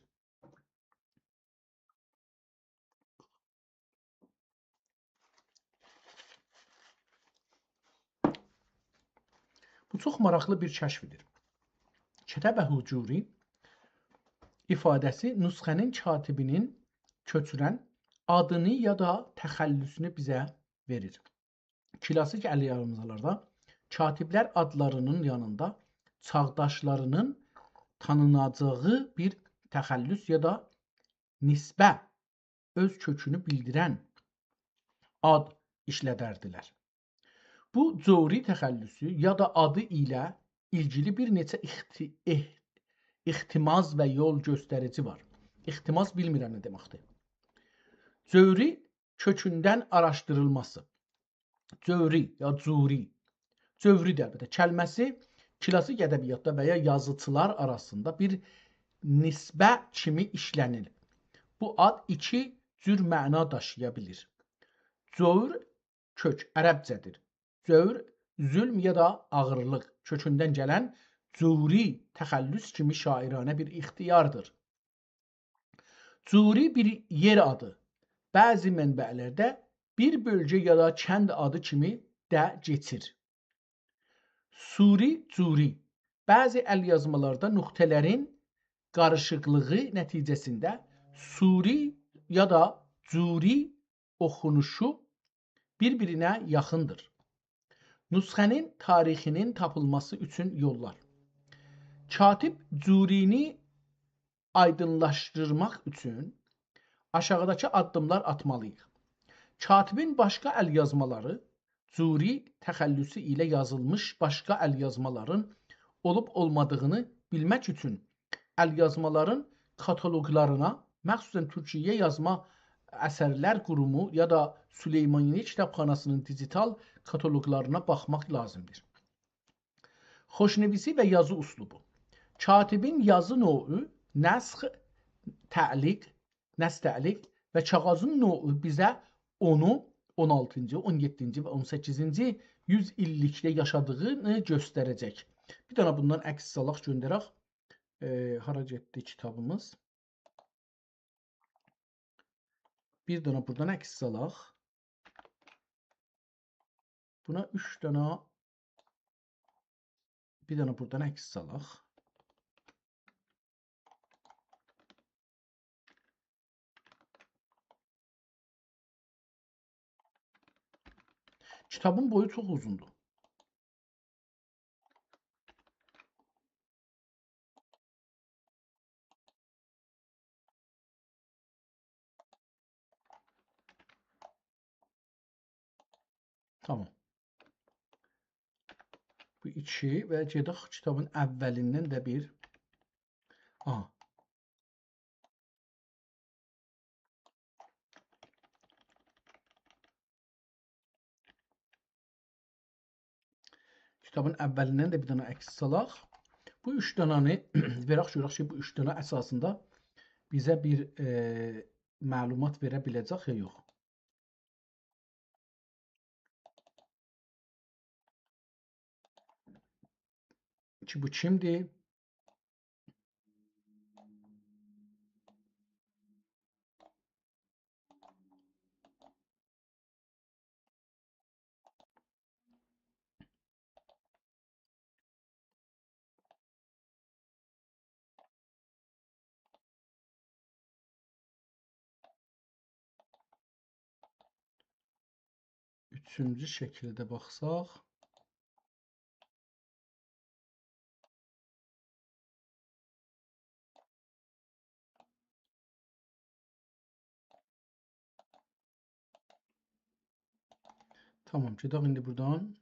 بو چوخ ماراقلی بیر کشفدیر. کتبه جوری ایفاده‌سی نسخه‌نین کاتبی‌نین کؤچورن آدینی یا دا تخلّصونو بیزه وئریر. کلاسیک ال‌یازمالاردا کاتب‌لر آدلاری‌نین یانیندا چاغداشلاری‌نین تانیناجاغی بیر تخلّص یا دا نسبه، اؤز کؤکونو بیلدیرن آد ایشلدردیلر. بو جوری تخلّصو یا دا آدی ایله ایلگیلی بیر نئچه اختی-، اح-، اختماز و یول گؤستریجی وار. اختماز بیلمیرم نه دئمکدیر. جوری کؤکوندن آراشدیریلماسی. جوری یا جوری. جوری ده البته کلمه‌سی کلاسیک ادبیاتدا و یا یازیچیلار آراسیندا بیر نسبه کیمی ایشله‌نیلیر. بو آد ایکی جور معنا داشییا بیلیر. جور کؤک، عربجه‌دیر. جور، ظلم یا دا آغیرلیق کؤکوندن گلن جوری تخلّص کیمی شاعرانه بیر اختیاردیر. جوری بیر یئر آدی، بعضی منبع‌لرده بیر بؤلگه یا دا کند آدی کیمی ده کئچیر. سوری، جوری. بعضی ال‌یازمالاردا نقطه‌لرین قاریشیقلیغی نتیجه‌سینده سوری یا دا جوری اوخونوشو بیر-بیرینه یاخیندیر. نسخه‌نین تاریخی‌نین تاپیلماسی اوچون یوللار. کاتب جورینی آیدینلاشدیرماق اوچون آشاغیداکی آددیملار آتمالی‌ییق. کاتبین باشقا ال‌یازمالاری، جوری تخلّصو ایله یازیلمیش باشقا ال‌یازمالارین اولوب-اولمادیغینی بیلمک اوچون ال‌یازمالارین کاتالوقلارینا، مخصوصاً تورکیه یازما اثرلر قورومو یا دا سلیمانیه کیتابخاناسی‌نین دیجیتال کاتالوقلارینا باخماق لازیمدیر. خوشنویسی و یازی اسلوبو. کاتبین یازی نوعو نسخ، تعلیق، نسخ تعلیق و کاغاذین نوعو بیزه اونو، اون آلتینجی، اون یئددینجی و اون سککیزینجی یوز ایللیکده یاشادیغینی گؤستره‌جک. بیر دنه بوندان عکس سالاق، گؤندرک. ائ، هارا گئتدی کیتابیمیز؟ بیر دنه بورادان عکس سالاق. بونا اوچ دنه، بیر دنه بورادان عکس سالاق. کیتابین بویو چوخ اوزوندور. تامام. بو ایکی و گئدک کیتابین اوّلیندن ده بیر. آها. کیتابین اوّلیندن ده بیر دنه عکس سالاق. بو اوچ دنه‌نی وئرک، گؤرک کی، بو اوچ دنه اساسیندا بیزه بیر، ائ، معلومات وئره بیله‌جک یا یوخ. کی بو کیمدیر؟ اوچونجو شکیلده باخساق. تامام، گئدک ایندی بورادان.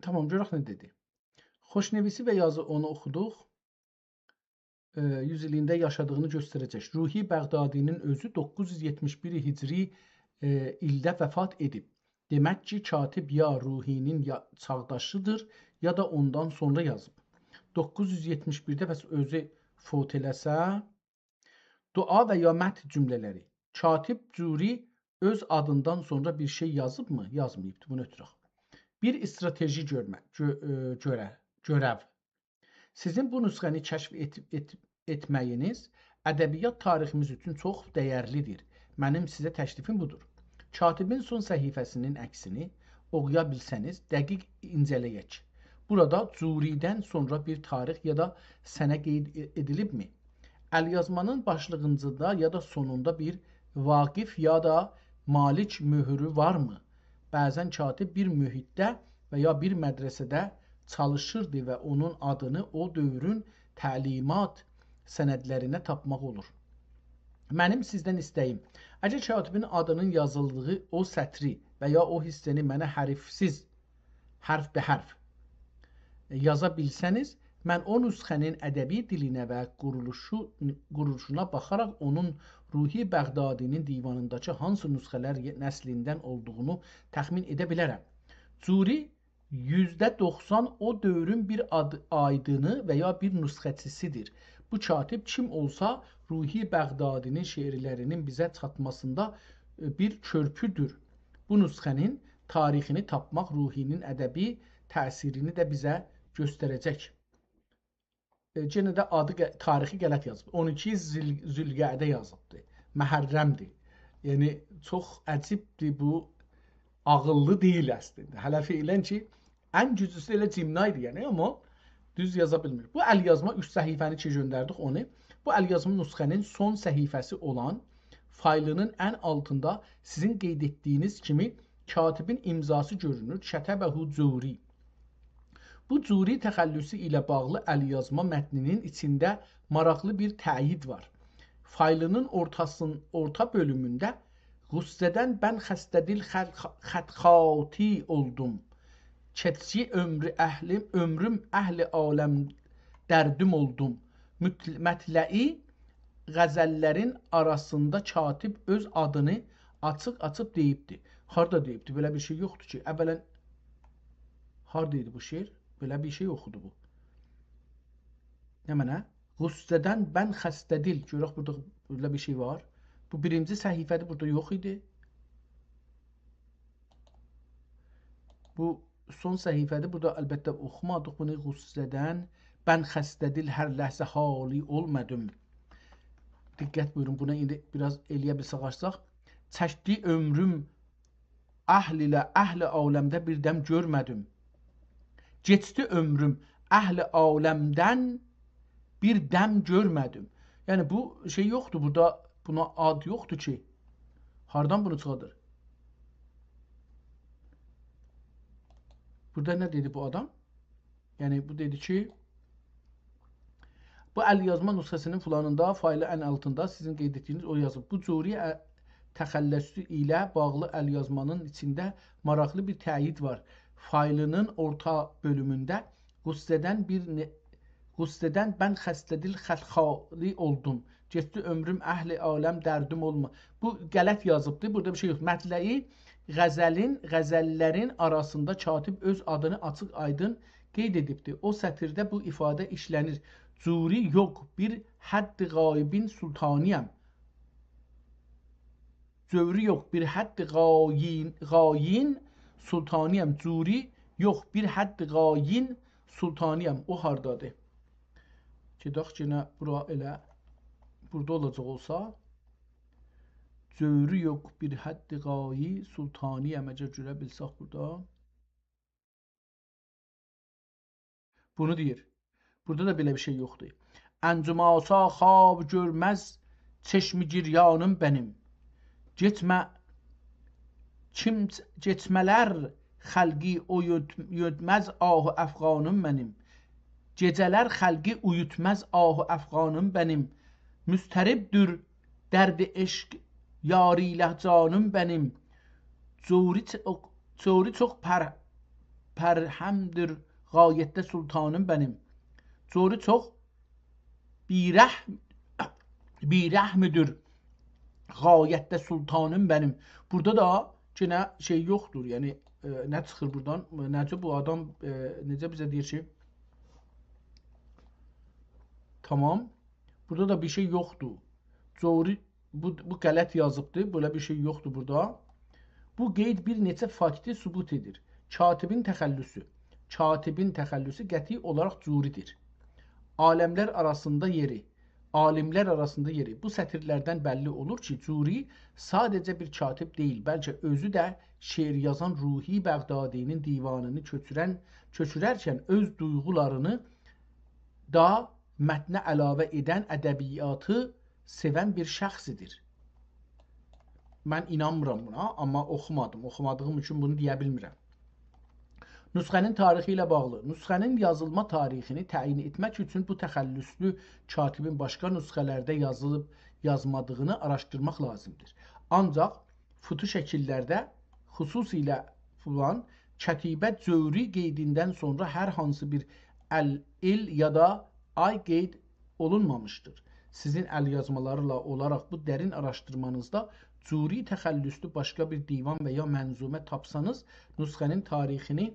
تامام، گؤرک نه دئدی. خوشنویسی و یازی اونو اوخودوق. ائ، یوز ایلینده یاشادیغینی گؤستره‌جک. روحی بغدادی‌نین اؤزو دوققوز یوز یئتمیش بیر هجری، ائ، ایلده وفات ائدیب. دئمک کی، کاتب یا روحی‌نین یا چاغداشیدیر، یا دا اوندان سونرا یازیب. دوققوز یوز یئتمیش بیرده پس اؤزو فوت ائله‌سه، دعا و یا مدح جمله‌لری. کاتب جوری اؤز آدیندان سونرا بیر شئی یازیبمی؟ یازماییبدی، بونو اؤتورک. بیر استراتژی گؤرمه، گؤ-، ائ، گؤره، گؤرو. سیزین بو نسخه‌نی کشف ائت-، ائت-، ائتمه‌یینیز ادبیات تاریخیمیز اوچون چوخ دَیرلی‌دیر. منیم سیزه تکلیفیم بودور. کاتبین سون صفحه‌سی‌نین عکسینی اوخویا بیلسه‌نیز، دقیق اینجه‌له‌یک. بورادا جوری‌دن سونرا بیر تاریخ یا دا سنه قید ائ-، ائدیلیبمی؟ الیازمانین باشلیغیندا یا دا سونوندا بیر واقف یا دا مالک مؤهورو وارمی؟ بعضاً کاتب بیر محیطده و یا بیر مدرسه‌ده چالیشیردی و اونون آدینی او دؤورون تعلیمات سندلرینه تاپماق اولور. منیم سیزدن ایسته‌ییم، اگر کاتبین آدینین یازیلدیغی او سطری و یا او حیصه‌نی منه حرفسیز، حرف به حرف یازا بیلسه‌نیز، من او نسخه‌نین ادبی دیلینه و قورولوشو-، قورولوشونا باخاراق اونون روحی بغدادی‌نین دیوانینداکی هانسی نسخه‌لر یئ-، نسلیندن اولدوغونو تخمین ائده بیلرم. جوری یوزده دوخسان او دؤورون بیر آد-، آیدینی و یا بیر نسخه‌چیسیدیر. بو کاتب کیم اولسا، روحی بغدادی‌نین شعرلری‌نین بیزه چاتماسیندا، ائ، بیر کؤرپودور. بو نسخه‌نین تاریخینی تاپماق روحی‌نین ادبی تأثیرینی ده بیزه گؤستره‌جک. ائ، یئنه ده آدی غ-، تاریخی غلط یازیب. اون ایکی ذیل-، ذوالقعده یازیبدی. محرم‌دیر. یعنی، چوخ عجیب‌دیر بو، عاغیللی دئییل اصلینده. هله فعلاً کی، ان گوجلوسو ائله جیمنایدی، یعنی، آمما دوز یازا بیلمیر. بو الیازما اوچ صفحه‌نی کی گؤندردیک اونو. بو الیازما نسخه‌نین سون صفحه‌سی اولان فایلی‌نین ان آلتیندا سیزین قید ائتدیگینیز کیمی کاتبین امضاسی گؤرونور، «کتبه جوری». بو جوری تخلصو ایله باغلی الیازما متنی‌نین ایچینده ماراقلی بیر تأیید وار. فایلی‌نین اورتاسین-، اورتا بؤلومونده «غصه‌دن بن خسته دل خل-، خط‌خطی اولدوم. کئچکی عؤمرو اهلیم، عؤمروم اهل عالم دردیم اولدوم.» مطل-، مطلعی غزللرین آراسیندا کاتب اؤز آدینی آچیق-آچیق دئییبدی. هاردا دئییبدی؟ بئله بیر شئی یوخدور کی. اولاً، هاردا ایدی بو شعر؟ بئله بیر شئی اوخودو بو. نمنه؟ غصه‌دن بن خسته دل. گؤرک بورادا بئله بیر شئی وار. بو بیرینجی صفحه‌دیر، بورادا یوخ ایدی. بو سون صفحه‌دیر. بورادا البته اوخومادیق بونو. غصه‌دن بن خسته دل هر لحظه حالی اولمادیم. دقت بویورون، بونا ایندی بیر آز ائلیه بیلسک آچساق. چکدی عؤمروم اهل ایله، اهل عالمده بیر دم گؤرمه‌دیم. کئچدی عؤمروم اهل عالمدن بیر دم گؤرمه‌دیم. یعنی بو شئی یوخدور بورادا، بونا آد یوخدور کی. هاردان بونو چیخادیر؟ بورادا نه دئدی بو آدام؟ یعنی بو دئدی کی، بو ال‌یازما نسخه‌سینین فلانیندا، فایلین ان آلتیندا سیزین قید ائتدیگینیز او یازیب. بو جوری ا-، تخلصی ایله باغلی ال‌یازمانین ایچینده ماراقلی بیر تأیید وار. فایلینین اورتا بؤلومونده غصه‌دن بیر نه-، غصه‌دن بن خسته دل خلخالی اولدوم. کئچدی عؤمروم اهل عالم دردیم اولما. بو غلط یازیبدی. بورادا بیر شئی یوخ. مطلعی غزلین، غزللرین آراسیندا کاتب اؤز آدینی آچیق آیدین قید ائدیبدی. او سطیرده بو ایفاده ایشله‌نیر. جوری یوخ بیر حد غایین سلطانی‌یم. جوری یوخ بیر حد غایین، غایین سلطانی‌یم. جوری یوخ بیر حد غایین سلطانی‌یم. او هاردادیر؟ گئدک یئنه بورا ائله. بورادا اولاجاق اولسا. جوری یوخ بیر حد غایین سلطانی‌یم. اگر گؤره بیلسک بورادا. بونو دئییر. بورادا دا بئله بیر شئی یوخدور. انجم آسا خواب گؤرمز چشم گریانیم بنیم. گئچمه، کیم، گئچمه‌لر خلقی اویوت-، اویوتماز آه افغانیم بنیم. گئجه‌لر خلقی اویوتماز آه افغانیم بنیم. مضطربدیر درد عشق یار ایله جانیم بنیم. جوری چ-، جوری چوخ پر-، پرهمدیر غایتده سلطانیم بنیم. جوری چوخ بی‌رحم-، بی‌رحمدیر غایتده سلطانیم بنیم. بورادا دا یئنه شئی یوخدور. یعنی، ائ، نه چیخیر بورادان؟ نئجه بو آدام، ائ، نئجه بیزه دئییر کی، تامام. بورادا دا بیر شئی یوخدور. جوری بو، بو غلط یازیبدی. بئله بیر شئی یوخدور بورادا. بو قید بیر نئچه فاکتی ثبوت ائدیر. کاتبین تخلصو. کاتبین تخلصو قطعی اولاراق جوری‌دیر. عالملر آراسیندا یئری، عالیملر آراسیندا یئری. بو سطیرلردن بللی اولور کی، جوری ساده‌جه بیر کاتب دئییل، بلکه اؤزو ده شعر یازان روحی بغدادی‌نین دیوانینی کؤچورن، کؤچوررکن اؤز دویغولارینی دا متنه علاوه ائدن، ادبیاتی سئون بیر شخص ایدی. من اینانمیرام بونا، آمما اوخومادیم. اوخومادیغیم اوچون بونو دئیه بیلمیرم. نسخه‌نین تاریخی ایله باغلی. نسخه‌نین یازیلما تاریخینی تعیین ائتمک اوچون بو تخلصلو کاتبین باشقا نسخه‌لرده یازیلیب یازمادیغینی آراشدیرماق لازیمدیر. آنجاق فوتو شکیللرده، خصوصیله فلان، کتیبه جوری قیدیندن سونرا هر هانسی بیر ال، ایل یا دا آی قید اولونمامیشدیر. سیزین ال‌یازمالارلا اولاراق بو درین آراشدیرمانیزدا جوری تخلصلو باشقا بیر دیوان و یا منظومه تاپسانیز، نسخه‌نین تاریخینی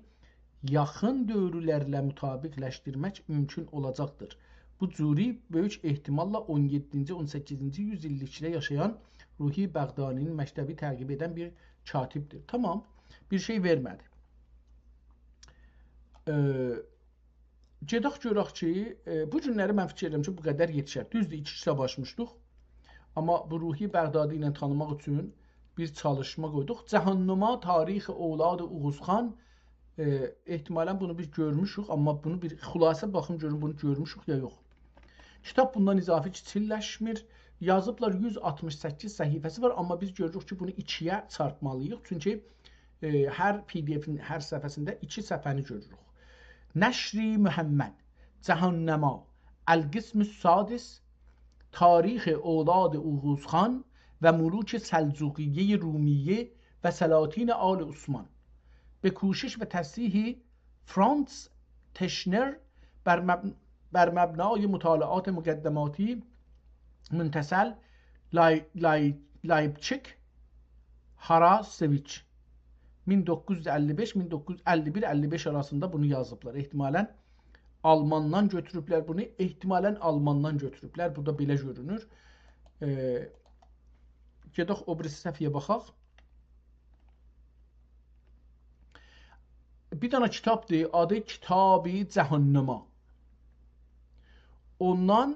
یاخین دؤورلرله مطابق‌لشدیرمک مومکون اولاجاقدیر. بو جوری بؤیوک احتماللا اون یئددینجی، اون سککیزینجی یوز ایللیکده یاشایان روحی بغدادی‌نین مکتبی تعقیب ائدن بیر کاتبدیر. تامام، بیر شئی وئرمه‌دی. ائ، گئدک گؤرک کی، ائ، بو گونلری من فیکیر ائدیرم کی، بو قدر یئتیشر. دوزدور، ایکی کیتاب آچمیشدیق. آمما بو روحی بغدادی ایله تانیماق اوچون بیر چالیشما قویدوق. جهان‌نما تاریخ اولاد اوغوزخان، ائ، احتمالاً بونو بیز گؤرموشوک، آمما بونو بیر خلاصه باخین گؤرون، بونو گؤرموشوک یا یوخ. کیتاب بوندان اضافی کیچیللشمیر. یازیبلار، یوز آلتمیش سککیز صفحه‌سی وار، آمما بیز گؤروروک کی، بونو ایکی‌یه چارپمالی‌ییق. چونکی، ائ، هر PDF-ین هر صفحه‌سینده ایکی صفحه‌نی گؤروروک. نشری محمد، جهان‌نما، القسم السادس، تاریخ اولاد اوغوزخان و ملوک سلجوقیه رومیه و سلاطین آل عثمان. به کوشش و تصحیح فرانتز تشنر بر مب-، بر مبنای مطالعات مقدماتی منتسل لای-، لای-، لایپچیک، هاراسویچ. مین دوققوز یوز اللی بئش، مین دوققوز یوز اللی بیر، اللی بئش آراسیندا بونو یازیبلار. احتمالاً آلماندان گؤتوروبلر بونو، احتمالاً آلماندان گؤتوروبلر. بورادا بئله گؤرونور. ائ، گئدک او بیریسی صفحه‌یه باخاق. بیر دنه کیتابدیر، آدی کتاب جهان‌نما. اوندان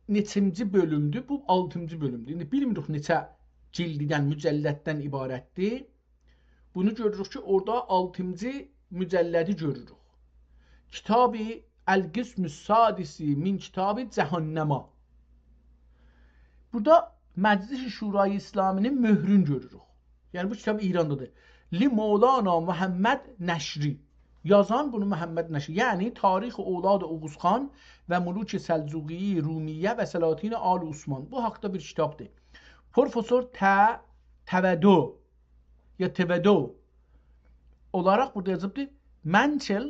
نئچه‌نجی بؤلومدور؟ بو آلتینجی بؤلومدور. ایندی بیلمیریک نئچه جلددن، مجلددن عبارتدیر. بونو گؤروروک کی، اورادا آلتینجی مجلدی گؤروروک. کتاب القسم السادس من کتاب جهان‌نما. بورادا مجلس شورای اسلامی‌نین مهرون گؤروروک. یعنی بو کیتاب ایراندادیر. لمولانا محمد نشری. یازان بونو محمد نشری. یعنی تاریخ اولاد اوغوز خان و ملوک سلجوقی رومیه و سلاطین آل عثمان. بو حاقدا بیر کیتابدیر. پروفسور ت، تودو یا تودو اولاراق بورادا یازیبدیر. منچل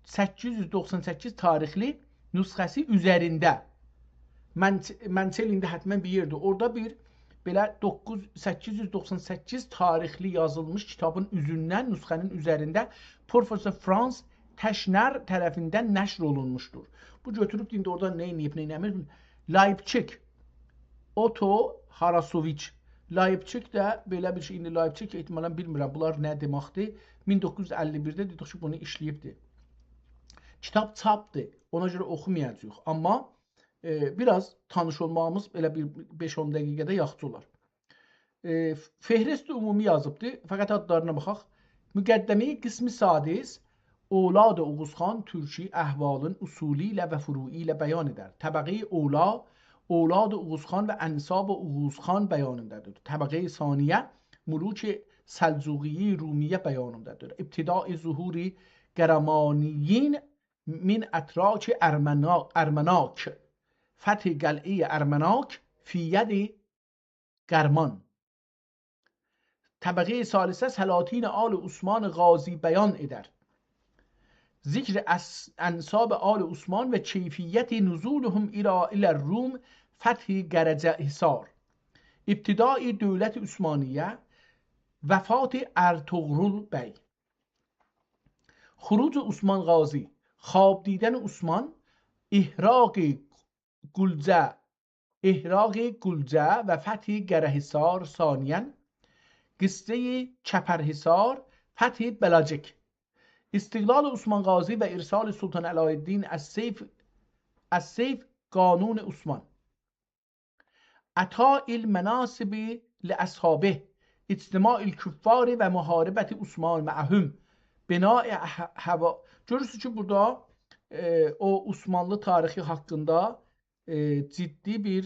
سککیز یوز دوخسان سککیز تاریخلی نسخه‌سی اوزرینده. منچ-، منچل ایندی حتماً بیر یئردیر. اورادا بیر بئله دوققوز، سککیز یوز دوخسان سککیز تاریخلی یازیلمیش کیتابین اوزوندن، نسخه‌نین اوزرینده پروفسور فرانس تشنر طرفیندن نشر اولونموشدور. بو گؤتوروب ایندی اورادا نه ائدیب، نه ائله‌میر؟ لایپچیک. اوتو هاراسوویچ. لایپچیک ده بئله بیر شئی. ایندی لایپچیک احتمالاً بیلمیرم، بونلار نه دئمکدیر. مین دوققوز یوز اللی بیرده دئدیک کی، بونو ایشله‌ییبدیر. کیتاب چاپدیر، اونا گؤره اوخومایاجاغیق. آمما، ائ، بیر آز تانیش اولماغیمیز ائله بیر بئش-اون دقیقه‌ده یاخشی اولار. ائ، فهرست عمومی یازیبدی، فقط آدلارینا باخاق. مقدمه‌ی قسم سادس، اولاد اوغوز خان تورکی احوالین اصولی ایله و فروعی ایله بیان ائدر. طبقه‌ی اولا، اولاد اوغوز خان و انساب اوغوز خان بیان ائدر. طبقه‌ی ثانیه، ملوک سلجوقی رومیه بیان ائدر. ابتدای ظهور قرمانیین من اتراک ارمنا-، ارمناک. فتح قلعه‌ی ارمناک فی ید قرمان. طبقه‌ی ثالثه سلاطین آل عثمان غازی بیان ائدر. ذکر اس-، انساب آل عثمان و کیفیت نزولهم الی، الی الروم فتح قره‌حصار. ابتدای دولت عثمانیه، وفات ارطغرل بی. خروج عثمان غازی، خواب دیدن عثمان، احراق گلجه، احراق گلجه و فتح قره‌حصار ثانیاً، قصه‌ی چپرحصار، فتح بلاجک، استقلال عثمان غازی و ارسال سلطان علاءالدین السیف، السیف قانون عثمان. عطاء المناصب لاصحابه، اجتماع الکفار و محاربت عثمان معهم، بناء ه-، هوا-، گؤرورسونوز کی، بورادا، ائ، او عثمانلی تاریخی حاقیندا، ائ، جدی بیر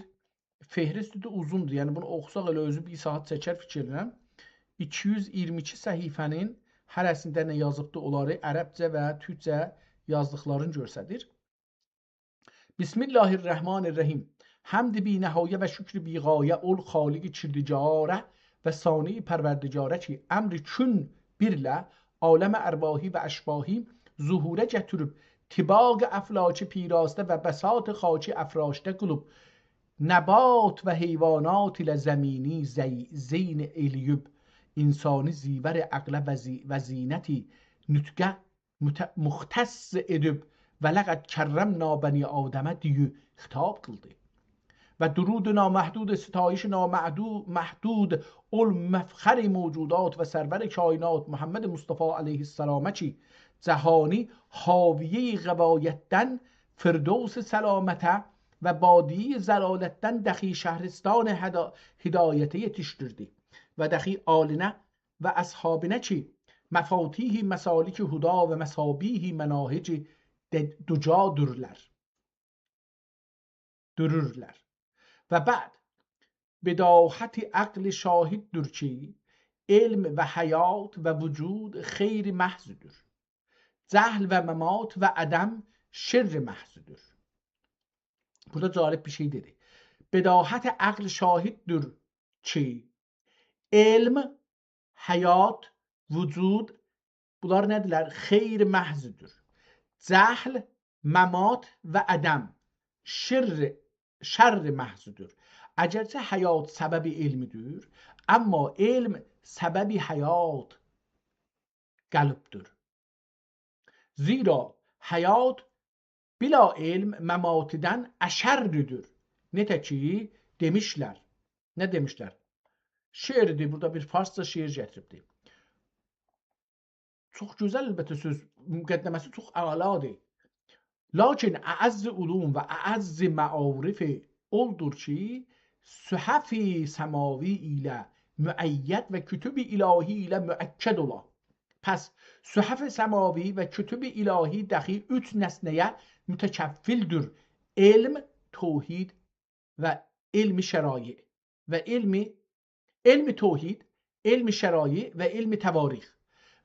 فهرستدیر، اوزوندور. یعنی بونو اوخوساق ائله اؤزو بیر ساعات چکر فیکر ائدیرم. ایکی یوز ایگیرمی ایکی صفحه‌نین هره‌سینده نه یازیبدی، اونلاری عربجه و تورکجه یازدیقلارینی گؤستریر. بسم الله الرحمن الرحیم. حمد بی‌نهایه و شکر بی‌غایه اول خالق کردگاره و صانع پروردگاره کی، امر کن بیرله عالم ارواحی و اشباحی ظهوره گتیریب، طباق افلاک پیراسته و بساط خاکی افراشته قیلیب، نبات و حیوانات ایله زمینی زی-، زین ائله‌ییب، انسانی زیور عقله و زی-، و زینت نطقه مت-، مختص ائدیب، «ولقد کرمنا بنی آدم» دئییب خطاب قیلدی. و درود نامحدود، ستایش نامحدو-، محدود، المفخر موجودات و سرور کائنات محمد مصطفی علیه السلامه کی، جهانی حاویه‌ی غوایتدن فردوس سلامته و بادیه‌ی ضلالتدن دخی شهرستان هدا-، هدایته یئتیشدیردی و دخی آلینه و اصحابینه کی، مفاتیح مسالک هدا و مصابیح مناهج د-، دجادورلر. دورورلر. و بعد، بداهت عقل شاهددور کی، علم و حیات و وجود خیر محضدور. جهل و ممات و عدم شر محضدور. بورادا جالب بیر شئی دئدی. بداهت عقل شاهددور کی، علم، حیات، وجود، بونلار نه‌دیرلر؟ خیر محضدور. جهل، ممات و عدم شر، شر محضدور. اگرچه حیات سبب علمدیر، اما علم سبب حیات قلبدیر. زیرا حیات بلا علم مماتدن اشردیر. نئجه کی دئمیشلر. نه دئمیشلر؟ شعردیر، بورادا بیر فارسجا شعر گتیریبدیر. چوخ گؤزل، البته، سؤز مقدمه‌سی چوخ اعلادیر. لاکین اعز علوم و اعز معارف اولدور کی، صحف سماوی ایله مؤید و کتب الهی ایله مؤکد اولا. پس صحف سماوی و کتب الهی دخی اوچ نسنه‌یه متکفلدیر: علم، توحید و علم شرایع و علم، علم توحید، علم شرایع و علم تواریخ.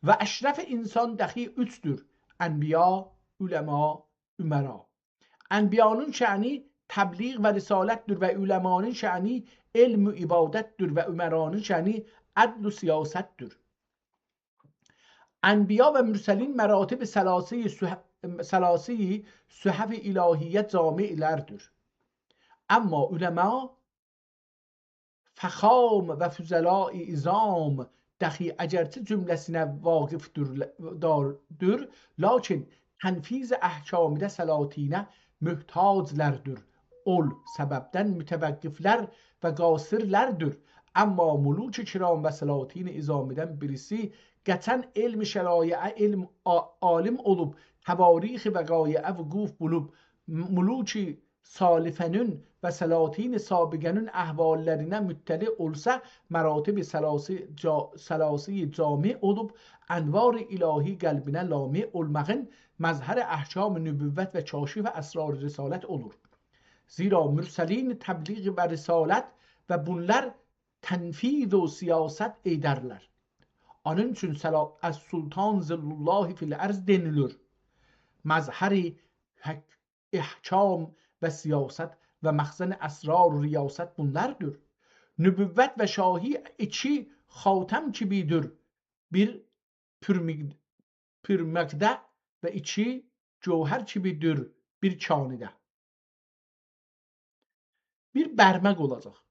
و اشرف انسان دخی اوچدور: انبیا، علما، امرا. انبیانین شأنی تبلیغ و رسالتدیر و علمانین شأنی علم و عبادتدیر و امرانین شأنی عدل و سیاستدیر. انبیا و مرسلین مراتب ثلاثی صح-، ثلاثی صحف الهیه جامعلردیر. اما علما فخام و فضلاء عظام دخی اگرچه جمله‌سینه واقفدور، دار-، دور، لاکین تنفیذ احکامده سلاطینه محتاجلردیر. اول سببدن متوقفلر و قاصرلردیر. اما ملوک کرام و سلاطین عظامیدن بیریسی قطعاً علم شرایعه علم عا-، عالم اولوب، تواریخ وقایعه وقوف بولوب، ملوک سالفه‌نین و سلاطین سابقه‌نین احواللرینه مطلع اولسا، مراتب ثلاثی جا-، ثلاثی جامع اولوب، انوار الهی قلبینه لامع اولماغین مظهر احکام نبوت و کاشف اسرار رسالت اولور. زیرا مرسلین تبلیغ و رسالت و بونلار تنفیذ و سیاست ائدرلر. اونون اوچون سلا-، السلطان ظل الله فی الارض دئنیلیر. مظهر حق-، احکام و سیاست و مخزن اسرار و ریاست بونلاردیر. نبوت و شاهی ایکی خاتم کیمیدیر، بیر پورمگ-، پورمگده و ایکی گوهر کیمیدیر بیر کانیده. بیر برمک اولاجاق.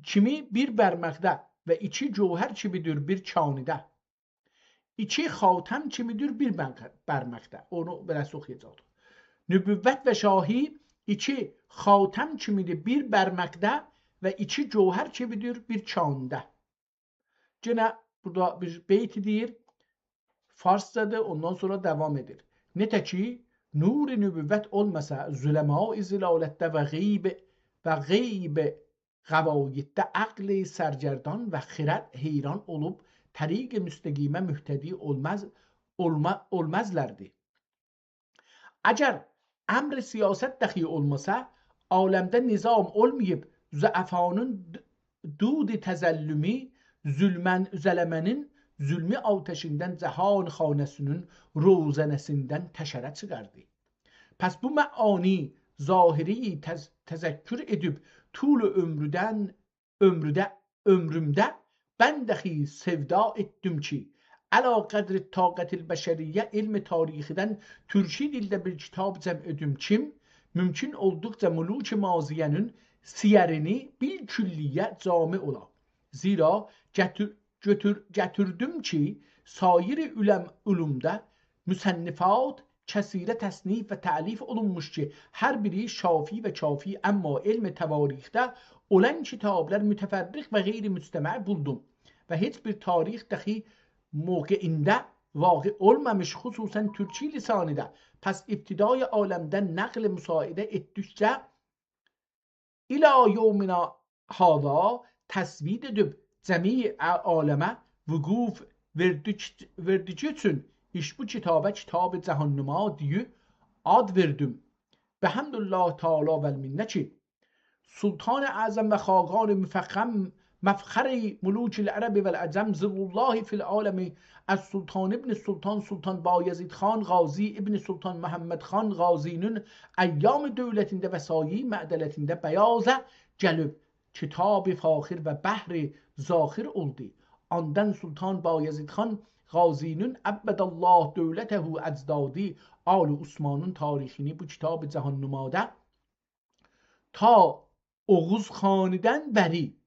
کیمی بیر برمکده و ایکی گوهر کیمیدیر بیر کانیده. ایکی خاتم کیمیدیر بیر برمک-، برمکده. اونو بئله‌سی اوخویاجاقدیق. نبوت و شاهی ایکی خاتم کیمیدیر بیر برمکده و ایکی گوهر کیمیدیر بیر کانیده. یئنه بورادا بیر بیت دئییر، فارسجادیر، اوندان سونرا داوام ائدیر. نئجه کی، نور نبوت اولماسا، ظلمای ضلالتده و غیب، و غیب غوایطده عقل سرگردان و خرد حیران اولوب، طریق مستقیمه مهتدی اولماز، اولما-، اولمازلاردی. اگر امر سیاست دخی اولماسا، عالمده نظام اولماییب، ضعفانین د-، دود تظلمی، ظلمن-، ظلمه‌نین ظلمی آتشیندن جهان خانه‌سینین روزنه‌سیندن تشره چیخاردی. پس بو معانی ظاهری تذ-، تذکر ائدیب طول عمردن عمرده، عمرومده بن دخی سودا ائتدیم کی، علی قدر طاقت البشریه علم تاریخیدن تورکی دیلده بیر کیتاب جمع ائدیم کیم، ممکن اولدوقجا ملوک ماضیه‌نین سیرینی بالکلیه جامع اولا. زیرا گتیر-، گؤتور-، گتیردیم کی، سایر علم-، علومده مصنفات کثیره تصنیف و تألیف اولونموش کی، هر بیری شافی و کافی، اما علم تواریخده اولان کیتابلار متفرق و غیر مجتمع بولدوم و هئچ بیر تاریخ دخی موقعینده واقع اولمامیش، خصوصاً تورکی لسانیده. پس ابتدای عالمدن نقل مساعده ائتدیکجه الی یومنا هذا تسوید ائدیب جمیع عالمه وقوف وئردیک-، وئردیگی اوچون ایش بو کیتابا کتاب جهان‌نما دئییب آد وئردیم. بحمد الله تعالی و المنه کی، سلطان اعظم و خاقان مفخم، مفخر ملوک العرب و العجم، ظل الله فی العالم، السلطان ابن السلطان، سلطان بایزید خان غازی ابن سلطان محمد خان غازی‌نین ایام دولتینده و سایه معدلتینده بیازا گلیب کتاب فاخر و بحر زاخر اولدو. آندان سلطان بایزید خان غازی‌نین، عبد الله دولته اجدادی، آل عثمانین تاریخینی بو کتاب جهان‌نمادا تا اوغوز خانیدن بری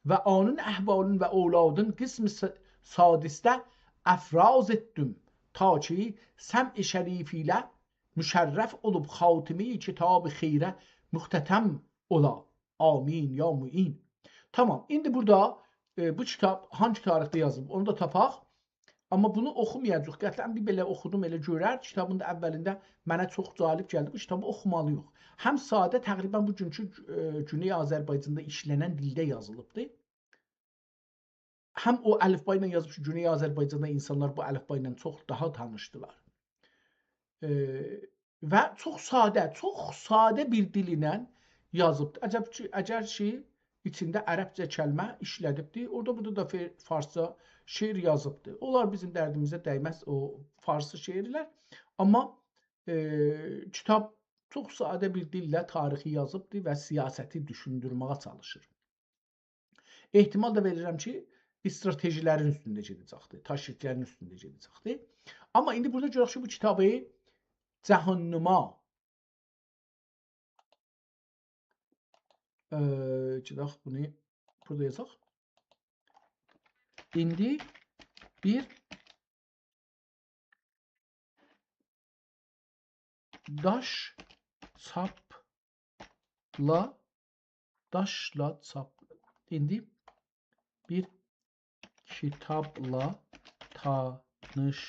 و اونون احوالین و اولادین قسم س-، سادسده افراز ائتدیم، تا کی سمع شریف ایله مشرف اولوب خاتمه‌ی کتاب خیره مختتم اولا. آمین یا معین. تامام، ایندی بورادا، ائ، بو کیتاب هانگی تاریخده یازیلیب، اونو دا تاپاق. آمما بونو اوخومایاجاغیق. قطعاً بیر بئله اوخودوم، ائله گؤرر. کیتابین دا اولینده منه چوخ جالب گلدی. بو کیتابی اوخومالی‌ییق. هم ساده، تقریباً بوگونکو، ائ، گونئی آذربایجاندا ایشله‌نن دیلده یازیلیبدی. هم او الفبا ایله یازیب کی، گونئی آذربایجاندا اینسانلار بو الفبا ایله چوخ داها تانیشدیلار. ائ، و چوخ ساده، چوخ ساده بیر دیل ایله یازیبدی. عجب کی، اگر کی، ایچینده عربجه کلمه ایشله‌دیبدی. اورادا بورادا دا فر-، فارسجا شعر یازیبدی. اونلار بیزیم دردیمیزه دیمز، او فارسی شعرلر. آمما، ائ، کیتاب چوخ ساده بیر دیلله تاریخی یازیبدی و سیاستی دوشوندورمه‌یه چالیشیر. احتمال دا وئریرم کی، استراتژی‌لرین اوستونده گئده‌جکدیر، تاکتیک‌لرین اوستونده گئده‌جکدیر. آمما ایندی بورادا گؤرک کی، بو کیتابی جهان‌نما، ائ، گئدک بونو بورادا یازاق. ایندی بیر داش چاپلا، داشلا چاپ، ایندی بیر کیتابلا تانیش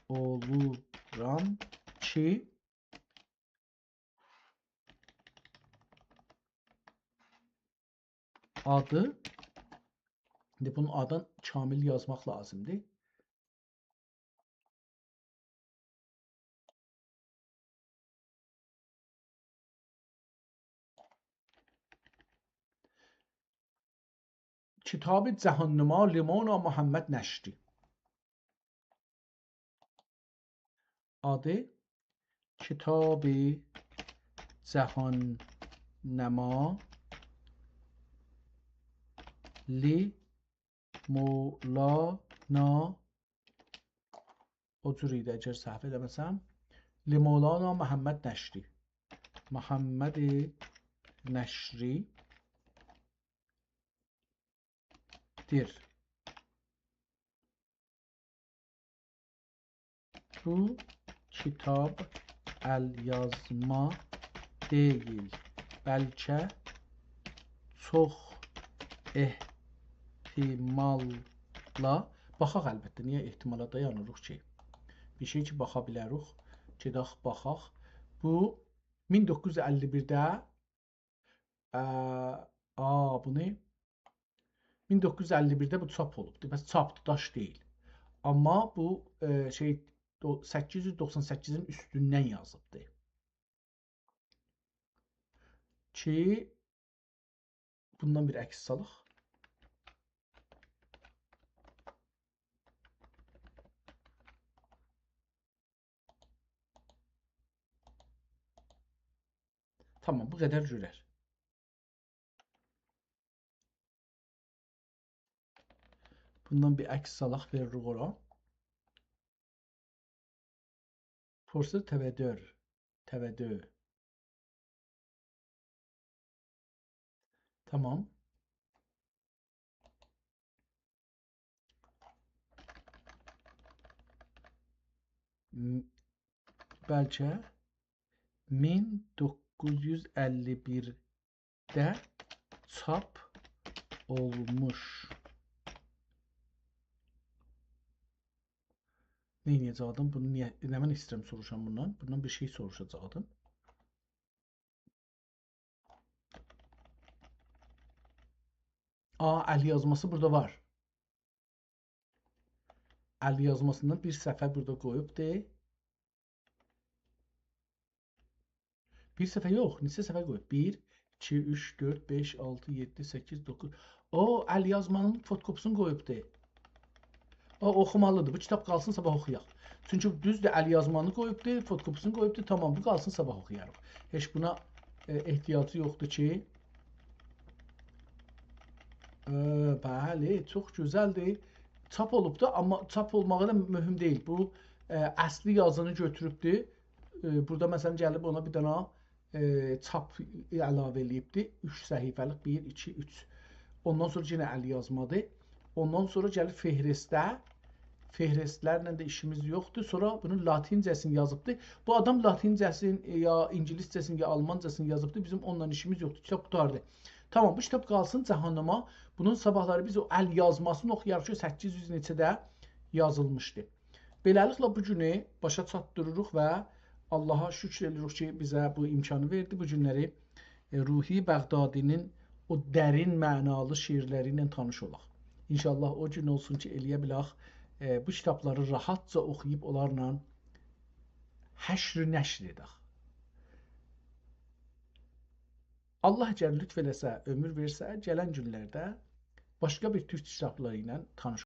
اولورام کی، آدی، ایندی بونون آدینی کامل یازماق لازیمدیر. کیتاب جهان‌نما لمولا محمد نشری. آدی کیتاب جهان‌نما لمولانا، او جور ایدی، اگر سهو ائله‌مه‌سم، لمولانا محمد نشری. محمد نشری دیر. بو کیتاب ال‌یازما دئییل، بلکه چوخ احتمال‌لا، باخاق البته، نییه احتمالا دایانیریق کی؟ بیر شئی کی، باخا بیلریک، گئدک باخاق. بو مین دوققوز یوز اللی بیرده، ا، آ، بونو مین دوققوز یوز اللی بیرده بو چاپ اولوبدور. پس چاپدیر، داش دئییل. آمما بو، ائ، شئی، دو-، سککیز یوز دوخسان سککیزین اوستوندن یازیبدیر. کی، بوندان بیر عکس سالاق. تامام، بو قدر گؤرر. بوندان بیر عکس سالاق، وئریریک اورا. پروسه تئودور، تئودور. تامام. م-، بلکه مین دوققوز یوز اللی بیرده چاپ اولموش. نئینیه‌جکدیم؟ بونو نییه، نمنه ایسته‌ییرم سوروشام بوندان؟ بوندان بیر شئی سوروشاجاقدیم. آ، ال‌یازماسی بورادا وار. ال‌یازماسیندان بیر صفحه بورادا قویوبدور. بیر صفحه یوخ، نئچه صفحه قویوب؟ بیر، ایکی، اوچ، دؤرد، بئش، آلتی، یئددی، سککیز، دوققوز. او، ال‌یازمانین فوتوکوپیسینی قویوبدور. او، اوخومالیدیر. بو کیتاب قالسین، صاباح اوخویاق. چونکی دوزدور، ال‌یازمانی قویوبدور، فوتوکوپیسینی قویوبدور. تامام، بو قالسین، صاباح اوخویاریق. هئچ بونا، ائ، احتیاجی یوخدور کی. ائ، بلی، چوخ گؤزلدیر. چاپ اولوبدور، آمما چاپ اولماغی دا مهم دئییل. بو، ائ، اصلی یازینی گؤتوروبدور. ائ، بورادا، مثلا، گلیب اونا بیر دنه، ائ، چاپ علاوه ائله‌ییبدی. اوچ صفحه‌لیک، بیر، ایکی، اوچ. اوندان سونرا یئنه ال یازمادی. اوندان سونرا گلیر فهرسته. فهرستلرله ده ایشیمیز یوخدور. سونرا بونون لاتینجه‌سینی یازیبدی. بو آدام لاتینجه‌سینی، یا اینگیلیسجه‌سینی، یا آلمانجاسینی یازیبدی. بیزیم اونونلا ایشیمیز یوخدور. کیتاب قوتاردی. تامام، بو کیتاب قالسین جهاننما. بونون صاباحلاری بیز او ال یازماسینی اوخویاریق کی، سککیز یوز نئچه‌ده یازیلمیشدی. بئله‌لیکله، بو گونو باشا چاتدیریریق و آللاها شوکور ائدیریک کی، بیزه بو امکانی وئردی. بو گونلری، ائ، روحی بغدادی‌نین او درین معنالی شعرلری ایله تانیش اولاق. ان‌شاءالله او گون اولسون کی، ائلیه بیلک، ائ، بو کیتابلاری راحتجا اوخویوب اونلارلا حشر و نشر ائدک. آللاه اگر لطف ائله‌سه، عؤمور وئرسه، گلن گونلرده باشقا بیر تورک کیتابلاری ایله تانیش